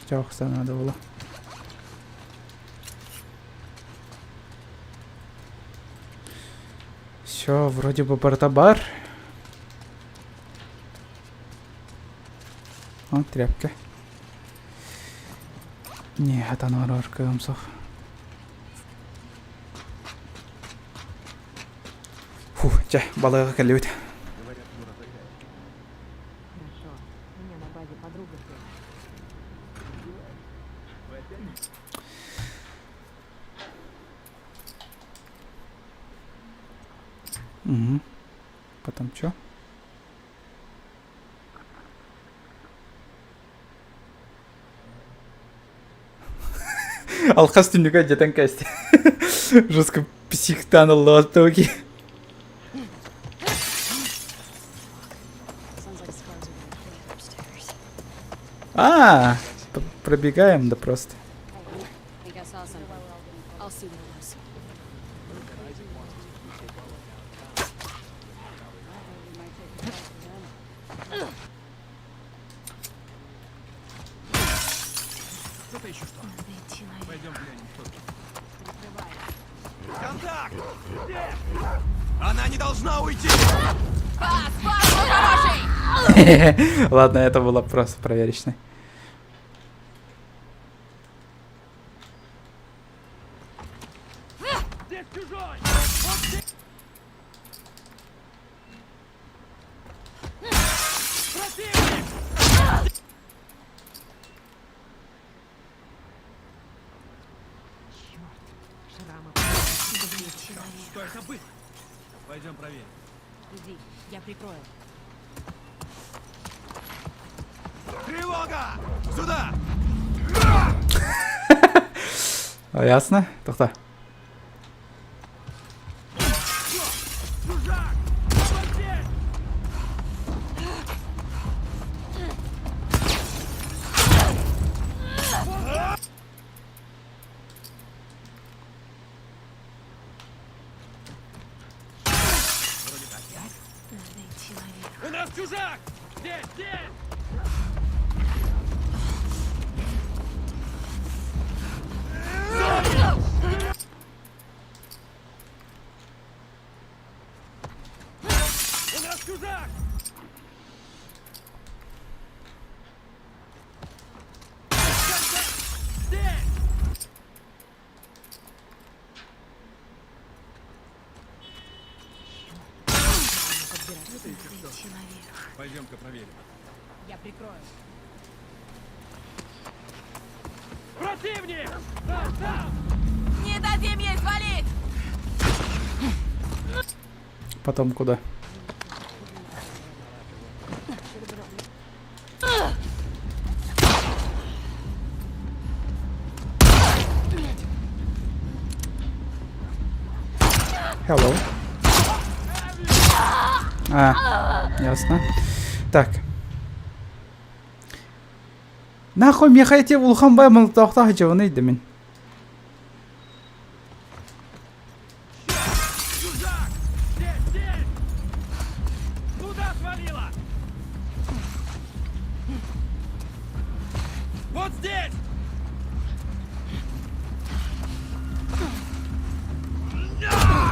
Чаохса надо было. Все, вроде бы барыта бар. О, тряпка. Не, это наоборот, кыымсох. Фу, чэ, балыга кэллибит. Хорошо. У меня на базе подруга ждет. Угу. Потом чё? Алхас түннүкэ дьэтэн кээсти. Жестко психтаан ыллааттабыки. Sounds like scars are gonna play upstairs. А, пробегаем, да просто. Think I saw something. I'll see what it was. Это еще что? Надо идти наверх. Пойдем глянем, кто тут. Контакт! Она не должна уйти! Пас, пас, мой хороший! Ладно, это было просто проверочный. Здесь чужой! Вот здесь! Противник! Шрамы. Надо идти наверх. Что это было? Пойдем проверим. Иди, я прикрою. Тревога! Сюда! А, ясно? Тохтоо. Чужак! Вот здесь! Надо идти наверх. У нас чужак! Здесь, здесь! У нас чужак! Здесь! Надо идти наверх. Пойдем-ка проверим. Я прикрою. Противник! Там, там! Не дадим ей свалить! Потом куда? Hello. А, ясно. Так. Нахуй миэхэ ити улахан баҕайы молотоохтоох дьону мин. Чужак! Здесь, здесь! Куда свалила? Вот здесь!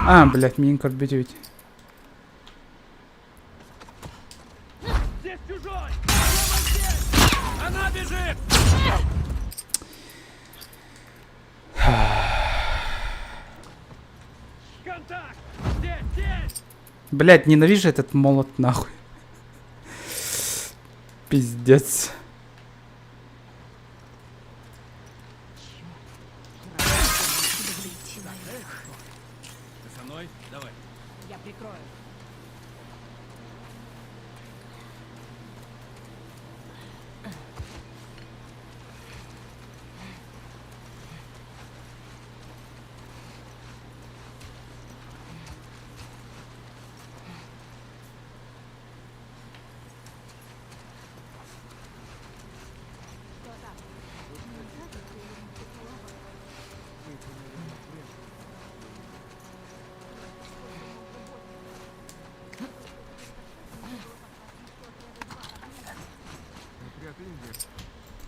А, блядь, миигин көрбүт ведь. Здесь чужой! Прямо здесь! Она бежит! Контакт! Здесь, здесь! Блядь, ненавижу этот молот нахуй. Пиздец. Надо идти наверх. Ты со мной? Давай. Я прикрою.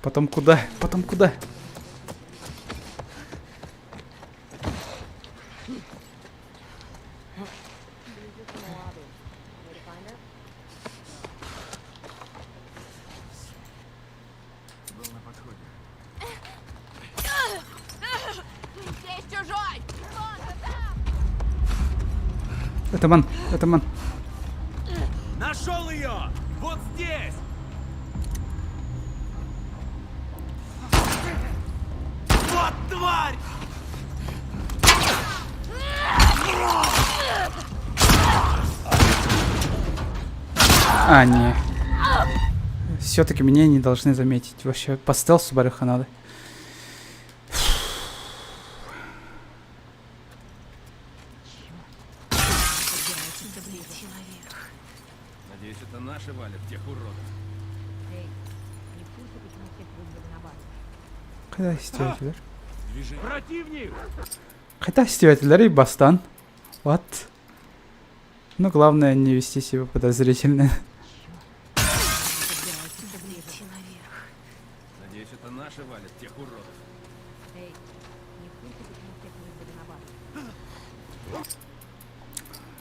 Потом куда? Потом куда? Был на подходе. Здесь чужой! Вон, там! Это ман, это ман. Нашел ее! Вот здесь! Вот тварь! А, не. Все-таки меня не должны заметить. Вообще, по стелсу барыха надо. Надо идти наверх. Надеюсь, это наши валят тех уродов. Эй, не путай. Хайда истибэтилэр? Противник! Хайда истибэтилэр бастан? What? Ну, главное не вести себя подозрительно. Надо идти наверх. Надеюсь, это наши валят тех уродов. Эй, не в курсе, почему всех вызвали на базу?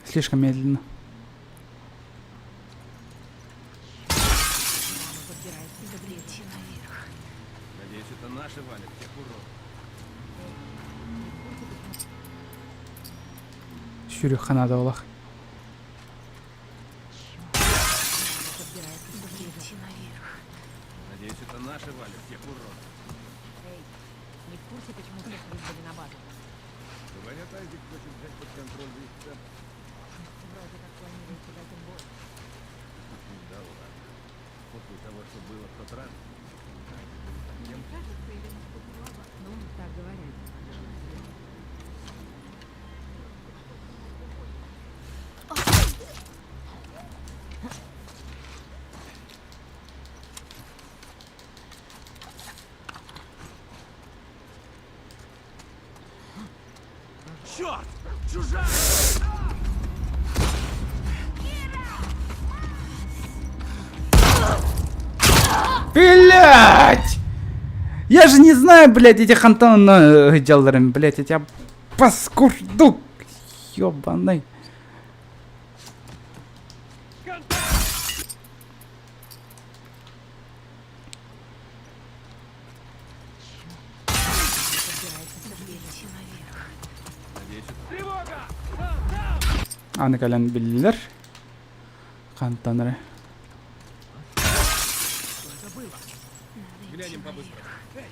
Слишком медленно. Мама подбирается все Надо ближе. идти наверх. Надеюсь, это наши валят тех уродов. Эй, не в курсе, почему Сүүрүөххэ наада буоллаҕа. Мама подбирается все Надо ближе. идти наверх. Надеюсь, это наши валят тех уродов. Эй, не в курсе, почему всех вызвали на базу? Говорят, Айзек хочет взять под контроль весь центр. Вроде как планируется дать им бой. Да ладно. После того, что было в тот раз, Мне кажется, или наступила база? Ну, так говорят. Черт! Чужак! Блять! Я же не знаю, блядь, этих Антон деларами, блядь, я тебя паскурду, ёбаный. Надо идти наверх. надеюсь, это... Тревога! Там, там! Аны кэлэн биллилэр. Хантан эрэ. Надо идти Глянем по-быстрому. наверх.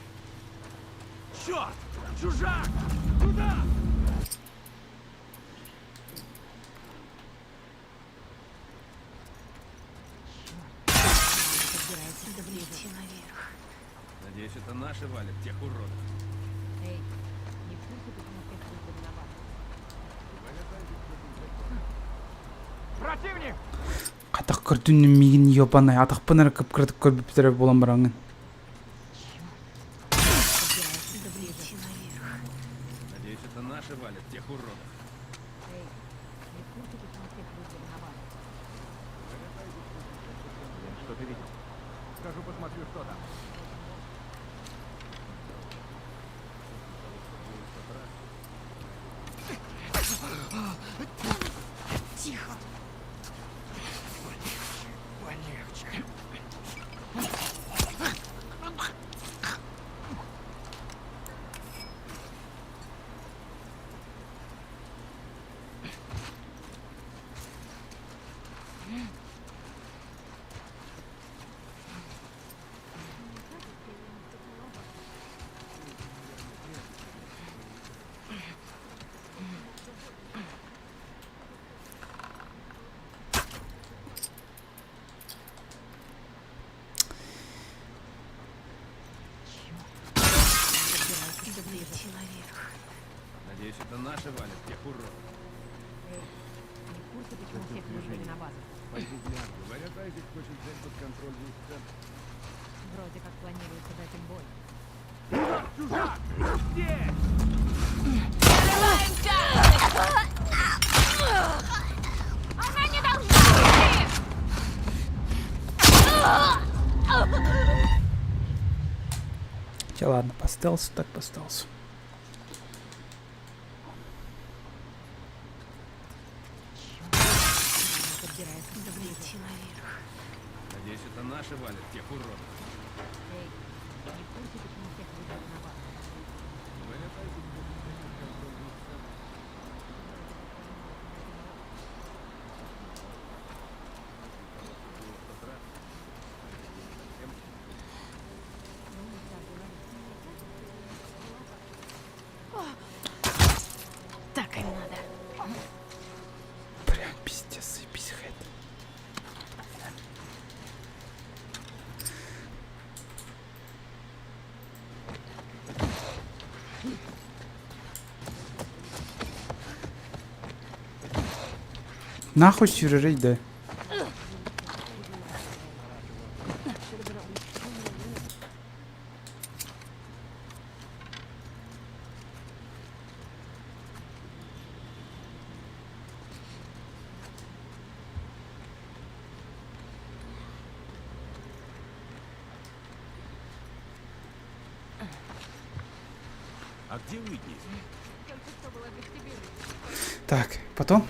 Черт! Чужак! Туда! Мама подбирается все Надо ближе. идти наверх. Надеюсь, это наши валят тех уродов. Эй, не в курсе, почему всех вызвали на базу? Противник! Хайдах көрдүҥ миигин ёбаный атахпын эрэ кып-кыратык көрбүттэрэ буолан бараҥҥын. Подбирается все Надо ближе. идти наверх. Надеюсь, это наши валят тех уродов. Эй, не в курсе, почему всех вызвали на базу? Что ты видел? Скажу, посмотрю, что там. Тихо. Полегче. Надо идти наверх. Надеюсь, это наши валят тех уродов. Эй, не в курсе, почему всех вызвали на базу? Пойду гляну. Говорят, Айзек хочет взять под контроль весь центр. Вроде как планируется дать им бой. Чужак! Здесь! Прорываемся! Она не должна уйти! Чэ, ладно, по стелсу так по стелсу. Мама подбирается все Надо ближе. идти наверх. Надеюсь, это наши валят тех уродов. Эй, не в курсе, почему всех вызвали на базу? Говорят, Айзек хочет взять под контроль весь центр. Ну, так говорят. Так им надо. Прям пиздец, заебись хэт. Нахуй сүүрэрий да. А где Уитни? Только что была в вестибюле. Так, потом.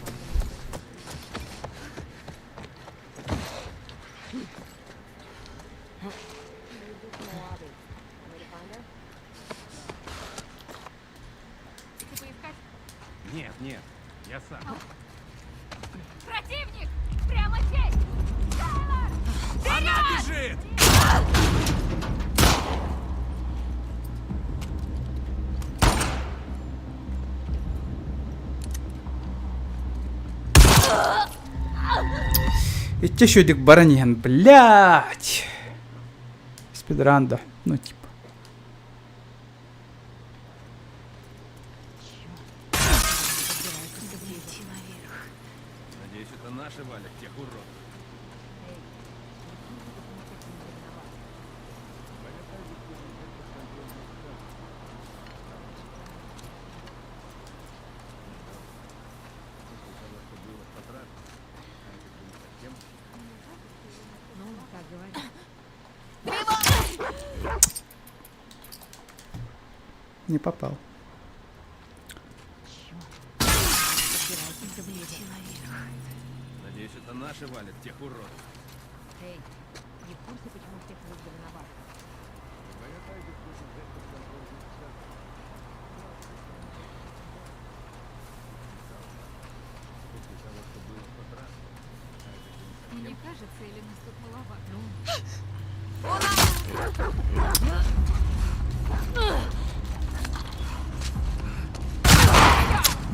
Идти поискать? Нет, нет, я сам. Противник! Прямо здесь! Тайлор! Она бежит! Иччэ үчүгэйдик баран иһэн, блядь! Спидран да, ну типа. Идти наверх. Надеюсь, это наши валят тех уродов. Ну, так говорят. Не попал. Идти наверх. Надеюсь, это наши валят тех уродов. Эй, не в курсе, почему всех вызвали на базу? Мне кажется, или нас тут маловато?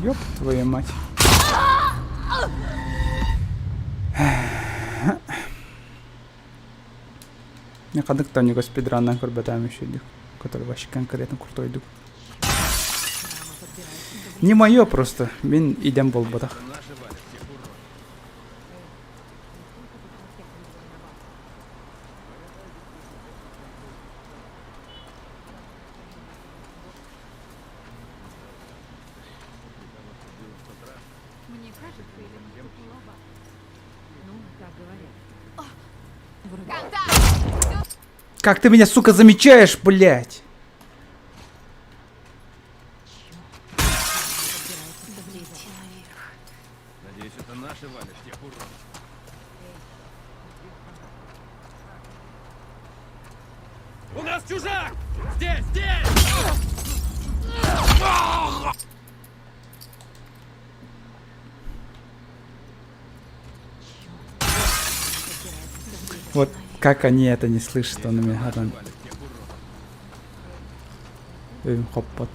Ёб твою мать. Не ханнык тоннуга спидранынан көрбөтөм үчүгэйдик, который вообще конкретно крутойдук. Не мое просто, мин идэм буолбатах. Это наши валят тех уродов. Мне кажется, или нас тут маловато? Ну, так говорят. Контакт! Как ты меня, сука, замечаешь, блядь? Идти наверх. Надеюсь, это наши валят тех уродов. У нас чужак! Здесь, здесь! Вот как они это не слышат, он меня хатан. Валят тех уродов. Өйүм хоппот.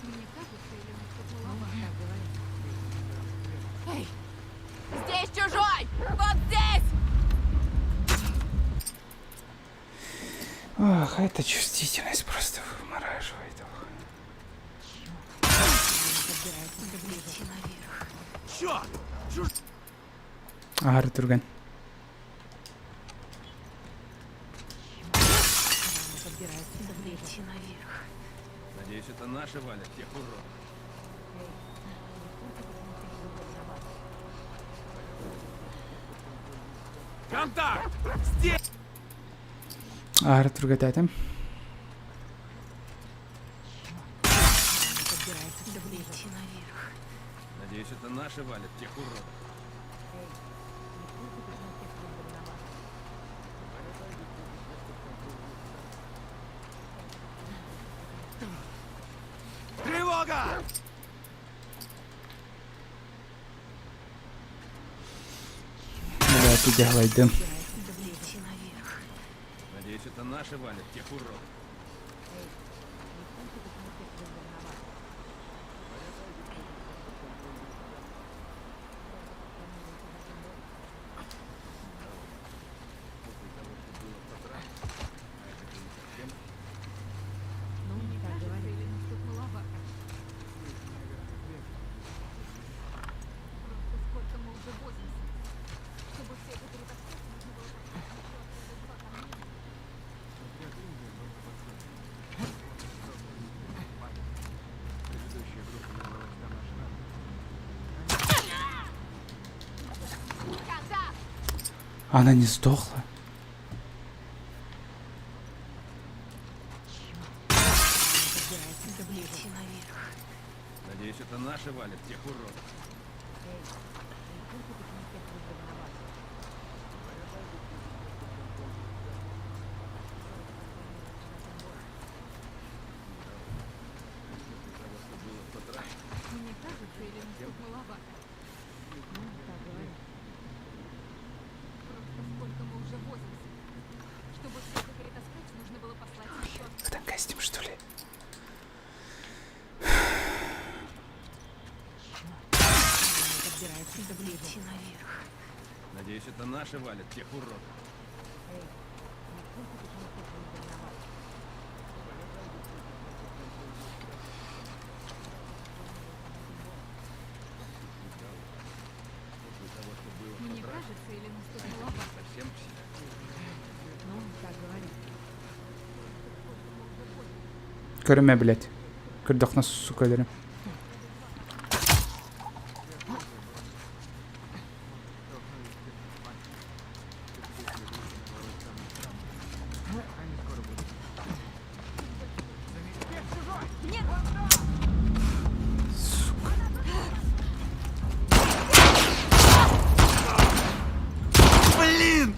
Мне кажется, или нас тут маловато? Эй! Здесь чужой! Вот здесь! Ах, эта чувствительность просто вымораживает. Идти наверх. Черт! Аһары түргэн. Идти наверх. Надеюсь, это наши валят тех уродов. Контакт! Здесь! Аһары түргэтээтим. Идти наверх. Надеюсь, это наши валят тех уродов. Тревога! Блядь, иди Идти наверх. Надеюсь, это наши валят тех уродов. Мне кажется, или нас тут маловато? Просто сколько мы уже возимся. Чтобы все это перетаскать, нужно было потратить еще целых два камня. Она не сдохла. Идти наверх. Надеюсь, это наши валят тех уродов. Мне кажется, или нас тут маловато? Просто сколько мы уже возимся. Чтобы все это перетаскать, нужно было послать еще. Там костюм, что ли? Идти наверх. Надеюсь, это наши валят тех уродов. Мне кажется, или нас тут маловато? Совсем псих. Көрүмэ, блядь. Көрдөххүнэ, сука, өлөрүм. Сука. Блин!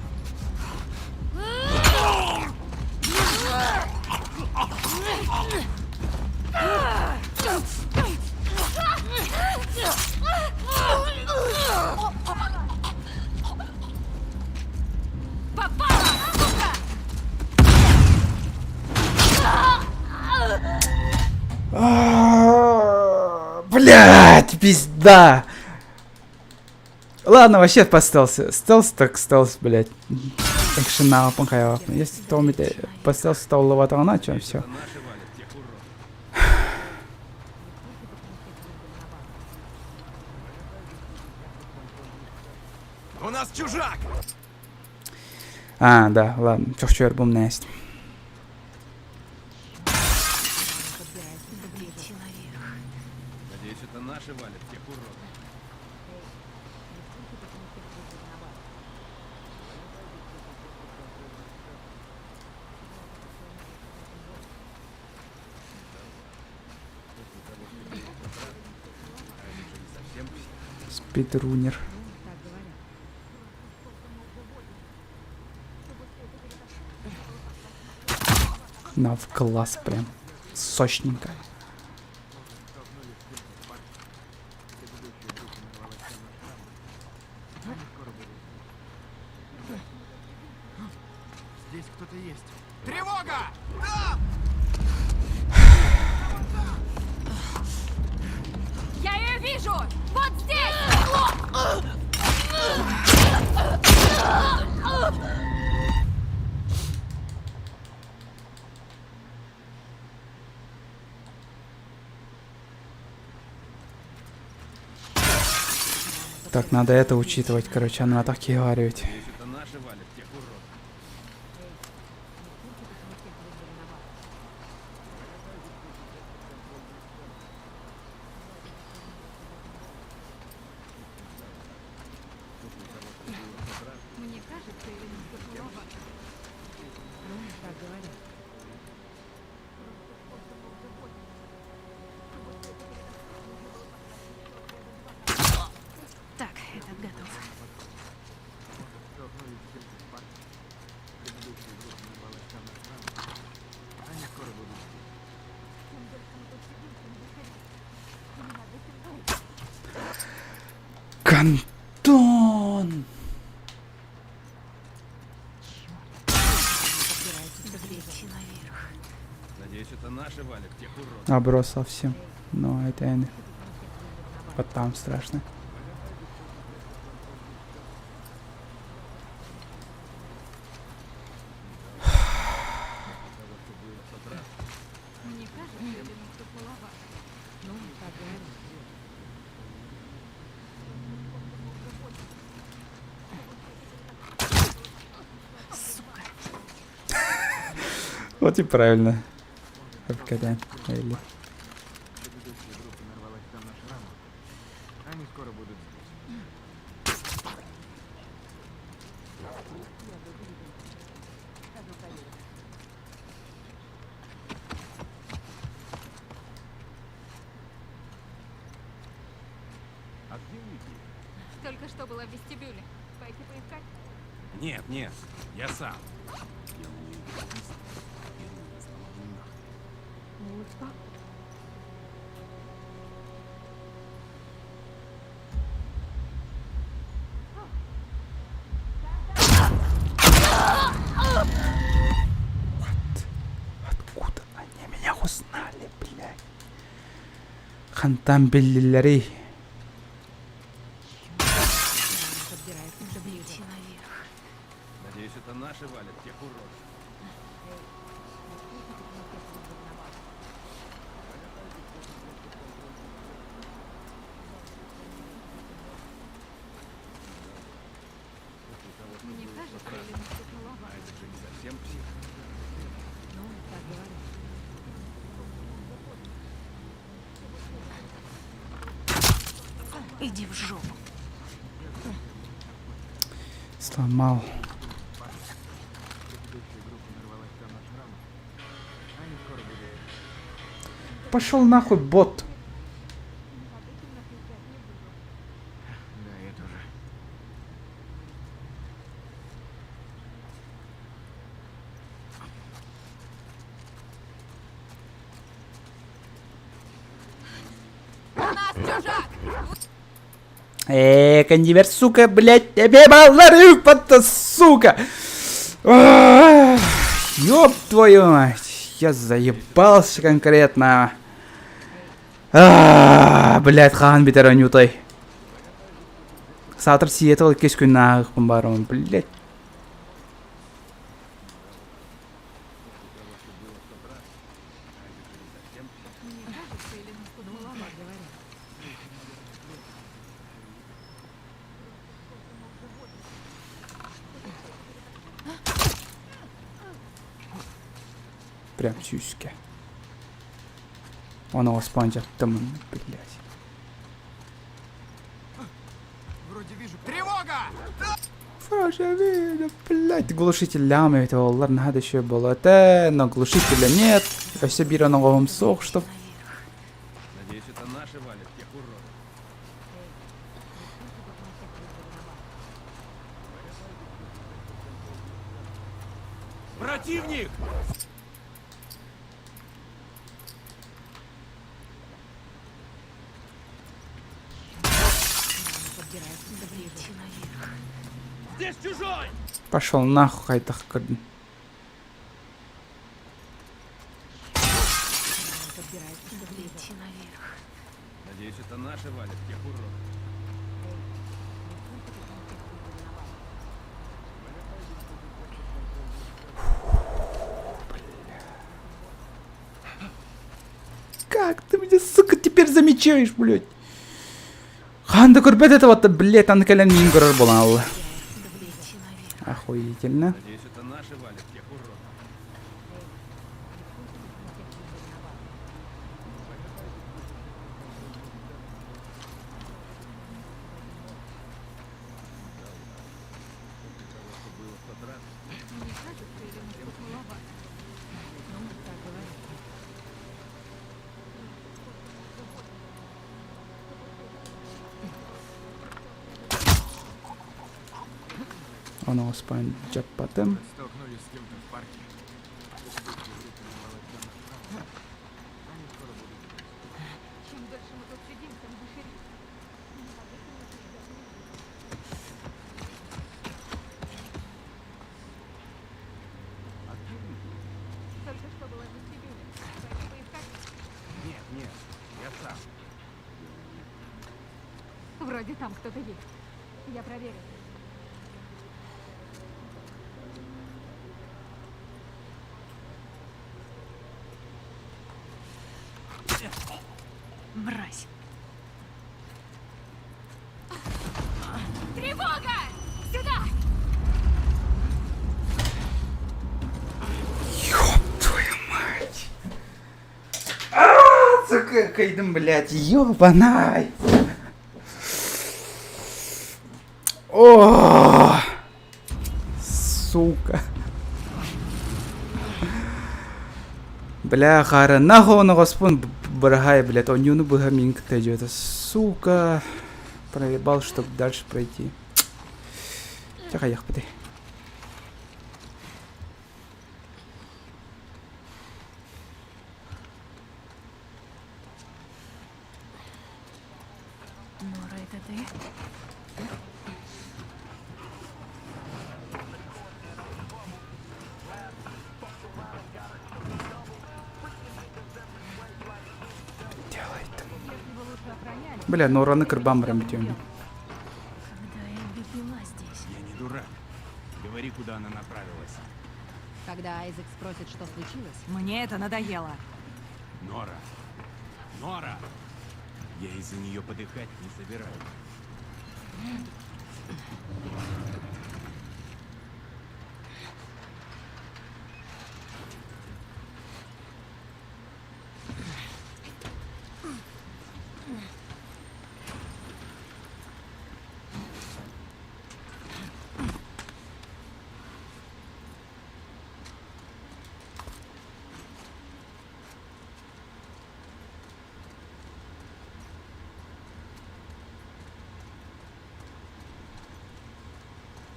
Попала! Сука! А, Блядь, пизда. Ладно, вообще по стелсу. Стелс так стелс, блядь. Экшен на Если то по стелсу стал ловатана, чем все. Это наши валят тех уродов. У нас чужак! А, да, ладно. Чохчуэр бум нэст. Идти наверх. Надеюсь, это наши валят тех уродов. Спидрунер. На в глаз прям. Сочненько. Здесь кто-то есть. Тревога! Там! Я ее вижу! Вот здесь! Так, надо это учитывать, короче, она так и говорит. Надеюсь, это наши валят тех уродов. Мне кажется, или нас тут маловато? Так, этот готов. Столкнулись с кем-то в парке. Предыдущая группа нарвалась там на шрам. Они скоро будут здесь. Кантон! Идти наверх. Надеюсь, это наши валят тех уродов. Оброс совсем. Но это не. Вот там страшно. Мне кажется, или нас тут маловато? Сука. Вот и правильно. Капкадан. Или. Предыдущая группа нарвалась там на шрам. Они скоро будут здесь. что была в вестибюле. Пойти поискать? Нет, нет, я сам. Я умею быстро. Беру и разломаю нахрен. Откуда они меня узнали, блядь? Хантан биллилэрий? Подбирается все ближе. Идти наверх. Надеюсь, это наши валят тех уродов. Мне кажется, или нас тут маловато? А это же не совсем псих. Ну, так говорят. Иди в жопу. Сломал. Предыдущая группа нарвалась там на шрам. Они скоро будут. Пошел нахуй, бот. Да, я тоже. У нас чужак! Э, кондивер, сука, блядь, тебе баллары, сука! Ах, Ёб твою мать, я заебался конкретно. А, блядь, хаһан бүтэр оонньуутай. Саатар Сиэтл иккис күн ааһыахпын баарым, блядь. Мне кажется, или нас тут маловато? Прям сүүскэ. Ону оспан дьаттым, блядь. Вроде вижу. Тревога! Вроде блядь, глушитель лям это олар надо еще было те, но глушителя нет. Өссө биир оноҕоһум суох, чтоб Надеюсь, это наши валят тех уродов. Противник! Подбирается все ближе. Идти наверх. Здесь чужой! Пошел нахуй хайдах көрдүн. Подбирается все ближе. Идти наверх. Надеюсь, это наши валят тех уродов. Как ты меня, сука, теперь замечаешь, блядь? Хаһан да көрбөт этэ вот, блядь, аны кэлэн миигин көрөр буолан Идти наверх. Охуительно. Надеюсь, это наши валят тех уродов. Мне кажется, или нас тут маловато? Ну, так говорят. Ону дьаппатым. Столкнулись с кем-то в парке. Чем дольше мы тут сидим, тем выше риск. Только что была в вестибюле. Пойти поискать? Нет, нет, я сам. Вроде там кто-то есть. Я проверю. Мразь. Тревога! Сюда! Ёб твою мать. А, сука, кыайдым, блядь, ёбанай. О, сука. Бля, хара, нахуй оноҕоспун быраһаай, блядь, оонньууну быһа миигин кытта дьиэтэ, сука. Проебал, чтобы дальше пройти. Чэ хайыахпытый. Нора, это ты? Делай там. Бля, Нораны кырбаан баран бүтүөм. Когда Эбби была здесь? Я не дурак. Говори, куда она направилась. Когда Айзек спросит, что случилось, Мне это надоело. Нора! Нора! Я из-за нее подыхать не собираюсь.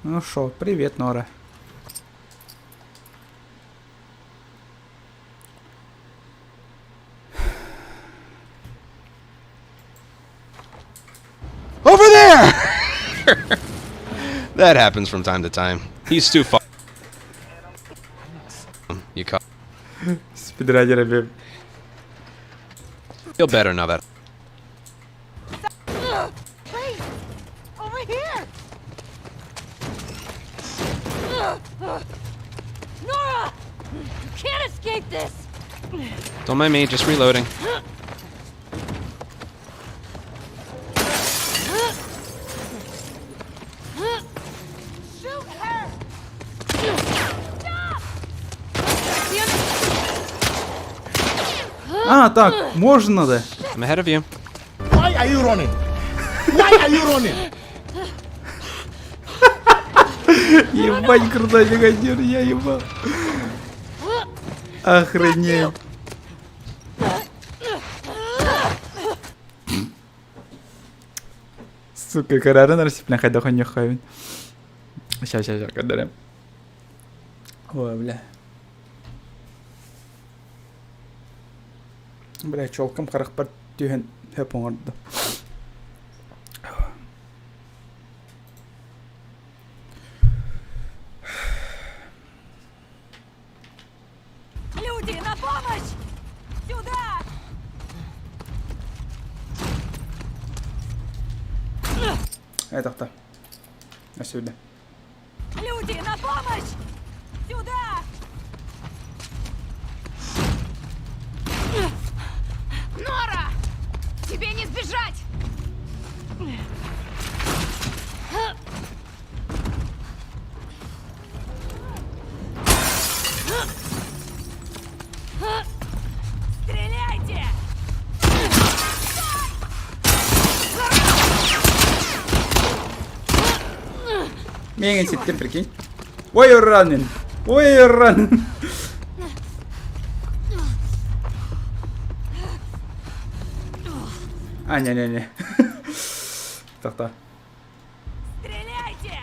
Ну шо, привет, Нора. Over there! That happens from time to time. He's too far. You caught. Спидранер бе. Feel better now that. Wait! Over here! Nora! You can't escape this! Don't mind me, just reloading. Shoot her! А, так, можно, да? I'm ahead of you. Why are you running? Why are you running? Ебать, крутой механизм, я ебал. Охренеть. Сука, карары нарсиплен хайда хоньохойбун. Ща, ща, ща, көрдөрөм. Ой, бля. Бля, чолкам харахпар түһэн хөп оҥордо. Люди, на помощь! Сюда! Э, тохто. Өссө Люди, на помощь! Сюда! Нора! Тебе не сбежать! Стреляйте! Миигин ситтим, прикинь. Ой, ранен! Ой, ранен! А, не-не-не. Тохто. Стреляйте!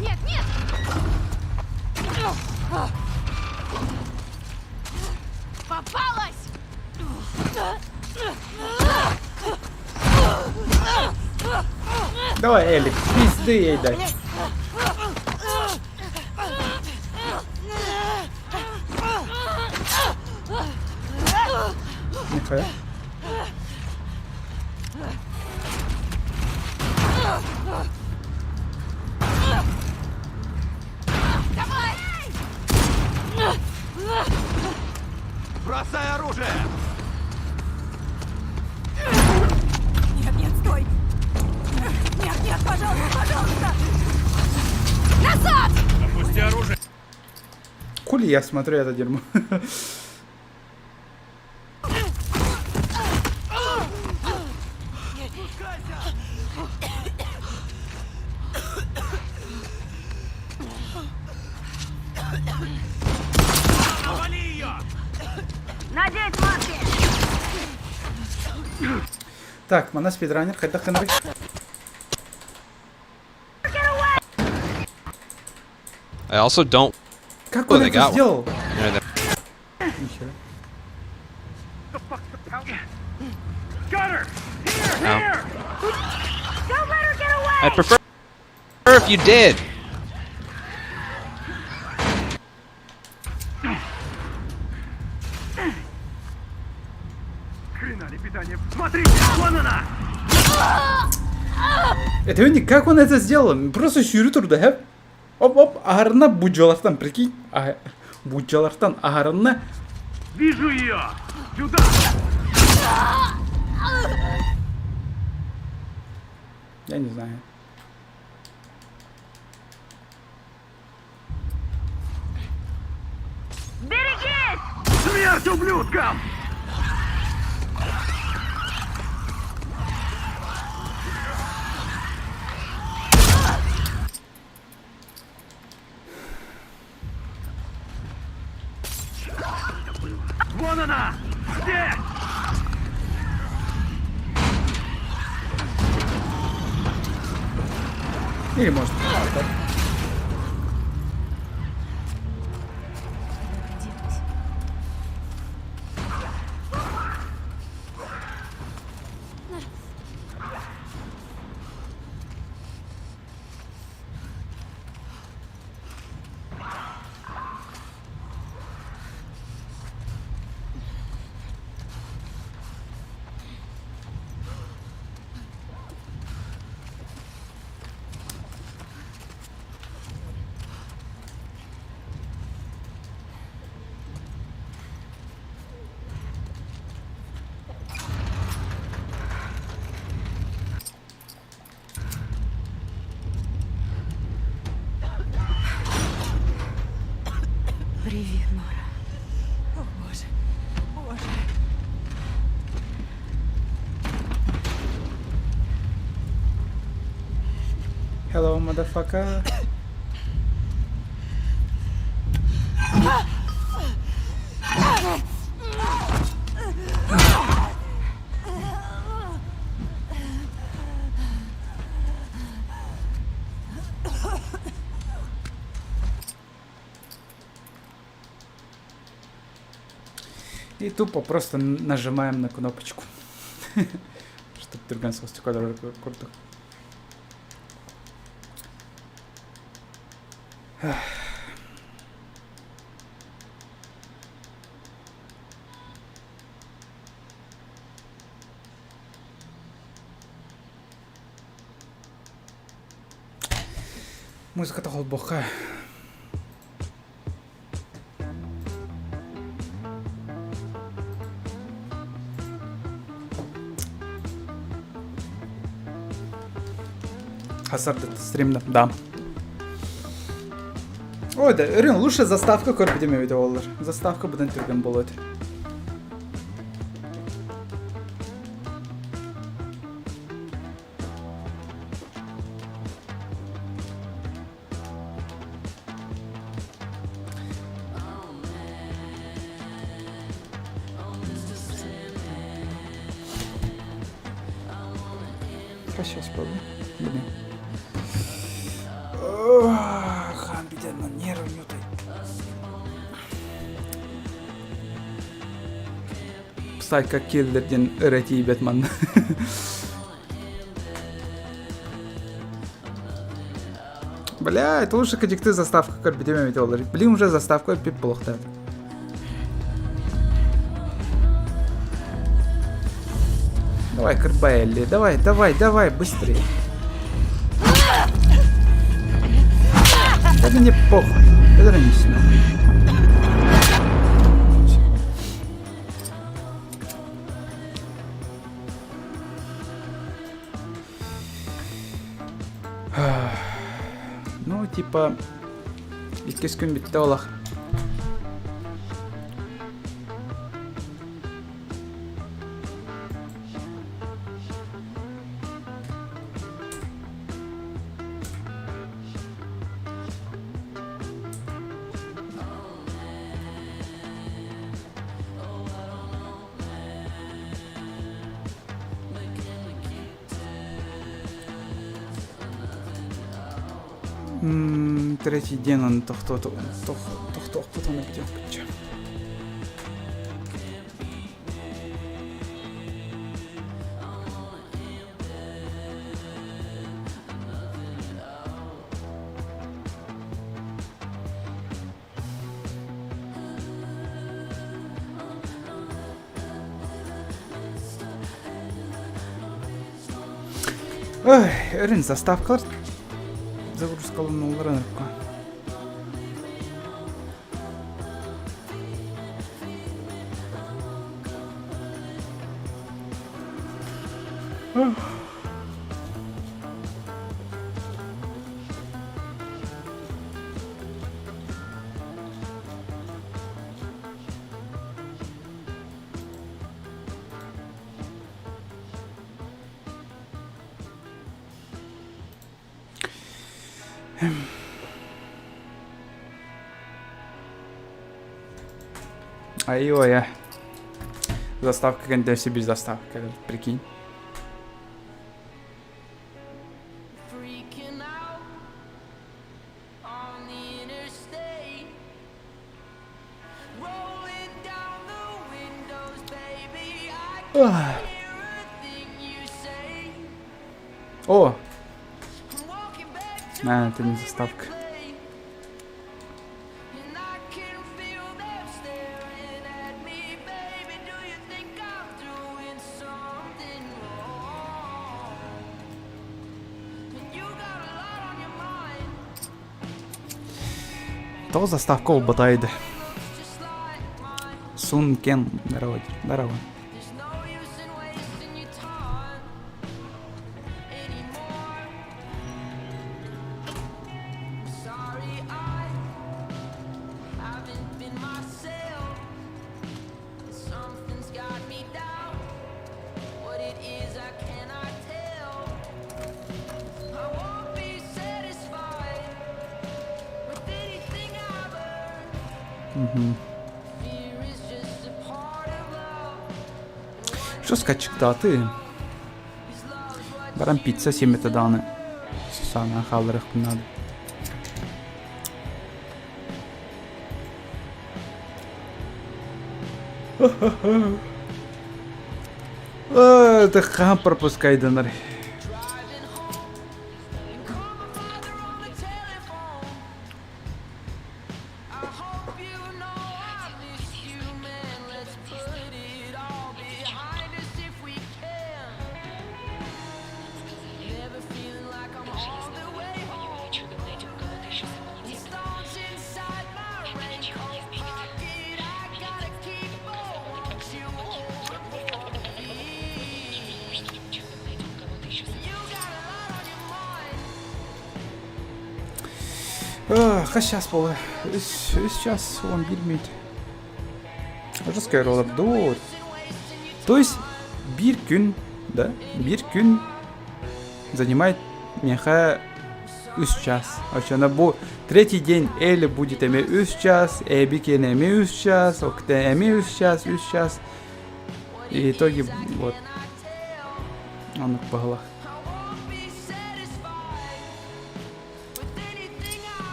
Нет, нет! Попалась! Давай, Элик, пизды ей дай. Нихуя. Давай! Бросай оружие! Нет, нет, стой! Нет, нет, пожалуйста, пожалуйста! Назад! Опусти оружие! Хули я смотрю это дерьмо. Так, манна спидранер хайдах гынарый? I also don't. Как Oh, он they это got one. сделал? You know, Нихера. No. I'd prefer if you did. Это не как он это сделал? Просто сүүрэ турда, һэ? Оп-оп, аһарына будьалартан, прикинь. А, будьалартан аһарына. Вижу ее! Сюда! Я не знаю. Смерть ублюдкам! Вон она! Здесь! Или может так. Куда ты делась? Привет, Нора. О, боже. Боже. Hello, motherfucker. И тупо просто нажимаем на кнопочку. Чтобы түргэн соҕустук курдук. Музыката холбуохха. Хасар стримда, да. Ой, да, Өрен, лучше заставка көрбүтүм эбит буоллар. Заставка быдан түргэн буолуо этэ. Сейчас попробую. Блин. Хан на нервы нютай. Psycho Killer диэн өрө тиийбэт манна. Бля, это лучше кадикты заставка көрбүтүм эбит буоллар. Блин, уже заставка пип буолуохтаах. Давай, Карбаэлли, давай, давай, давай, быстрее. Да мне похуй. Вернись нахуй. Ну, типа, иккис күн бүттэ олох. Третий день он тохтоохпутун бүтүөхпүтчэ. Ой, өрүн заставкалар загрузкаланаллар ынырыкка. Ай-ой, Заставка кэннэ без заставка, прикинь. О! А, это не заставка. Тоҕо заставка буолбатайды. Сун Кен, здорово, здорово. Что скачыктааты? Баран пицца сиэмэтэ даҕаны саҥа хаалларыахпын наада. Это хаһан пропускайданар. Хас час буолла? Үс час 11 минут. Жесткая роллер То есть биир күн, да, биир күн занимает миэхэ үс час. Оччоно бу третий день Эли будет эмиэ үс час, Эби киэнэ эмиэ үс час, Окте эмиэ үс час, үс час. И итоге вот оннук баһылах.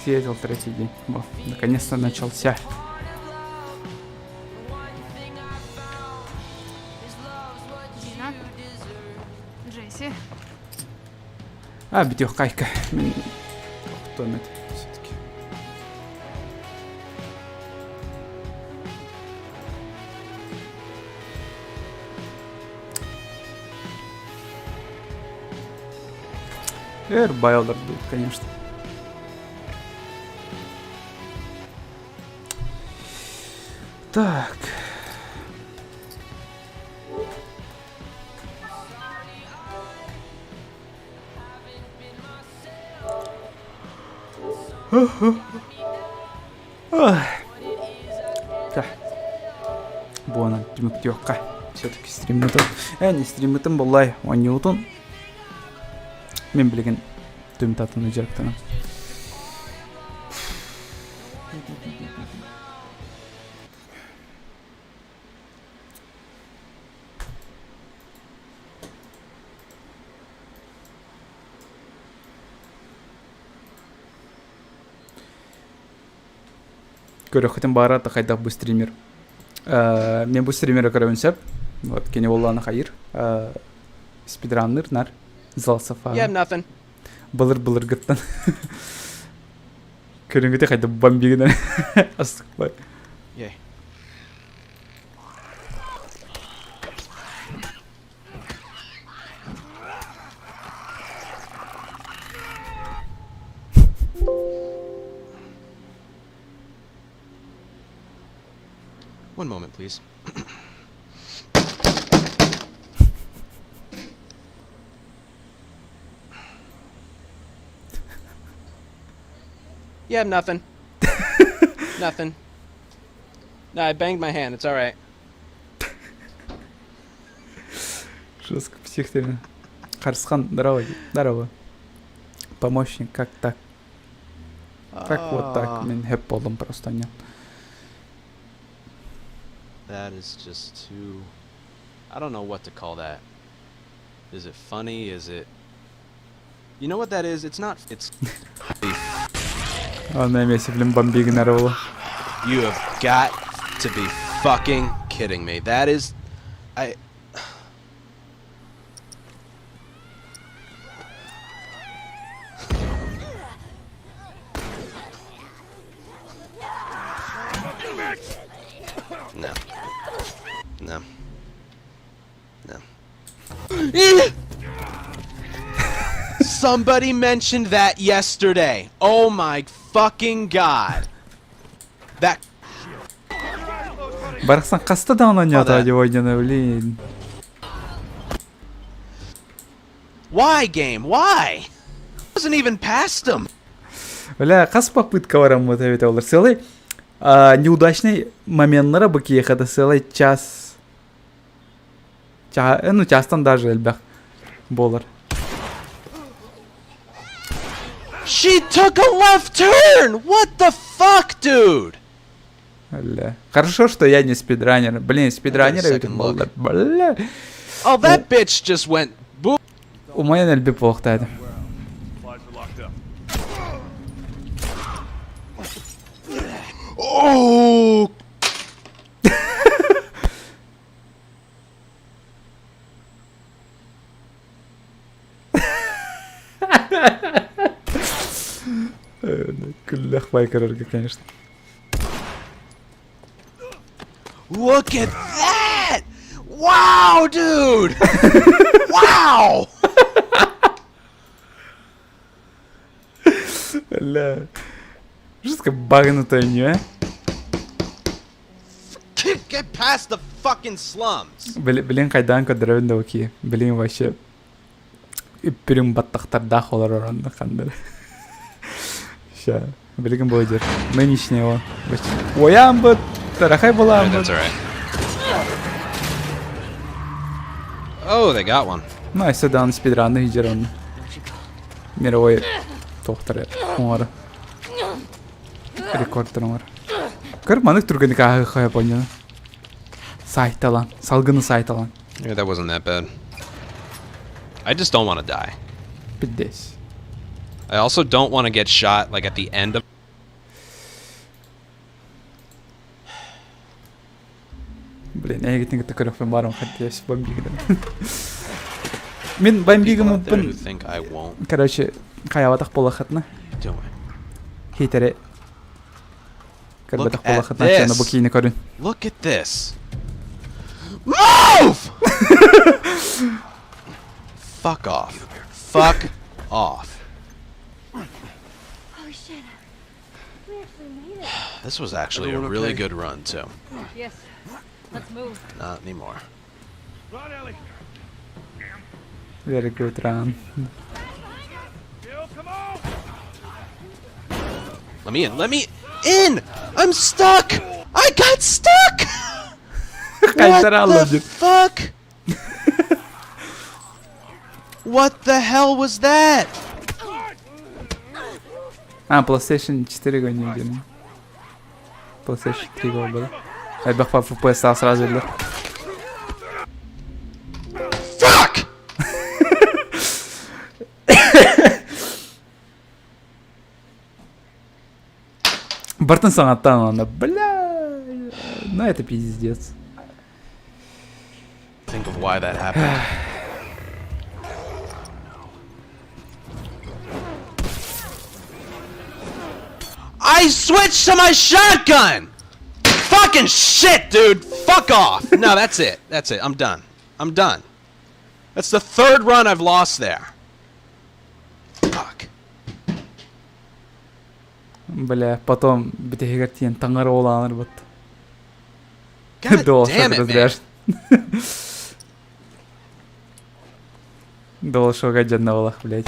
Съездил третий день. Вот, наконец-то начался. Дина? Джесси? А, бүтүөх Мин тохтуом этэ все-таки. Эр Байлер будет, конечно. Так. Так. Буонан түмүктүөххэ. Все-таки стриммытын. Э, не стриммытын буллай, оонньуутун. Мин билигин түм татыны дьарыктанам. Көрөххүтүн баара хайдах бу стример. Мен бу стримеры көрөбүн сөп. Вот кини буоллаҕына хайыр. Спидранныр нар. Зал Сафа. Yeah, nothing. Былыр былыргыттан. Көрүҥүтэ хайда бомбигынан астыкпай. Yeah. One moment, please. Yeah, nothing. nothing. No, I banged my hand. It's all right. Жестко псих Харсхан, здорово, здорово. Помощник, как так? Как вот так? Мен хэп болдум просто нет. That is just too. I don't know what to call that. Is it funny? Is it. You know what that is? It's not. It's. Аны эмиэ блин бомбигин эрэ You have got to be fucking kidding me. That is. I. No. No. No. Somebody mentioned that yesterday. Oh my fucking god. That Барахсан хаста даҕаны оонньоото дии ойдоно блин. Why game? Why? Wasn't even past him. Бля, хас попытка бараммыт эбитэ олор. Сыалай неудачный моменнара бу киэхэ сыалай час ну частан даже элбэх буолар. She took a left turn! What the fuck, dude? Бля. Хорошо, что я не спидранер. Блин, спидранер эбит буолла. Бля. Oh, that bitch just went boom. Умайан элби буолуохтаата. Oh! Күллэх байкерерге, конечно. Look at that! Wow, dude! wow! Бля. Жестко багнутая не, Get past the fucking slums. Блин, хайдаан көрдөрөбүн да ки. Блин, вообще үппүрүҥ баттахтардаах олорор онно ханнары. Ща, билигин буолар. Нынешнего. Уояамбыт, тарахай буолааммыт. That's all right. Oh, they got one. Ну, өссө даҕаны спидранны иһдьэр онно. Мировой туохтар оҥоро. Рекордтар оҥоро. Көр, маннык түргэнник ааһыахха поняла. Сайталан, салгыны сайталан. Yeah, that wasn't that bad. I just don't want to die. Пиздец. I also don't want to get shot like at the end of Блин, эйгитин кытта көрөхпүн баарым хотелось бомбигынан. Мин бомбигым Короче, хайабатах буолахатына. Хитере көрбөтөх буолахатына чана бу киини көрүн. Look at this. Move! Fuck off. Fuck off. Holy shit. We actually made it. This was actually a Everyone really okay? good run, too. Yes. Let's move. Not anymore. Run, Ellie. Very good run. Bill, come on. Let me in. Let me in! I'm stuck! I got stuck! what the fuck? what the hell was that? А, PlayStation 4 гоним диэн. PlayStation 3 буолбата. Элбэх FPS сразу биллэр. Fuck! Бартын саҥаттан ылана, бля, ну это пиздец. Think of why that happened. I switched to my shotgun! Fucking shit, dude! Fuck off! No, that's it. That's it. I'm done. I'm done. That's the third run I've lost there. Fuck. Бля, потом бүтэһигэр тиийэн таҥара уолаанар бут. God damn it, man. Долшога дьанна блядь.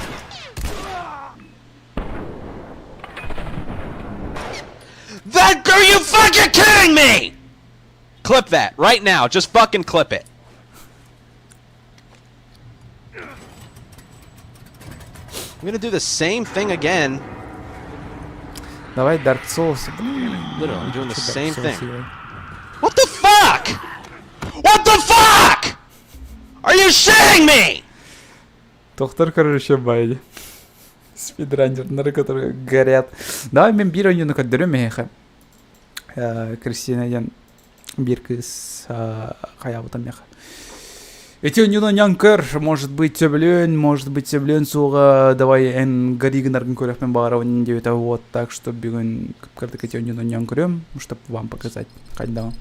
That are you fucking kidding me? Clip that right now. Just fucking clip it. I'm gonna do the same thing again. Давай Dark Souls. Literally, I'm doing the same thing. What the fuck? What the fuck? Are you shitting me? Доктор, короче, байди. Спидранеры, которые горят. Давай мен биир оонньууну көрдөрүм эһиэхэ. Кристина диэн биир кыыс хайаабыта миэхэ. Эти оонньууну оонньоон көр, может быть сөбүлүөн, может быть сөбүлүөн суоҕа, давай эн гори гынаргын көрүөхпүн баҕарабын диэбитэ вот так что бүгүн кып-кырдык эти оонньууну оонньоон көрүөм, чтобы вам показать хайдаҕын.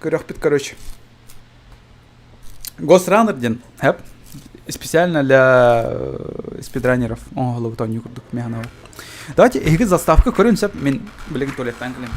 Көрүөхпүт короче. Ghost диэн хэп специально для спидранеров оҥоһуллубут оонньуу курдук механова. Давайте эһиги заставка көрүн сөп мин билигин туалеттан кэлем.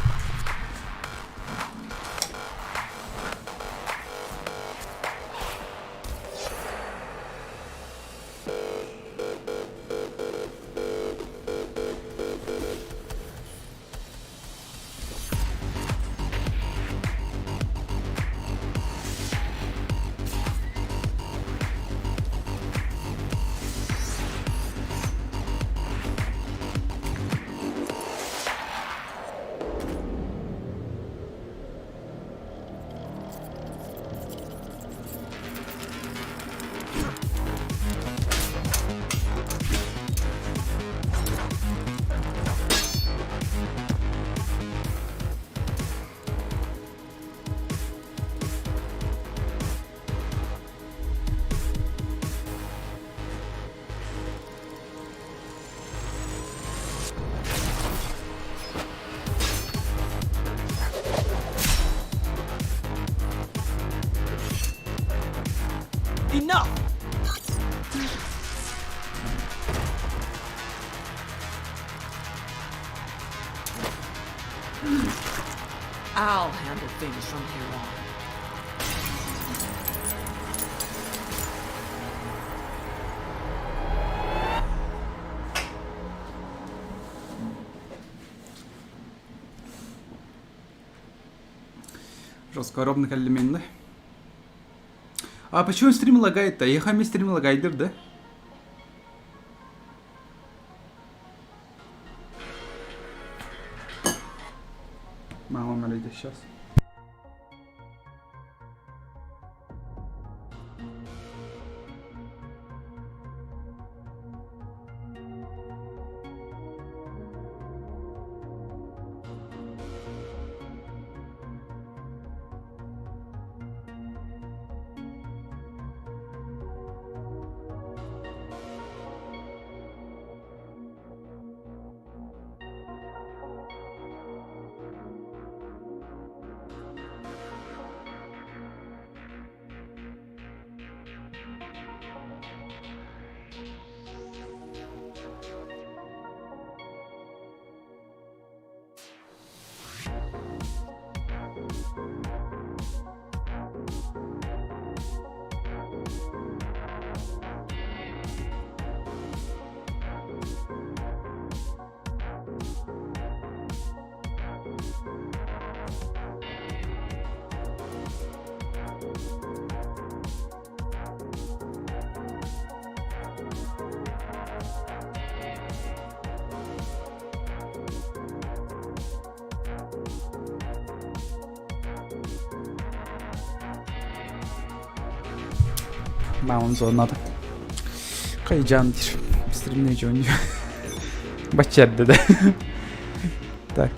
Enough! I'll handle things from here on. Жестко ровно кэллим А почему стрим лагает-то? Ехами стрим лагайдыр, да? Мама молите сейчас. Маун зонада. Кайжан дир. Стримне жоню. Бачча эрдэ да. Так.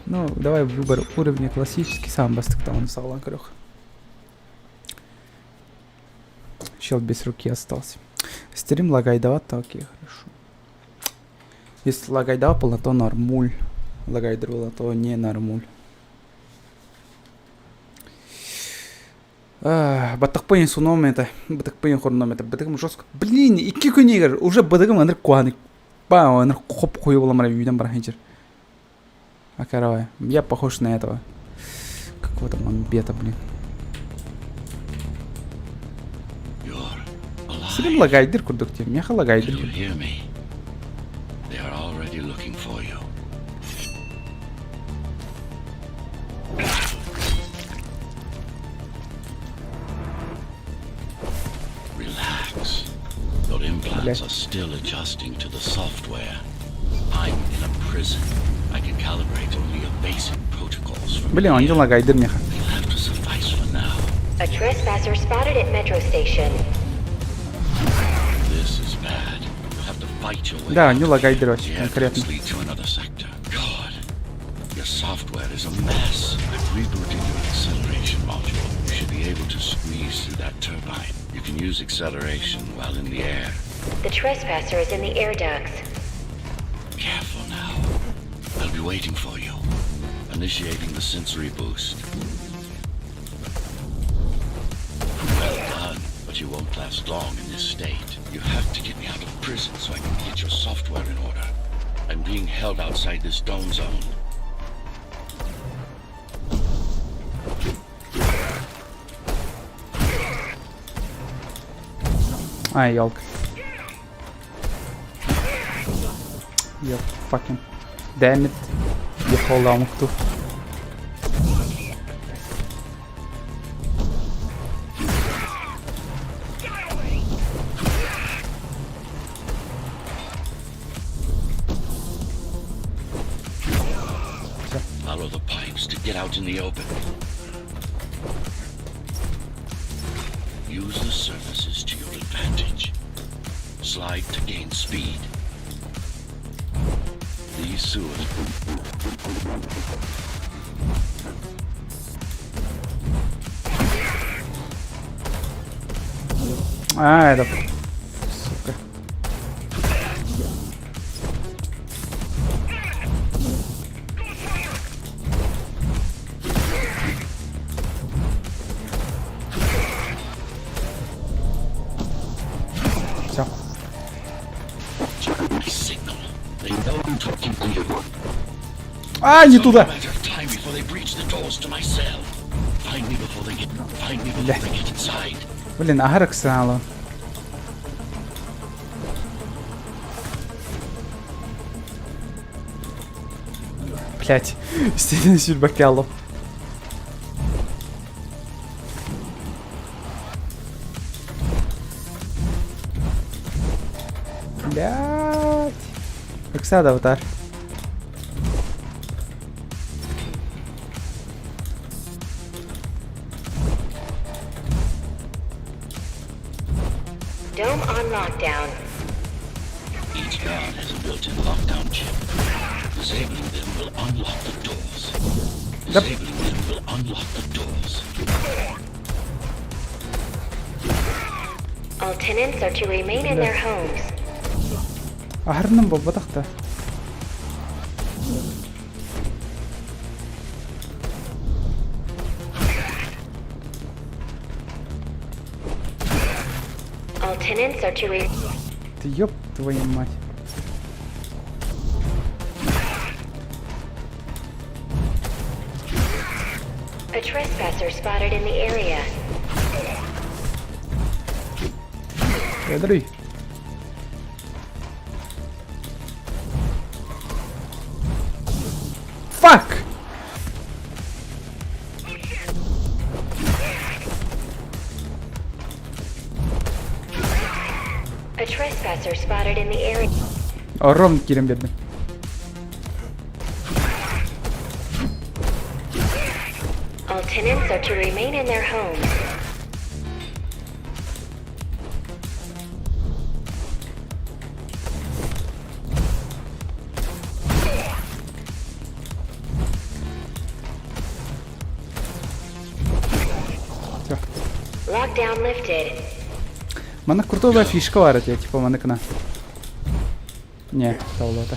Ну, давай выбор уровня классический, сам бастыктан саҕалаан көрөх. Чел без руки остался. Стрим лагайдават, так, окей, хорошо. Если лагайдава то нормуль. Лагайдрула, то не нормуль. Баттахпын суном это, бытыкпын хорном это, бытыгым жестко. Блин, икки күн игр, уже бытыгым ыныр куаны. Ба, ыныр хоп хуй буламара үйден бар хенчер. А короче, я похож на этого. Какого там мамбета, блин. Сирим лагайдыр курдук тем, меха лагайдыр. They are already looking for you. Relax. Your implants are still adjusting to the software. I'm in a prison. I can calibrate only your basic protocols from Блин, он не лагайдыр меха. They'll have to suffice for now. A trespasser spotted at Metro Station. This is bad. You'll have to fight your way Да, out не of лагайдыр here. вообще, The конкретно. airlines lead to another sector. God, your software is a mess. I've rebooted your acceleration module. You should be able to squeeze through that turbine. You can use acceleration while in the air. The trespasser is in the air ducts. Careful now. I'll be waiting for you. Initiating the sensory boost. Well done, but you won't last long in this state. You have to get me out of prison so I can get your software in order. I'm being held outside this dome zone. Ай, елка. You fucking damn it. You hold Follow the pipes to get out in the open. Use the surfaces to your advantage. Slide to gain speed. These sewers. А, это... Сука. Все. My signal. They know I'm talking to you. А, не It's only туда! a matter of time before they breach the doors to my cell. Find me before they get. Find me before Бля. they get inside. Блин, аһар ыксаала. Блять, Стивен Сюрбакялов. Блять. Ыксаад аватар. Dome on lockdown. Each guard has a built-in lockdown chip. Disabling them will unlock the doors. Disabling them will unlock the doors. All tenants are to remain in their homes. Аһарынан буолбатах да. All tenants are to re- Ты ёб твою мать. A trespasser spotted in the area. Ядрый. Fuck! A trespasser spotted in the area. Ором киирэн биэрдим. All tenants are to remain in their homes. Lockdown lifted. Манна крутой фишка бар этэ, типа маныкына. Не, таулата.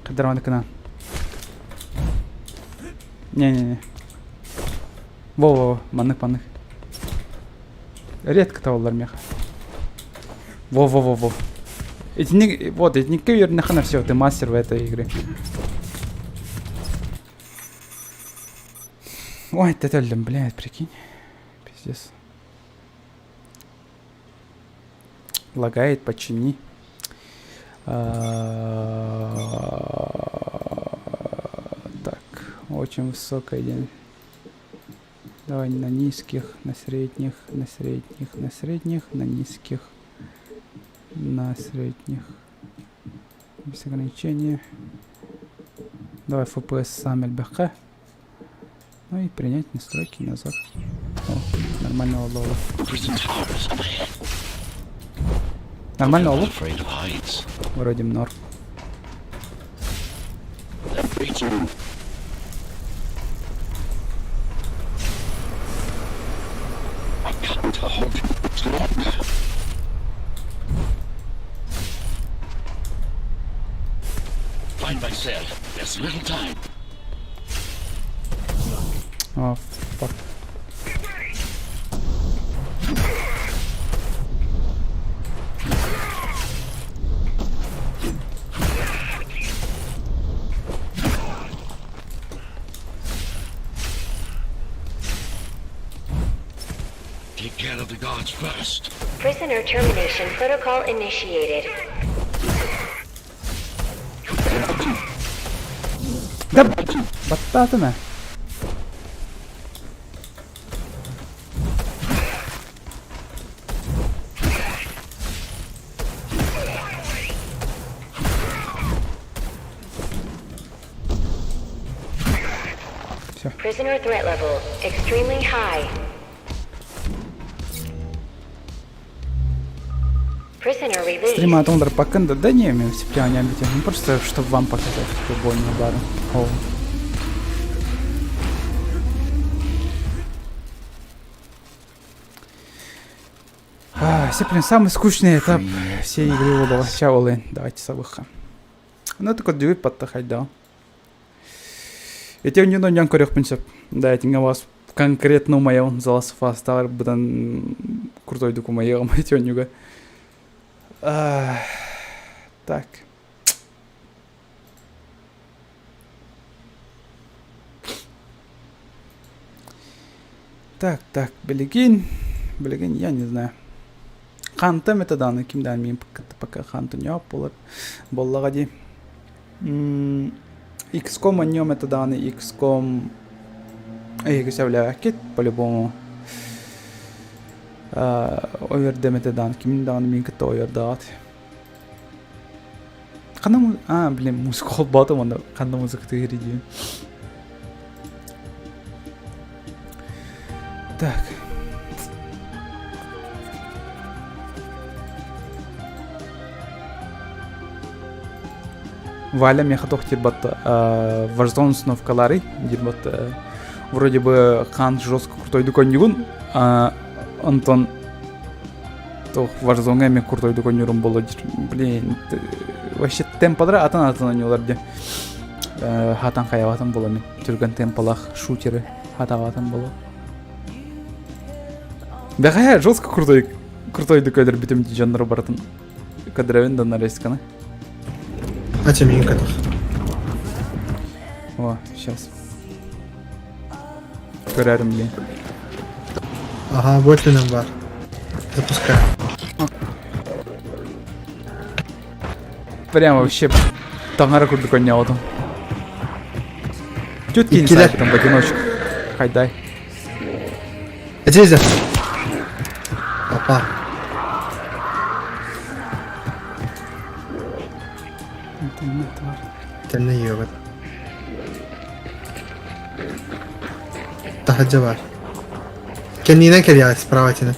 Кыдар маныкына. Не-не-не. Во-во, маннык маннык. Редко табыллар меха. Во-во-во-во. Итинник, вот, итинникке үөрнэххинэ все, ты мастер в этой игре. Ой, тетеллим, блядь, прикинь. Пиздец. Лагает, почини. Так, очень высокая день. Давай на низких, на средних, на средних, на средних, на низких, на средних. Без ограничения. Давай FPS сам ЛБХ. Ну и принять настройки назад. О, нормально ололо. Нормально оло? Вроде норм. Find my cell. There's little time. Oh, fuck. Take care of the guards first. Prisoner termination protocol initiated. Да, баттаатына. Все. Prisoner threat level extremely high. Prisoner released. Стрима Атондар пока да, да не, мен все не Ну просто, чтобы вам показать, какой больно бары. О. А, все, блин, самый скучный этап всей игры было. Чаолы. Давайте сабыха. Ну, такой дюй подтахать, да. Эти не нон көрөхпүн сөп. Да, этиңе вас конкретно умайон The Last of Us таар быдан крутой умайыгым эти онюга. Так. Так, так, билигин, билигин, я не знаю. Хантым это даны, кимден мен пока ханту не болар. Боллаға ди. XCOM нем это даны, XCOM... Эй, кет по-любому. Овердем это дан, кимин даны мен кытта овердаат. Қанда А, блин, музыка холбатым онда. Қанда музыка тыгыри дейм. Так. Валя меха тох дирбат Warzone установкалары дирбат вроде бы хан жестко крутой дуконнюгун Антон тох Warzone мен крутой дуконнюрум боло блин вообще темпалара атын атын ойнолар де хатан хаябатын боло мен түргөн темпалах шутеры хатабатын боло Бәҕэһээ жестко крутой крутой көдөр бүтүм дьоннору барытын көдөрөбүн да нарезканы. А тебе миин көтөх. О, сейчас. Көрәрим блин. Ага, вот нам бар. Запускаю. Прям вообще таҥара курдук ойноотум. Тетки Иккилэр. там в одиночку. Хайдай. Эдизе. Опа. Интернет бар. Тэннэ ёбат. Таһырдьа бар. Кэнниинэн кэлиэҕэ справа тинэ.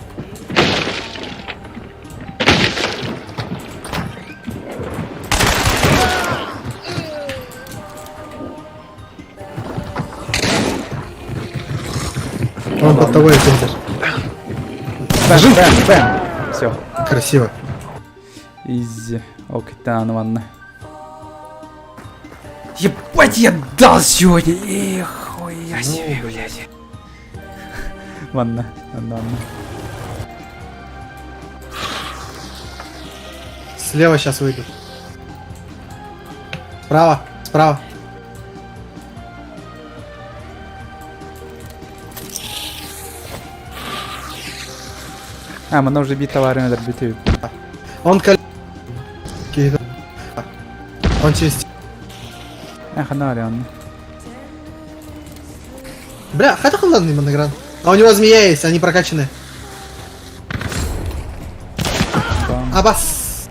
Он под тобой, Тиндер. Бэм, бэм, бэм. Все. Красиво. Изи. Ок, аны манна. Ебать, я дал сегодня! Эх, хуя себе, блядь. Манна, манна, манна. Слева сейчас выйдут. Справа, справа. А, манна уже бит товары надо бит. Он кол... Он через... Эх, она Бля, хотя холодный моногран. А у него змея есть, они прокачаны. Абас!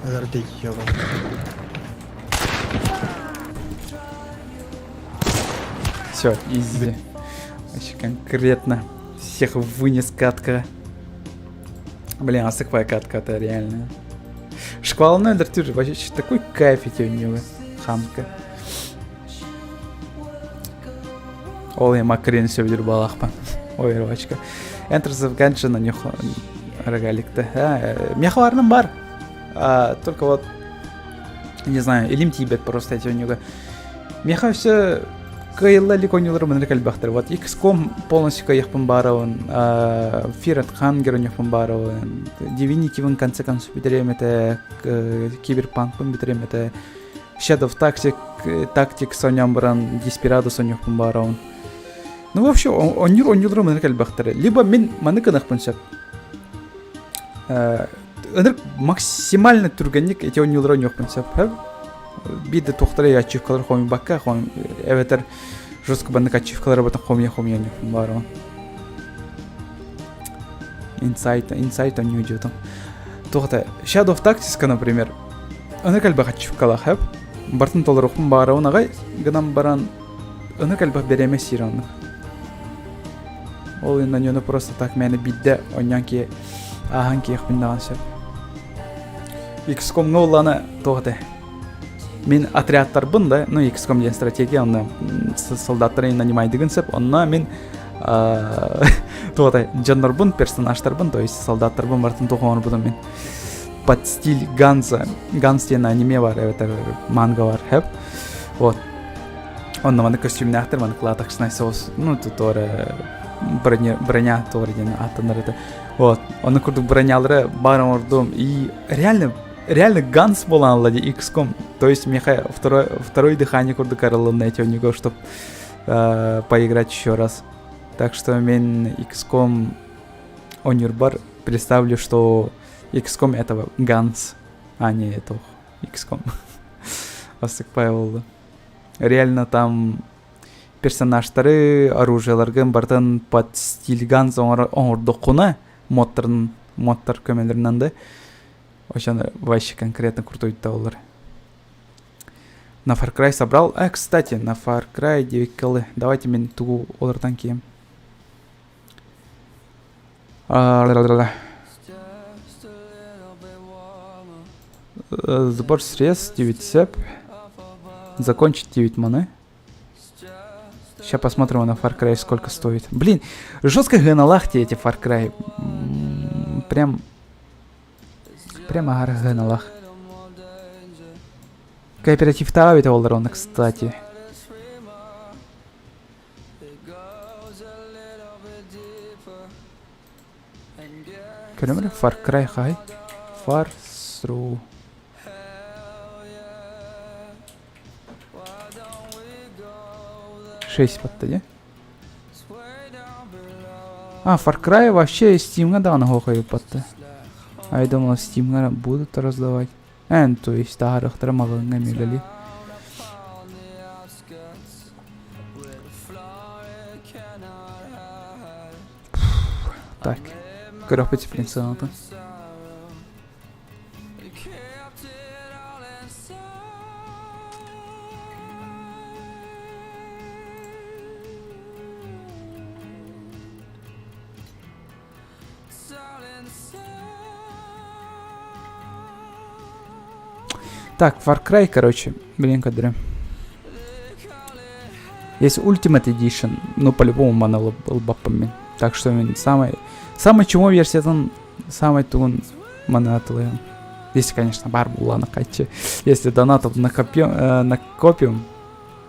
Подожди, ёбан. Все, изи. Вообще конкретно всех вынес катка. Блин, а сыквая катка это реально. Шквал Нендер вообще такой кайф эти у него. Хамка. Ол я Макрин все видел балахпа. Ой, рвачка. Enter the Gungeon на них рогаликта. Меха барным бар. А, только вот, не знаю, илим тибет просто эти у него. Меха все кыйылла илик оонньуулар маннык элбэхтэр. Вот XCOM полностью кыйыхпын баарабын, Fear and Hunger оонньуохпун баарабын, Divinity-бын в конце концов бүтэриэм этэ, Киберпанкпын бүтэриэм этэ, Shadow of Tactic, Tactics оонньоон баран Desperados оонньуохпун баарабын. Ну вообще оонньуур оонньуулара маннык элбэхтэр. Либо мин маннык гыныахпын сөп. Ынырык максимально түргэнник эти оонньуулары оонньуохпун сөп. Биир да туохтара ачивкалар хомуйбакка, эбэтэр жестко баннык ачивкалары батан хомуйа-хомуйа оонньуохпун баарабын. Инсайт, инсайт оонньуу диэтим. Туох это Shadow of Tactics, например, ынырык элбэх ачивкалаах сөп. Бартын толоруохпун баарабын аҕай гынан баран ынырык элбэх бириэмэ сиир оннук. Ол иһин просто так мээнэ биирдэ оонньоон киһи ааһан киһиэхпин даҕаны сөп. XCOM-ҥа уллана туох этэ? Мин отрядтарбын да, ну XCOM диэн стратегия, онно солдаттары нанимайдыгын сөп, онно мин туох этэй дьоннорбун, персонажтарбын, то есть солдаттарбын барытын туох оҥорбутум мин под стиль Ганса. Ганс диэн аниме бар, эбэтэр манга бар, хэп. Вот. Онно маны костюмнээхтэр, маны латексный соус, ну, туора броня, броня туора диэн ааттанар этэ. Вот. Ону курдук бронялары баар оҥордум. И реально, реально Ганс буолан ылла дии XCOM. То есть миэхэ второй, второй дыхание курдук арылынна эти у него, чтобы поиграть еще раз. Так что мен XCOM оонньуурбар представлю, что XCOM это Ганс, а не это XCOM. Астык буолла. Реально там персонажтары, оружиеларгын барытын под стиль Ганс оҥордоххуна модтарын модтар көмөлөрүнэн да ошону вообще конкретно крутой олар. На Far Cry собрал. А, кстати, на Far Cry 9 кылы. Давайте мен тугу олортан кием. Сбор средств 9 сеп. Закончить 9 маны. Сейчас посмотрим на Far Cry сколько стоит. Блин, жестко геналахти эти Far Cry. Прям... Прямо геналах. Кооператив тавит олар кстати. Көрөмөр Far Cry хай. Far Through. Шесть подтади. А, Far Cry вообще Steam даҕаны хохойуппатта. А я думал, Steam будут раздавать. Эн, то есть таһарыхтара маҕаҥҥа эмиэ Так. Көрөхпүт принцесса. Так, Far Cry, короче, блин, кадры. Есть Ultimate Edition, ну, по-любому мана ылбаппын. Так что самый... Самый чмо версиятын самый тугун маны атылыйым. Если, конечно, бар булланы кайтчы. Если донатов накопьем, э, накопим,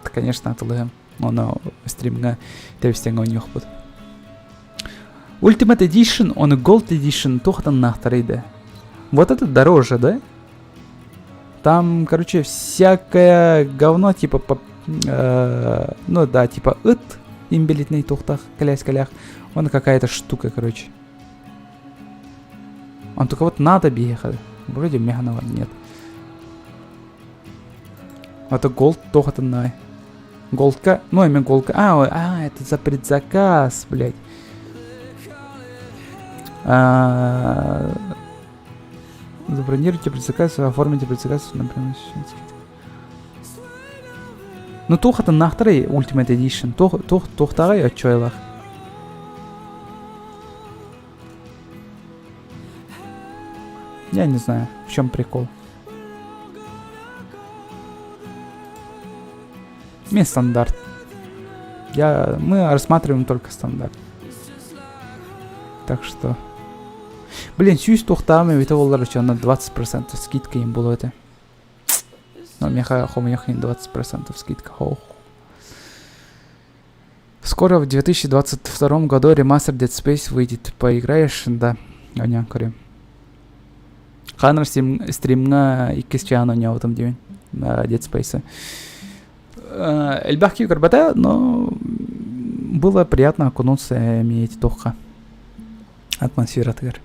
то, конечно, атылыйым. Оны стримга тэбистеҥ ойнуохпут. Ultimate Edition, он Gold Edition туохтан наахтарыйда. Вот это дороже, да? Там, короче, всякое говно, типа, по, э, ну да, типа ыт имбелитный тухтах, калясь-калях. Он какая-то штука, короче. Он только вот надо бегал. Вроде механова нет. А то голд тохатанай. Голдка, ну именно голдка. А, а, это за предзаказ, блядь. А, забронируйте предзаказ, оформите предзаказ, например, Ну туох атыннаахтарай Ultimate Edition? Туох туох туохтааҕый оччойлах? Я не знаю, в чем прикол. Мне стандарт. Я, мы рассматриваем только стандарт. Так что... Блин, сүүс туохтааҕым эбитэ буоллар на 20% скидка им было это. Но меха хомуйах 20% скидка. Ох. Скоро в 2022 году ремастер Dead Space выйдет. Поиграешь? Да. Онян көрүм. Ханыр стримҥа иккис чаан оонньообутум диибин Dead Space. Элбэх киһи көрбөтө, но было приятно окунуться эмиэ туохха атмосфератыгар.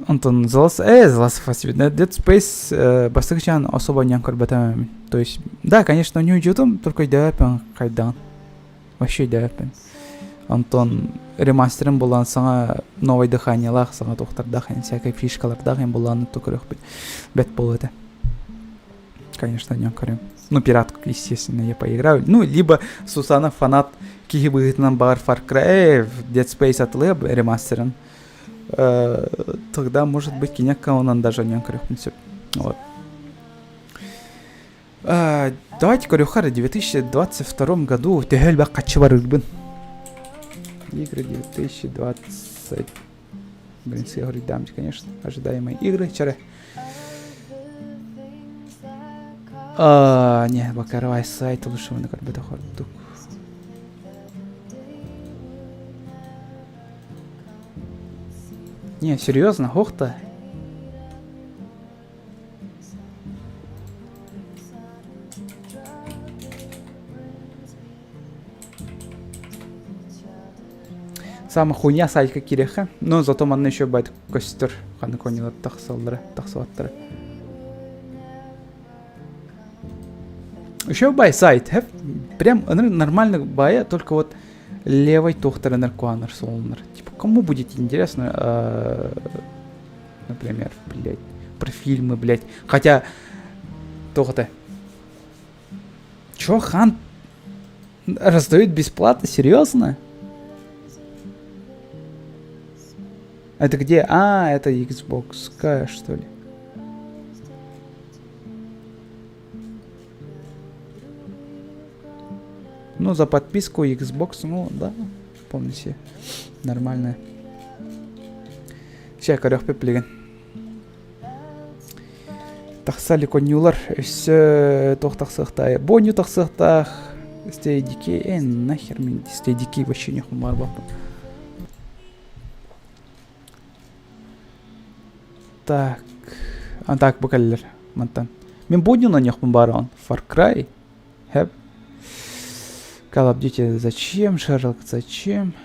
Онтон The Last, э, The Last of Us Dead Space э, бастакы чаан особо оонньоон көрбөтөм. То есть, да, конечно, не уйдетум, только өйдөөппүн хайдаан. Вообще өйдөөппүн. Онтон ремастерын булан саҥа новое дыханиелаах, саҥа туохтардаах, всякай фишкалардаах булааны то көрүөхпүт бэт буолуо этэ. Конечно, оонньоон көрүм. Ну, пиратку, естественно, я поиграю. Ну, либо Сусана фанат киһи быһыытынан баҕар Far Cry, Dead Space атылыа ремастерын. Э, тогда, может быть, кини аккаунан даже оонньоон көрүөхпүн сөп. Вот. Э, давайте көрүөххэ 2022 году төһө элбэх хаччы барырбын. Игры 2020... Блин, говорит, конечно, ожидаемые игры. Вчера. А, не, бакарвай сайт лучше мы на хордук. Не, серьезно, хохта. Сама хуйня сайтка кириэххэ, но зато манна еще байт көстөр ханнык оонньуулар тахсаллара, тахсыбаттара. Еще бай сайт, прям нормально бая, только вот левой тухтар наркуанар солнар. Типа, кому будет интересно, э, например, блядь, про фильмы, блядь. Хотя, тоҕо Чё, Хан раздают бесплатно? Серьезно? Это где? А, это Xbox K, что ли? Ну, за подписку Xbox, ну, да, помните, нормально. Чэ, көрүөхпүт билигин. Тахса илик оонньуулар өссө туох тахсыахтаах бу оонньуу тахсыахтаах Stay Decay э нахер мин Stay Decay вообще не баарбаппын так а так бу кэллэр мантан мин бу оонньууну оонньуохпун баарабын Far Cry Хэп Call of Duty зачем Sherlock зачем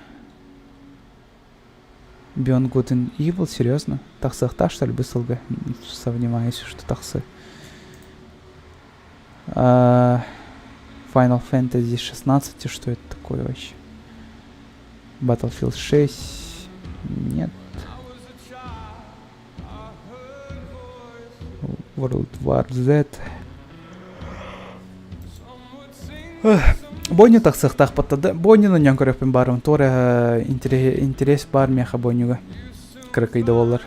Beyond Good and Evil, серьезно? Тахсыахтаах что ли бу сылга? Сомневаюсь, что тахсы. А, Final Fantasy 16, что это такое вообще? Battlefield 6, нет. World War Z. Бойню тахсыахтаах баттада. Бойнюну ньон көрүөхпүн баарым. Туора интерес баар миэхэ бойнюга. Кыракый да буоллар.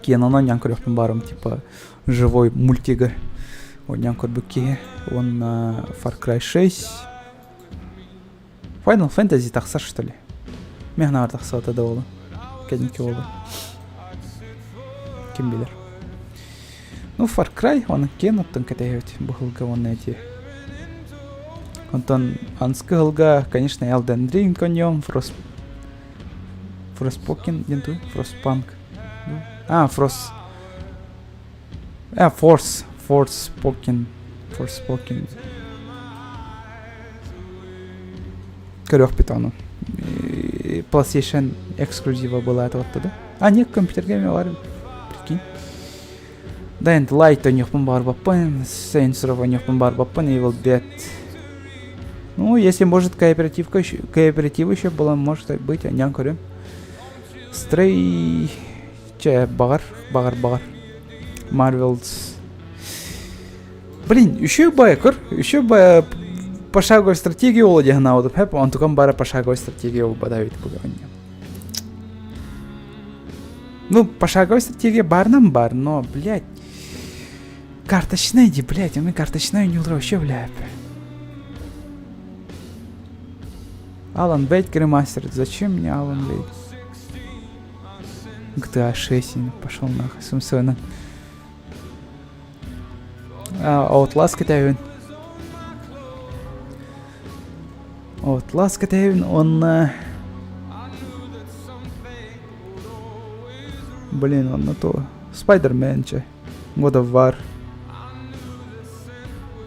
Кенаны ньон көрүөхпүн баарым. Типа живой мультига. Ойньон көрбүт киһи. Уонна Far Cry 6. Final Fantasy тахсар что ли? Мин санаабар тахсыбата да буолуо. Кэнники буолуо. Ким билэр. Ну, Far Cry, оны киэн оттон кэтэһэбит бу сылга уонна эти. Онтон анскы сылга, конечно, Elden Ring коньем, Frost... Frostpoken диэн тугуй? Frostpunk. А, Frost... А, Force, Forspoken, Forspoken. Көрүөхпүт ону. PlayStation эксклюзива была это вот да? А, нет, компьютерге эмиэ бар. Прикинь. Dying Light ойнуохпун баҕарбаппын, Saints Row ойнуохпун баҕарбаппын, Evil Dead. Ну, если может кооперативка еще, кооператив еще было, может быть, ойноон көрүм. Stray Чэ, баҕар, баҕар, баҕар. Marvel's. Блин, еще бая көр, еще бая пошаговая стратегия ол диэн аудып хэп, онтукан бара пошаговая стратегия ол бада ведь бүгүн. Ну, пошаговая стратегия барынан бар, но, блядь, карточная иди, блядь, у меня карточная не вообще, блядь. Алан Вейк ремастер. Зачем мне Алан Вейк? GTA 6 пошел нахуй сымсыынан. Outlast кэтэһэбин. Outlast кэтэһэбин уонна Блин, онно то Spider-Man чэ. God of War.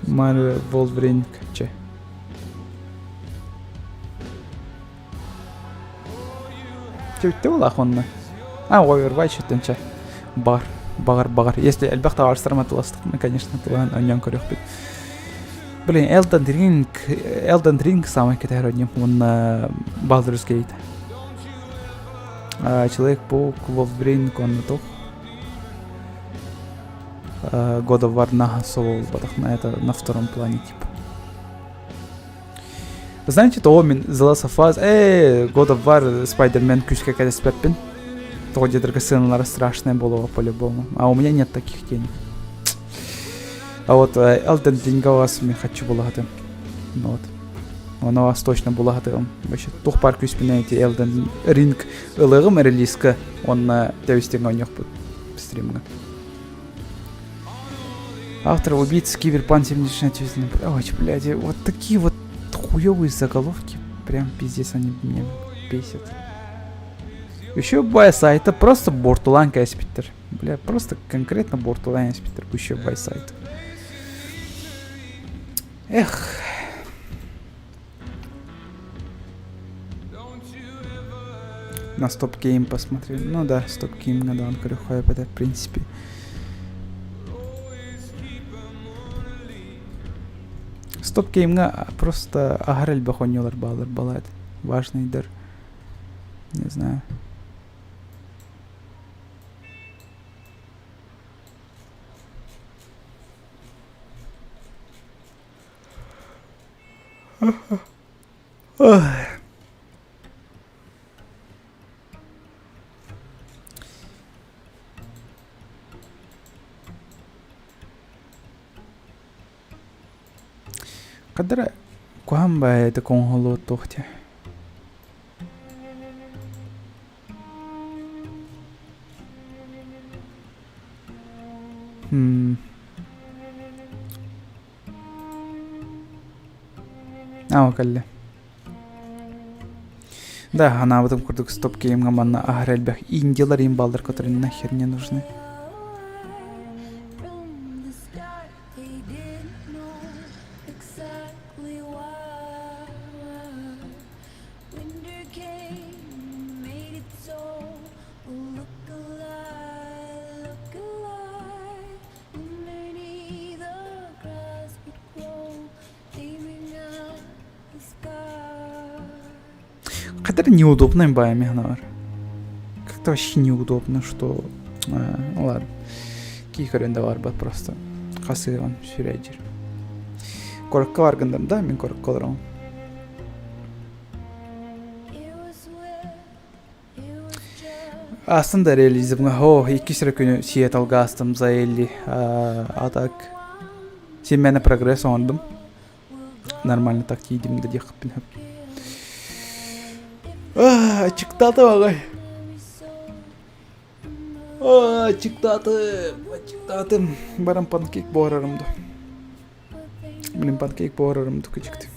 Mario Wolverine чэ. Чөйтте булаах онно. А, Overwatch өттүнчэ. Бар, бағар, бағар. Если элбэх табаарыстарым атыластықпын, конечно, тылаан онньон көрүөхпүт. Блин, Elden Ring, Elden Ring самый кэтэһэр одним уонна Baldur's Gate. Человек-паук, Wolverine, онно туох. God of War наһаа сололбатах на это на втором плане типа. Знаете, того мин The Last of Us, э, God of War, Spider-Man күүскэ кэтэспэппин. Тоҕо диэтэргэ сыаналара страшная буолуоҕа по-любому. А у меня нет таких денег. А вот Elden Ring вас мен хочу булаһатым. Ну вот. Оно вас точно булаһатыгым. Вообще туох баар күүспүнэн эти Elden Ring ылыгым релизка онно тэбистиҥ оонньуохпут стримҥа. Автор убийц Киберпанк 76. Ой, блядь, вот такие вот хуёвые заголовки. Прям пиздец, они меня бесят. Еще бай сайта просто бортулан кэспиттер. Бля, просто конкретно бортулан кэспиттер. Еще бай сайт. Эх. На Stop Game посмотрели. Ну да, Stop Game надо он это в принципе. Stop Game просто аһар элбэх оонньуулар баалар балаат. Важныйдар. Не знаю. Хадара куһаҕан баайыта коҥоһолуо туох диэ Аа кэллэ. Да, ханаабытым курдук стоп геймҥа манна аһара элбэх индиялар имбаллар, которые нахер не нужны. Хотя неудобно им бар. Как-то вообще неудобно, что... А, ну ладно. Киһи да барбат просто. Хасыган сүрәйдир. Куоракка баргындар да, мин куоракка олоробун. Астын да реализмҥа о иккис эрэ күнү Сиэтлга астым за Элли а так син мээнэ прогресс оҥордум нормально так тиийдим да диэхпин сөп. Аччыктаатым аҕай. Аччыктаатым, аччыктаатым. Баран панкейк буһарарым да. Блин, панкейк буһарарым да кычыкты.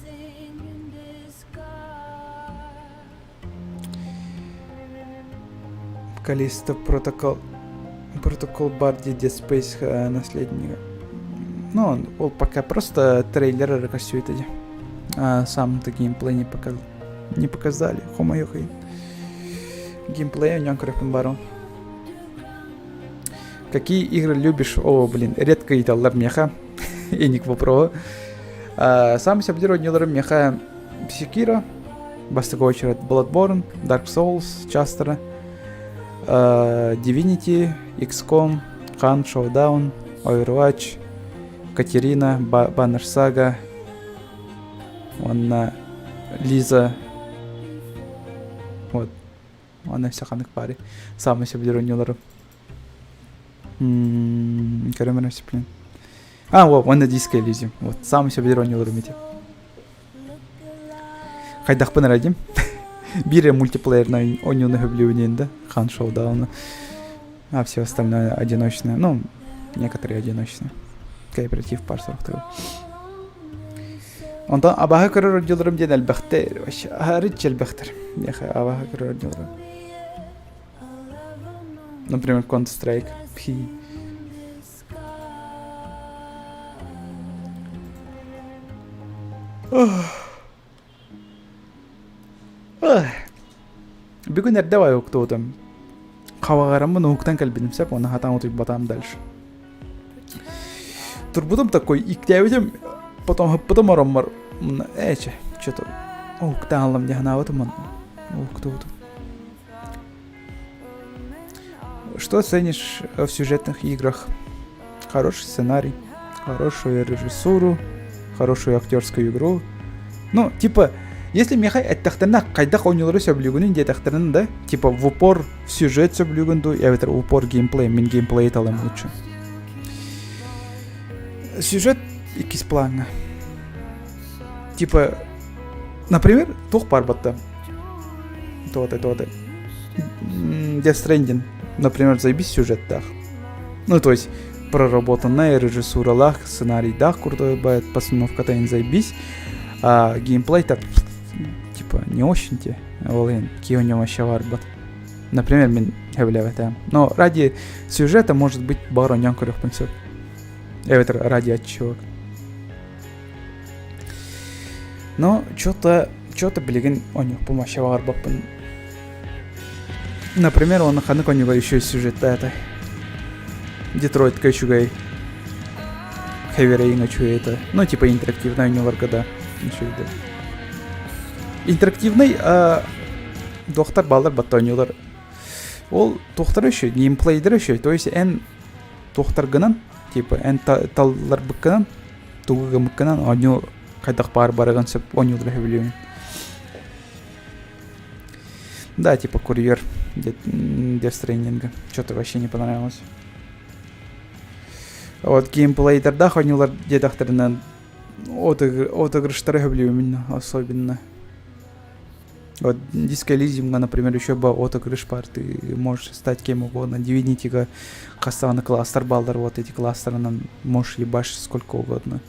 Калиста протокол протокол Барди Dead Space наследника. Ну, он, ол пока просто трейлер эрэ көстүбүт А сам-то геймплей не показал. Не показали. Хомойуох Геймплей у көрөппүн барон. Какие игры любишь? О, блин, редко ыйыталлар миэхэ. Эник вопроһу. Сам сөбүлүүр оонньууларым миэхэ Sekiro, бастакы очередь Bloodborne, Dark Souls, часто Divinity, XCOM, Hunt Showdown, Overwatch, Катерина, Banner Saga, уонна Лиза. Вот. Уонна өссө ханнык баарый? Саамай сөбүлүүр оонньууларым. Көрөм эрэ блин. А, вот, уонна Disco Elysium. Вот, саамай сөбүлүүр оонньууларым ити. Хайдахпын эрэ дим. Биир мультиплеерный оонньууну сөбүлүүбүн да. Хан Showdown. А все остальное одиночное. Ну, некоторые одиночные. Кооператив пар сорохтору. Онтон абаһы көрөр отделларым диэн элбэхтэр. Вообще, арыч элбэхтэр. Миэхэ абаһы көрөр отделларым. Например, Counter-Strike. Пхи. Бүгүн эрдэ бай уктуутум. Хабаҕараммын уһуктан кэлбитим сөп, уонна хатаан утуйбатаам дальше. Турбутум такой, иктээбитим, потом хыппытым ороммор, эче, что-то уһуктаан ыллым дии санаабытым онно. Уһуктубутум. Что ценишь в сюжетных играх? Хороший сценарий, хорошую режиссуру, хорошую актерскую игру. Ну, типа, если миэхэ эттэхтэринэ хайдах оонньуулары сөбүлүүгүнүй диэтэхтэринэ да, типа в упор сюжет сөбүлүүгүн дуу, эбэтэр в упор геймплей, мин геймплей талым лучше. Сюжет иккис плаҥҥа. Типа, например, туох баар батта? Туота, туота. Death Stranding, например, заебись сюжеттаах. Ну, то есть, проработанная режиссуралаах, сценарийдаах крутой бывает, постановка-то не заебись, а геймплей так, типа, не очень те. Ол иһин киһи вообще барбат. Например, мин сөбүлээбэтим. Но ради сюжета, может быть, баҕар оонньоон көрүөхпүн сөп. Эбэтэр ради отчего. Но что-то, что-то билигин оонньуохпун вообще баҕарбаппын. Например, он ханнык оонньууга еще сюжетта это. Детройтка үчүгэй. Heavy Rain үчүгэй это. Ну, типа интерактивный оонньууларга да үчүгэй Интерактивный доктор баллар батта оонньуулар. Ол туохтара үчүгэй, геймплейдер үчүгэй. То есть эн туохтаргынан, типа эн талларбыккынан, тугу гыммыккынан оонньуу хайдах баар барыгын сөп оонньуулары сөбүлүүбүн. Да, типа курьер Death Stranding. Что-то вообще не понравилось. Вот геймплейдердаах оонньуулар диэтэхтэринэ отыгрыштары сөбүлүүбүн особенно. Вот Disco Elysium, например, еще бы отыгрыш бар, ты можешь стать кем угодно. Divinity-га хас кластер баллар, вот эти кластеры можешь ебашить сколько угодно.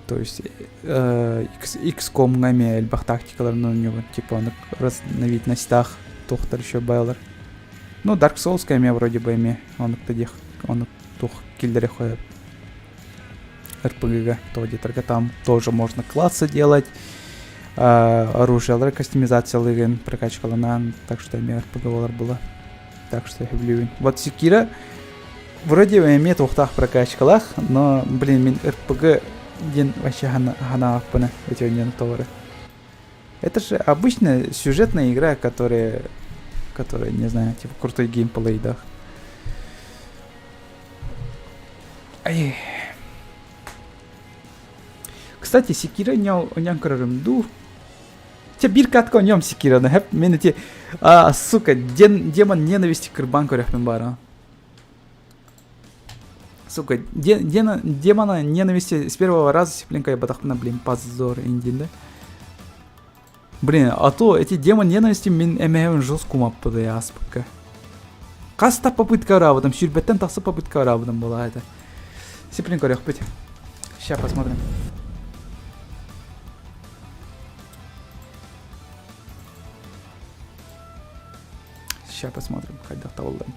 То есть XCOM-ҥа эмиэ элбэх тактикаларын оонньуубун. Типа ону разновидностях туохтар еще баалар. Ну, Dark Souls эмиэ вроде бы эмиэ оннук да диэх оннук туох киллэри хойоп РПГ-га то где там тоже можно классы делать, оружиелары кастомизациялыгын прокачкаланан, так что эмиэ РПГ болар была. Так что сөбүлүүбүн. Вот Sekiro вроде эмиэ туохтаах прокачкалаах, но, блин, мин РПГ диэн вообще ханааппына эти оонньууну толору. Это же обычная сюжетная игра, которая, которая, не знаю, типа крутой геймплей, да. Ай. Кстати, Sekiro оонньоон көрөрүм дуу. Те биир катка оонньуом Sekiro-ны. Хэп, мен эти, а, сука, ден, демон ненависти кырбан көрөхпүн баара. Сука, де, дена, демона ненависти с первого раза сиплинка я батахпына, блин, позор индин, да? Блин, а то эти демон ненависти мин эмэһэбин жестко умаппыты ааспыкка. Хас да попытка араабытым, сүүрбэттэн тахса попытка араабытым была это. Сиплин көрүөхпүт. Сейчас посмотрим. Сейчас посмотрим, хайдах табыллан.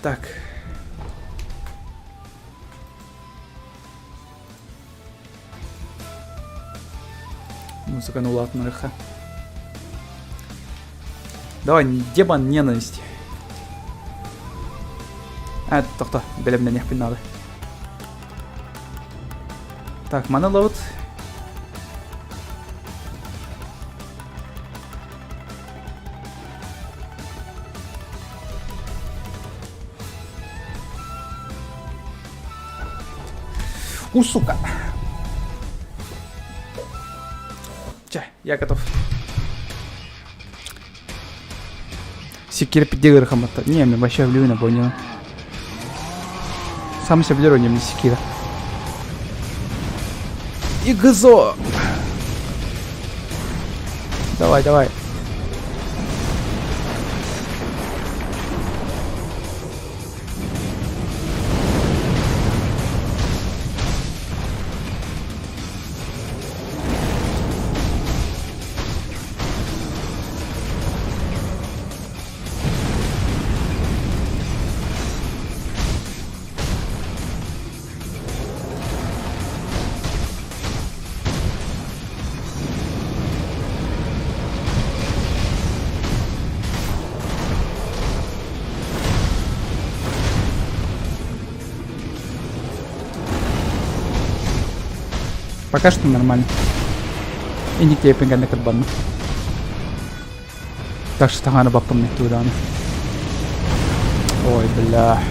Так. Музыканы улаатынарыха. Давай, демон ненависти. А, тохто, бэлэмнэниэхпин надо. Так, маны ылабыт. У, сука. Чэ, я готов. Секир пидегер хаматта. Не, мен вообще влюбина понял. Сам себе не мне секира. И газо! Давай, давай. Пока что нормально. И нигде пинганы кырбанна. Так что таханы баппым тудааны. Ой, бля.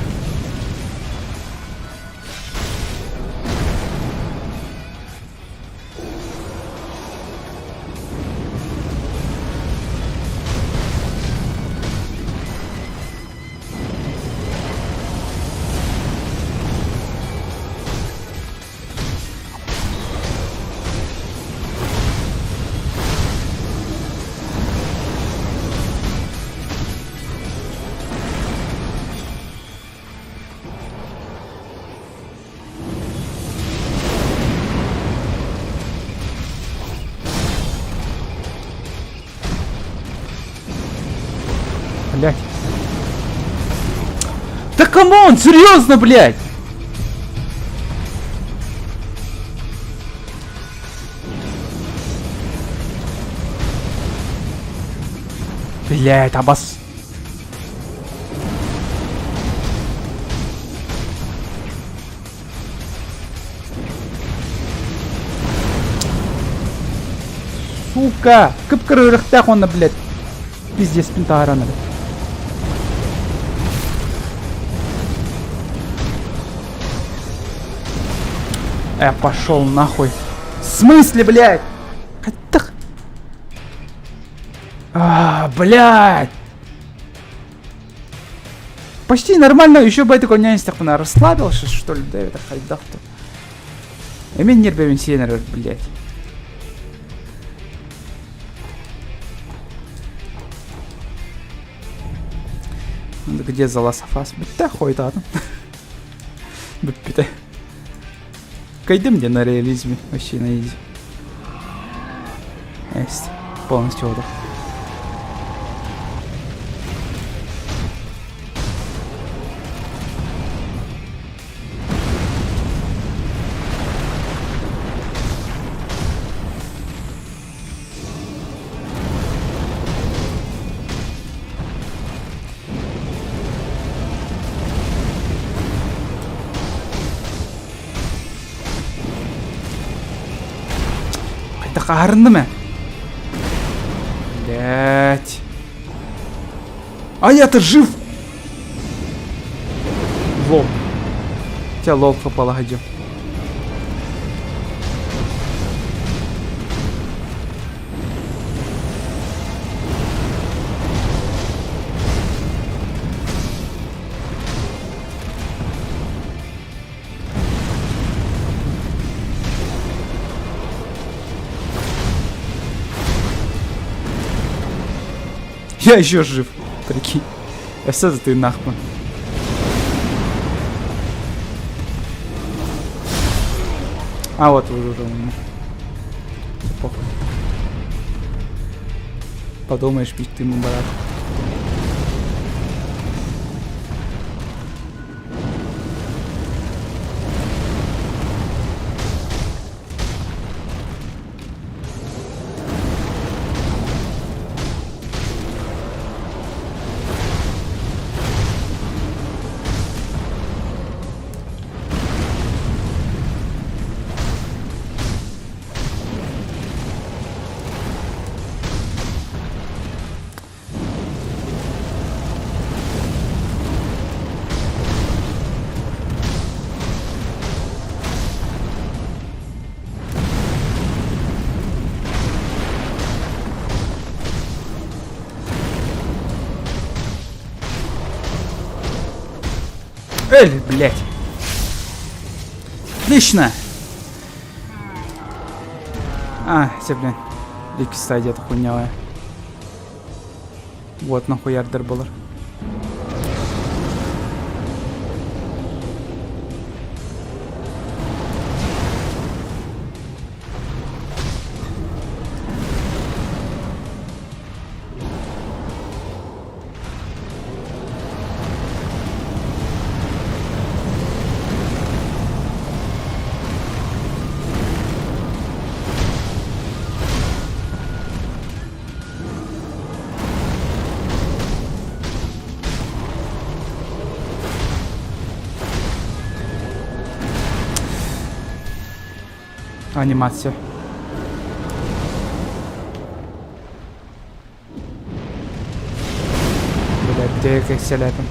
Блять. Да come on, серьезно, блядь! Блядь, абас. Сука! Кып-кыра үрэхтээх уонна, блядь, пиздеспин таһааран эрэ. Пошел нахуй. В смысле, блядь? Хайдах? А, блядь! Почти нормально, еще бы такой не расслабился, что ли, да, это хайдах-то. Эмин нербебин сиэнэр, блядь. Где The Last of Us? Бүттэ хойдатым. Бүппүтэ. Кайдым где на реализме, вообще на изи. Есть. Полностью отдых. Хайдах аһарынным ээ? Блять. А я-то жив! Лол. Тебя лол попала гадю. Я еще жив, прикинь. Өссө да тыыннаахпын. А вот уже уже умер. Похуй. Подумаешь, ведь ты ему брат. Эль, блядь. Отлично! А, все, блин. Икки стадия хуйнявая. Вот нахуй ярдар болар. Анимация. Бля, где я селяпин?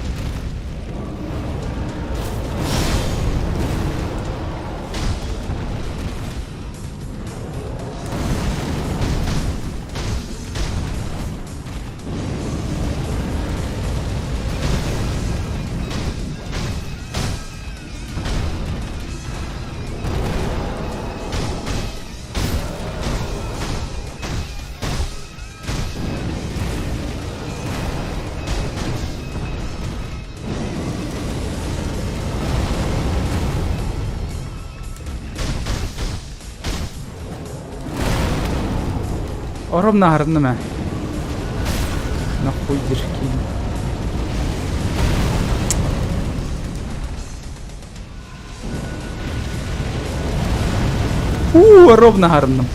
Оромна аһарынным ээ. Нахуй диркин. Уу, ровно аһарынным.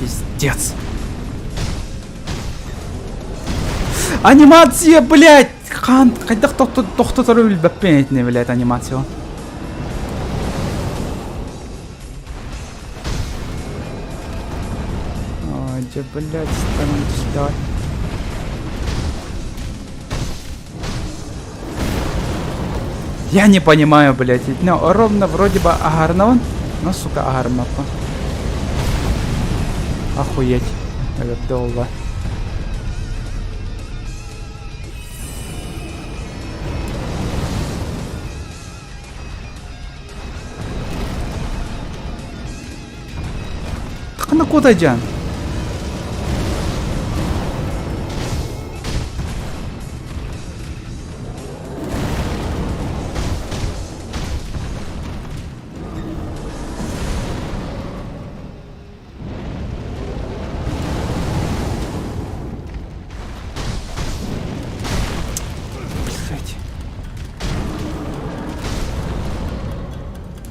Пиздец. Анимация, блядь! Хаан хайдах тохтотору билбэппин итини, блядь, анимация. Ой, где, блядь, становитесь, давай. Я не понимаю, блядь. Ну, ровно вроде бы агарнаван, но, сука, агармаппа. Охуеть. Долла. Ханна куотайдьаан? Блять.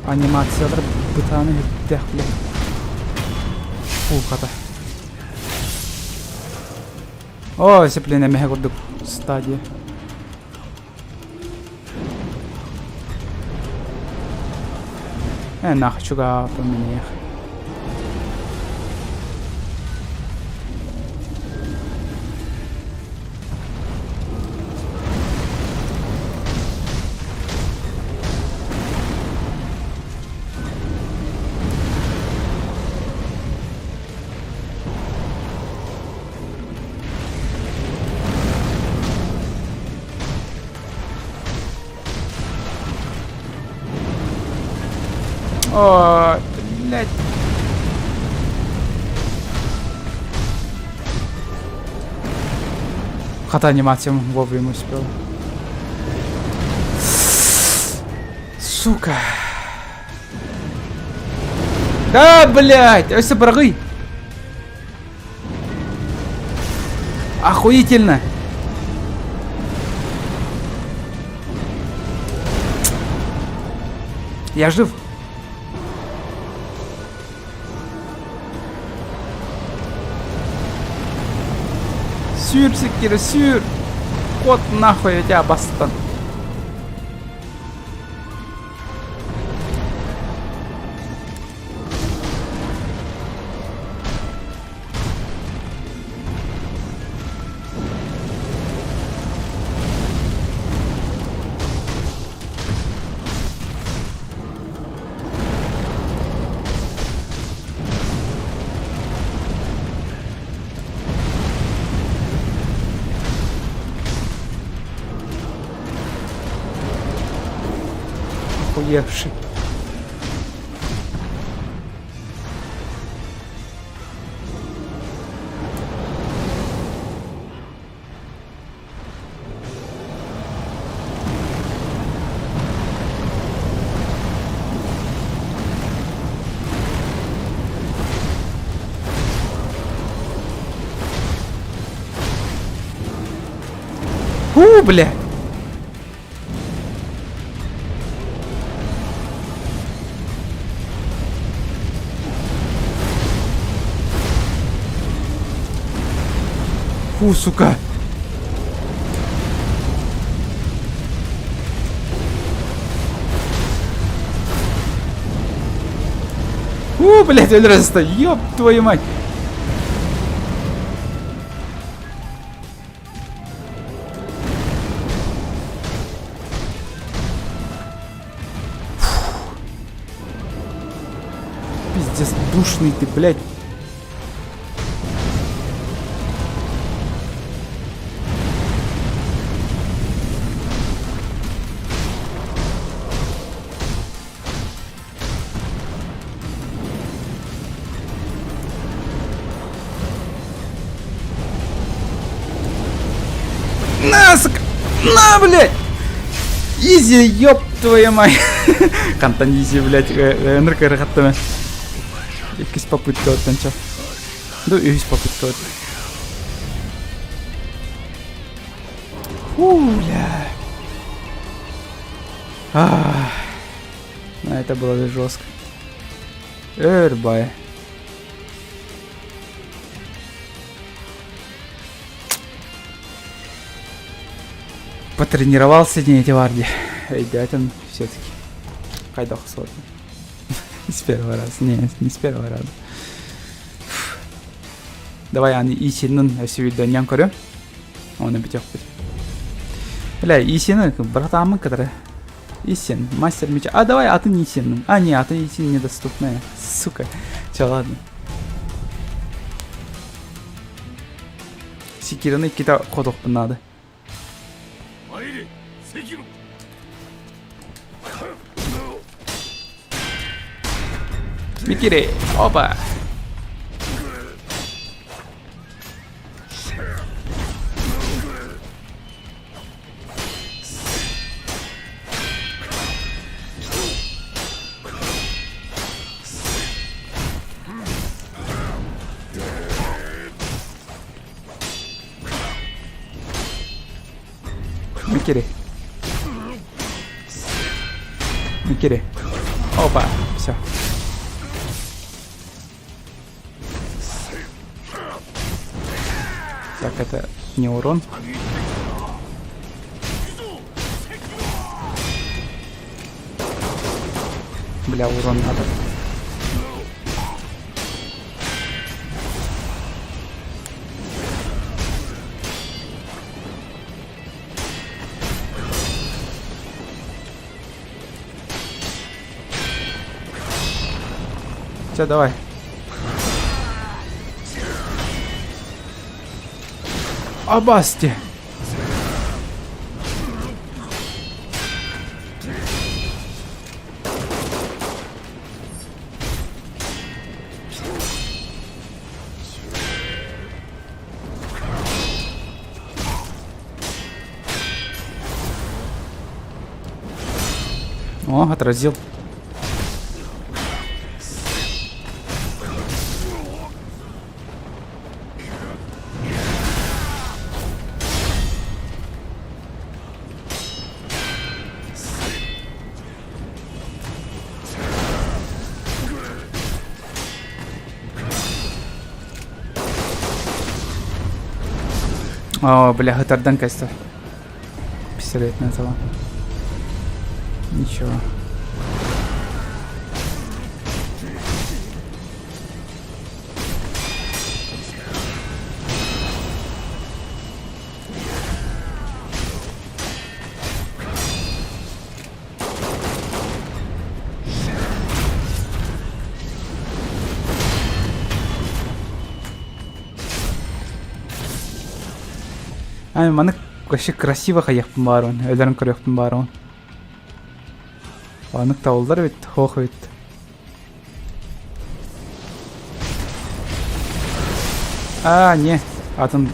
Анимациялар бытааны сүрдээх блядь. Фу, хата. О, сеплин эмэһэ курдук стадия. Э, нахуй чугаа поменях. О, блядь. Хата анимациям вовремя успел. Сука. Да, блядь, өссө быраҕый. Охуительно. Я жив. Сүүр, Секира, сүүр. Кот нахуй я тебя бастан. Охуевший. Фу, бля! Фу, сука! Фу, блядь, өлөрөстө, ёб твою мать! Пиздец, душный ты, блядь. На, сука! На, блядь! Изи, ёб твою мать! Хантан изи, блядь, ынырык ырыхаттым. Иккис попытка оттан чо. Ну, үһүс попытка от. Фу, бля. Ах. Ну, это было жестко. Эрбай. Потренировался не эти варди. Өйдөөтүм все-таки. Хайдах сложно. С первого раза. Не, не с первого раза. Давай аны исинин өссө видеоннан көрөм. Оны бүтүөхпүт. Бля, исини братамын кытары. Исин, мастер меча. А давай атын Исин. А, не, атын Исин недоступная. Сука. Че, ладно. Секираны иккитэ хотуохпун наада. Микири, опа! Микири. Микири. Опа, все. Так, это не урон. Бля, урон надо. Все, давай. Абасти. О, отразил. О, бля, тардан кэстэ. Пистолетная зала. Ничего. Ай, маны вообще красиво хайыахпын баарбын, өлөрөн көрүөхпүн баарбын. Анык табыллар эбит, хоох эбит. А, не, атын.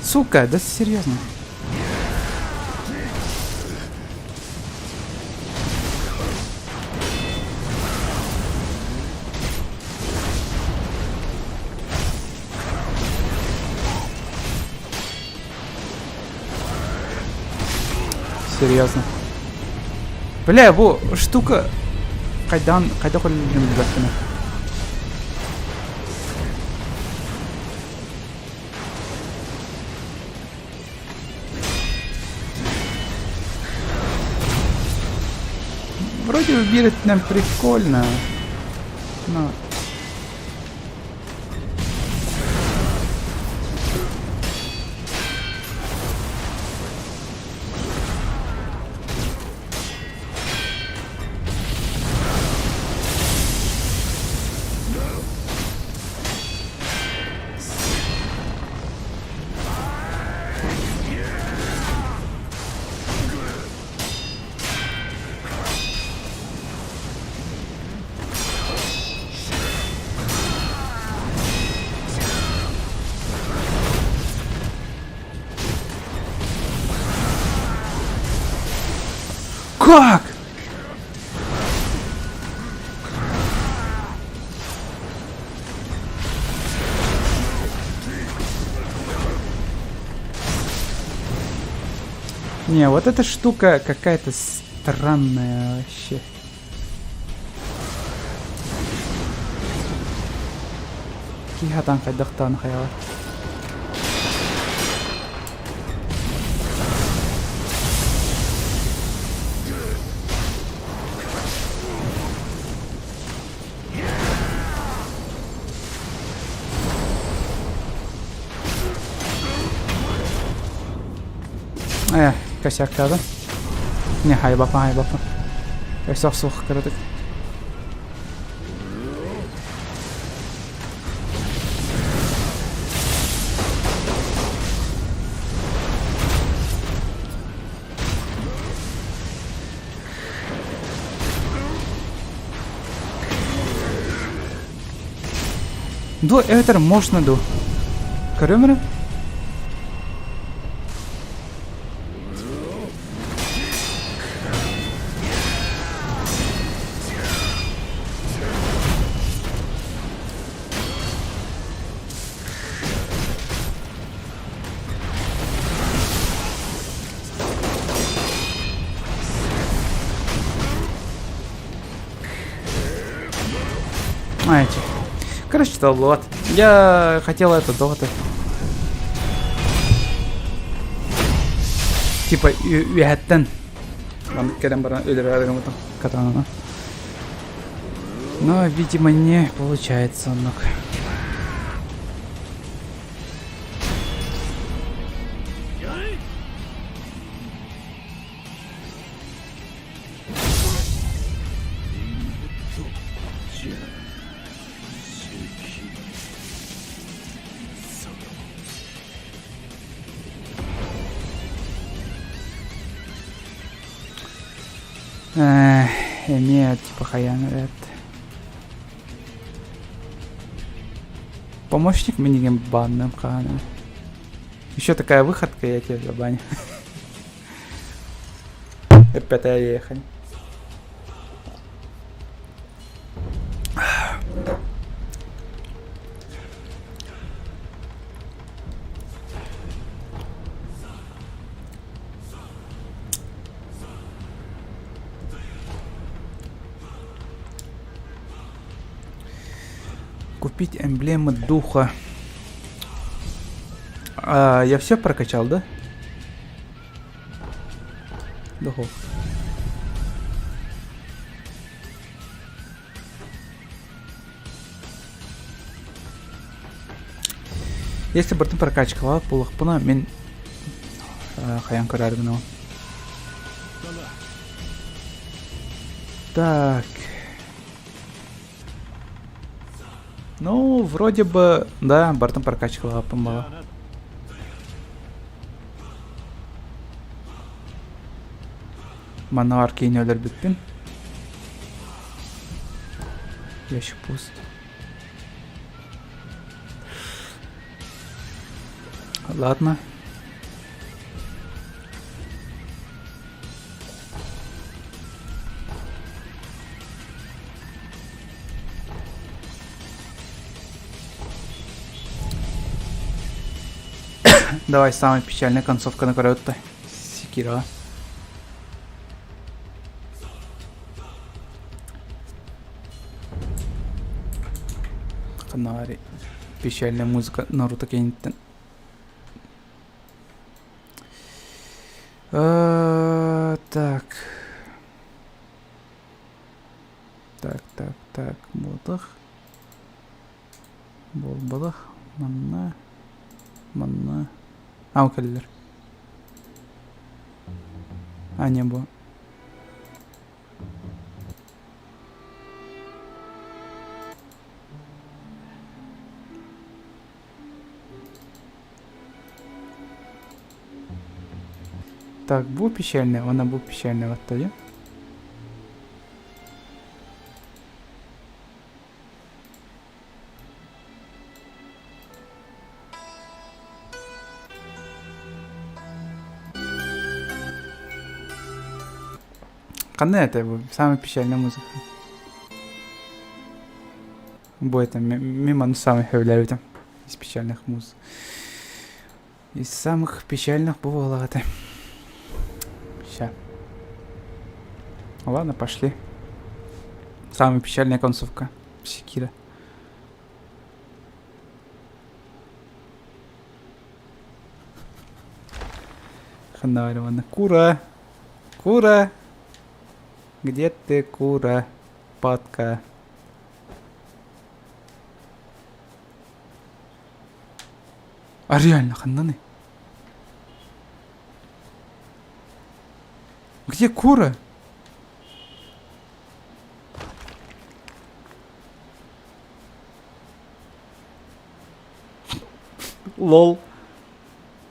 Сука, да серьезно? Серьезно. Бля, бу штука хайдан хайда холлин билбэппин. Вроде бы нам прикольно, но Как? Не, вот эта штука какая-то странная вообще. Киһатан хайдахтаан хайаҕа. Э, косяктаабын. Не, хайбапа, хайбапа. Өссө охсуох кыратык. Ду эбэтэр можно ду. Көрүөм эрэ. Знаете. Короче, это лот. Я хотел это долото. Типа үөһэттэн кэлэн баран өлөрөр гыммытым катананы. Но, видимо, не получается оннук. Эмиэ типа хайаан эбээт. Помощник минигэн банным хаана. Еще такая выходка, я тебя забаню. Эппэтэ Купить эмблемы духа. А, я все прокачал, да? Духов. Если бартын прокачкалаабыт буоллахпына, мин хайан көрөр гынабын. Так. Ну, вроде бы, да, бартын прокачкалаабыппын баҕа. Манна аркейни өлөрбүппүн. Ящик пуст. Ладно. Давай, самая печальная концовка на коротто. Секира. Ханнари. Печальная музыка Наруто кэнниттэн. Так. Так, так, так, буолбатах. Буолбатах. Манна. Манна. Аа, кэллилэр. А, не бу. Так, бу печальная, она бу печальная вот тоді. Ханна это самая печальная музыка. Бу это мимо ну самых сөбүлээбитим из печальных муз. Из самых печальных бу это. Ща. Ладно, пошли. Самая печальная концовка. Секира. Ханна Кура! Кура! Где ты, кура? Падка. А реально, ханнаны? Где кура? Лол.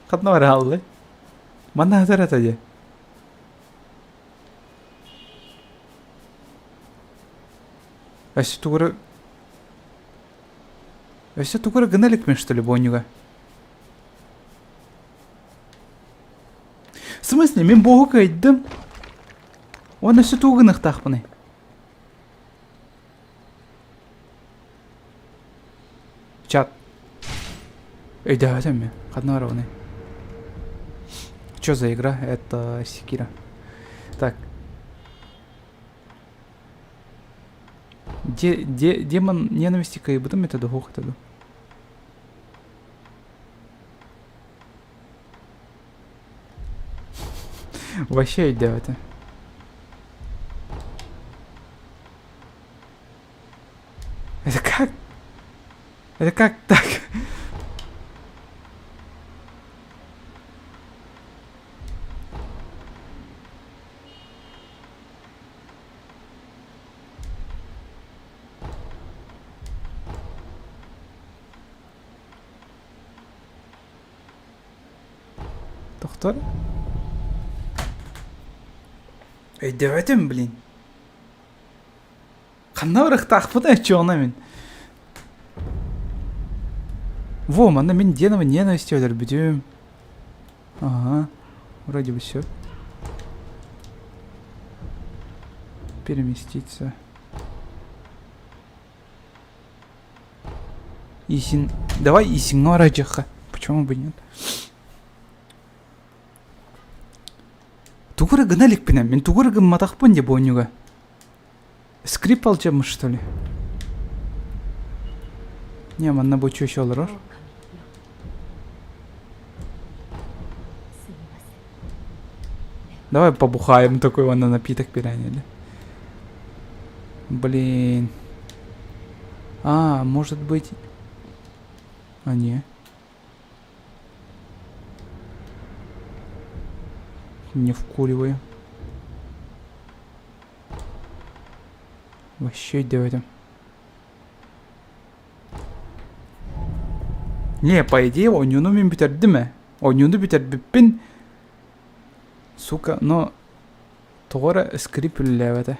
Ханна барааллы. Манна хатар ата дии. Өссө тугу Өссө тугу эрэ гына иликпин что ли буонньуга? В смысле, мин буоһу кыайдым. Уонна өссө тугу гыныахтаахпыный? Чат. Өйдөөбөтүм мин. Ханна барабыный? Что за игра? Это Секира. Так. Де, де, демон ненависти кыайбытым это дух это ду. Вообще өйдөөбөтүм. Это как? Это как так? Тохтор? Өйдөөбөтүм, блин. Ханна барыахтаахпыт чуона мин. Во, манна мин Денова ненависти өлөрбүтүм. Ага, вроде бы все. Переместиться. Исин... Давай Исиҥҥа барадьыахха. Почему бы нет? Тугу эрэ гына иликпинэ, мин тугу эрэ гымматахпын дии буонньуга. Скрип алдьаммыт что ли? Не, манна бу чүөчэ олорор. Давай побухаем такой вон на напиток переняли. Блин. А, может быть... А, не. Не вкуриваю. Вообще өйдөөтүм. Не, по идее, оонньууну мин бүтэрдим ээ. Оонньууну бүтэрбиппин, сука, но тоҕо эрэ скрип үлэлээбэтэ.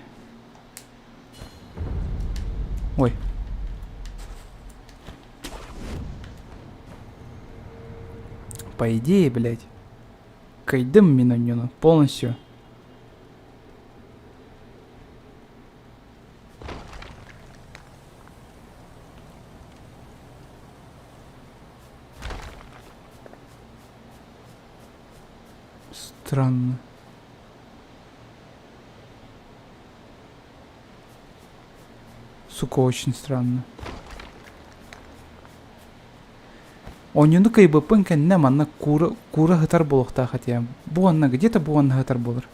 Ой. По идее, блядь, кыйдым мин оонньууну полностью. Странно. Сука, очень странно. Оонньууну кыайбыппын кэннэ манна куура, куура сытар буолуохтаах этэ. Бу уонна где-то бу уонна сытар буолар.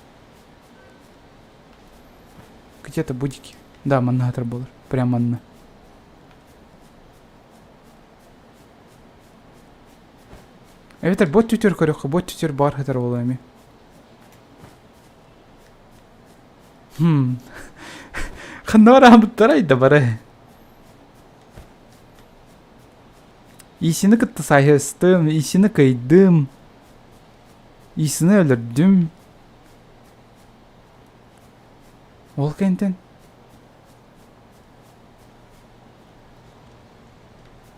Где-то будики. Да, манна сытар буолар. Прям манна. Эбэтэр бот түтүр көрүөххэ, бот түтүр баар сытар буолуо эмиэ. Хм. Ханна бараабыттарай да бары. Исини кытта сайһыстым, исини кыйдым, исини өлөрдүм. Ол кэнтэн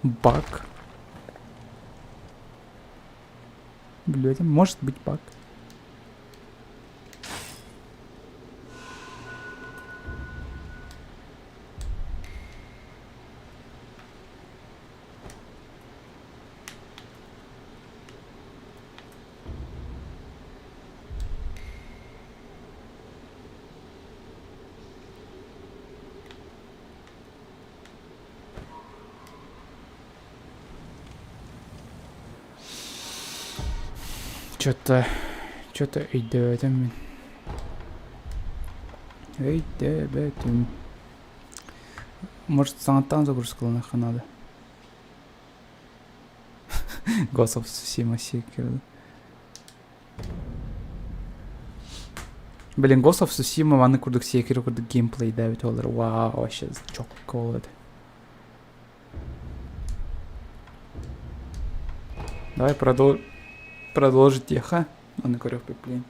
Баг. Блядь, может быть баг. Что-то, что-то өйдөөтүм мин. Өйдөөбөтүм. Может, саҥаттан загрузкаланыахха наада. Ghost of Tsushima Sekiro. Блин, Ghost of Tsushima маны курдук Sekiro курдук геймплейдээбит буолар. Вау, вообще чокко буолуо этэ. Давай продол... продолжить теха. Аны көрүөхпүт, блин.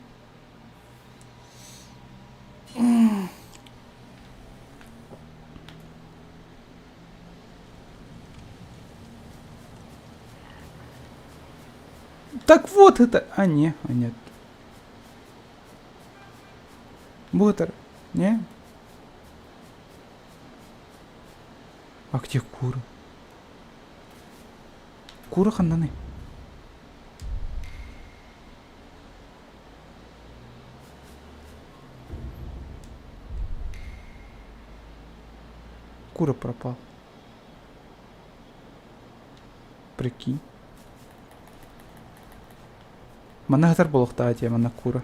Так вот это... А, не, а нет. Бутер, не? А где куры? Кура ханнаны. Кура пропал. Прикинь. Манна сытар буолуохтаах этиэ манна кура.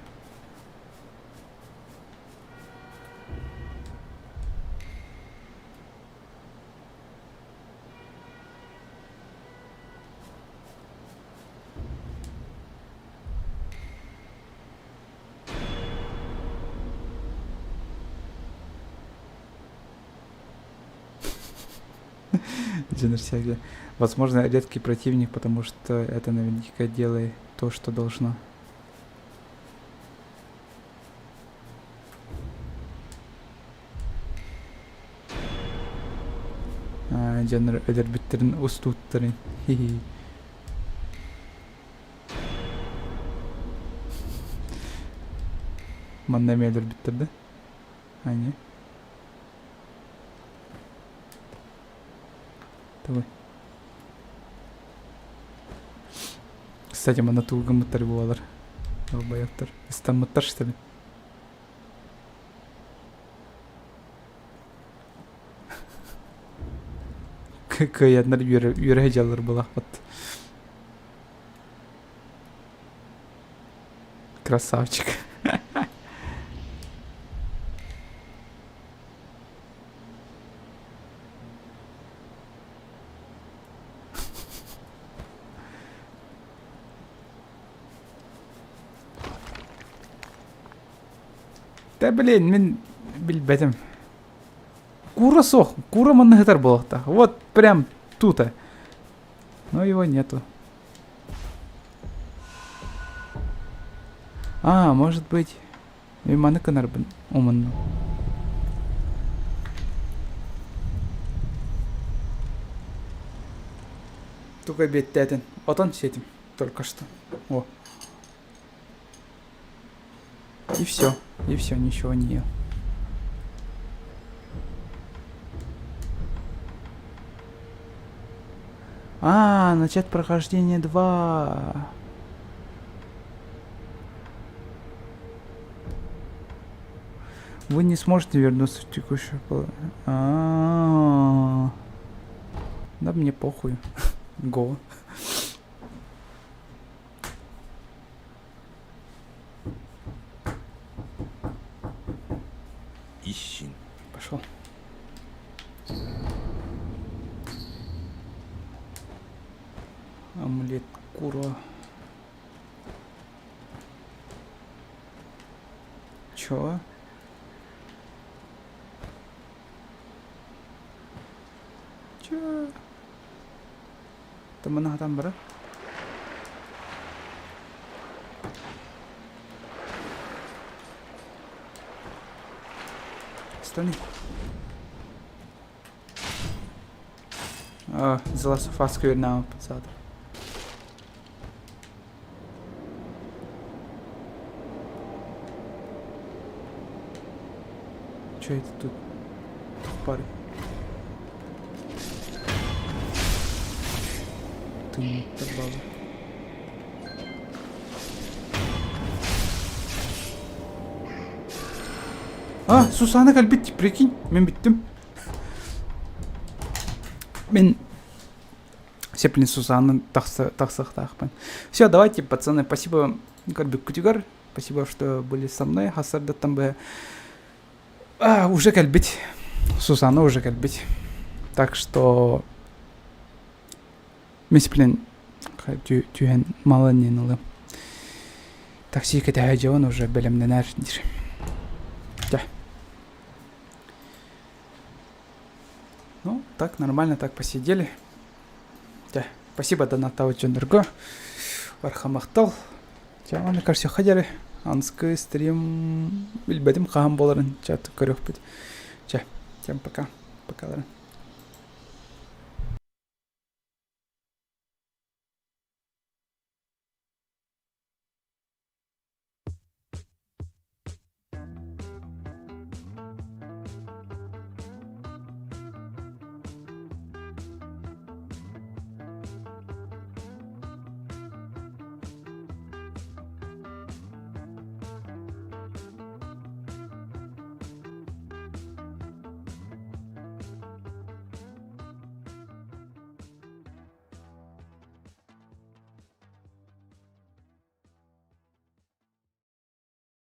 Дженерсяги. Возможно, редкий противник, потому что это наверняка делает то, что должно. Дьоннор өлөрбүттэрин устууттарын. Хи-хи. Манна эмиэ өлөрбүттэр да? А, не? Давай. Кстати, манна тугу гыммыттар буолар. Долбоебтар. Ыстаммыттар что ли? Кыайаннар үөрэ дьаллар буолахпыт. Красавчик. Да блин, мин билбэтим. Кура суох, кура манна сытар буолуохтаах. Вот прям тута. Но его нету. А, может быть, мин маны гынарбын умуннум. Туга биэттээтин, отон сиэтим только что. О. И все, и все, ничего не ел. А, начать прохождение 2. Вы не сможете вернуться в текущую положение. А, -а, -а. Да мне похуй. Го. Ищи. Пошел. Омлет кура. Чё? Чё? Тымына там бара. Стани. А, The Last of Us көрнәм саатар. Че это тут? Пары. Ты баба. А, Сусана кэлбит, прикинь, мин бүттүм. Мин Сеплин Сусанна тахсахтаахпын. Все, давайте, пацаны, спасибо көрбүккүтүгэр. Спасибо, что были со мной. Хасардаттан бы а, уже кэлбит. Сусанна уже кэлбит. Так что Мисплин түһэн маланнин ылым. Такси кэтэһэ дьон уже бэлэмнэнэр диир. Дьэ. Ну, так нормально так посидели. Дьэ, спасибо донаттаабыт дьоннорго. Барҕа махтал. Дьэ, аны көрсүөххэ диэри. Анскы стрим билбэтим хаһан буоларын чат көрүөхпүт. Чэ, всем пока. Пока.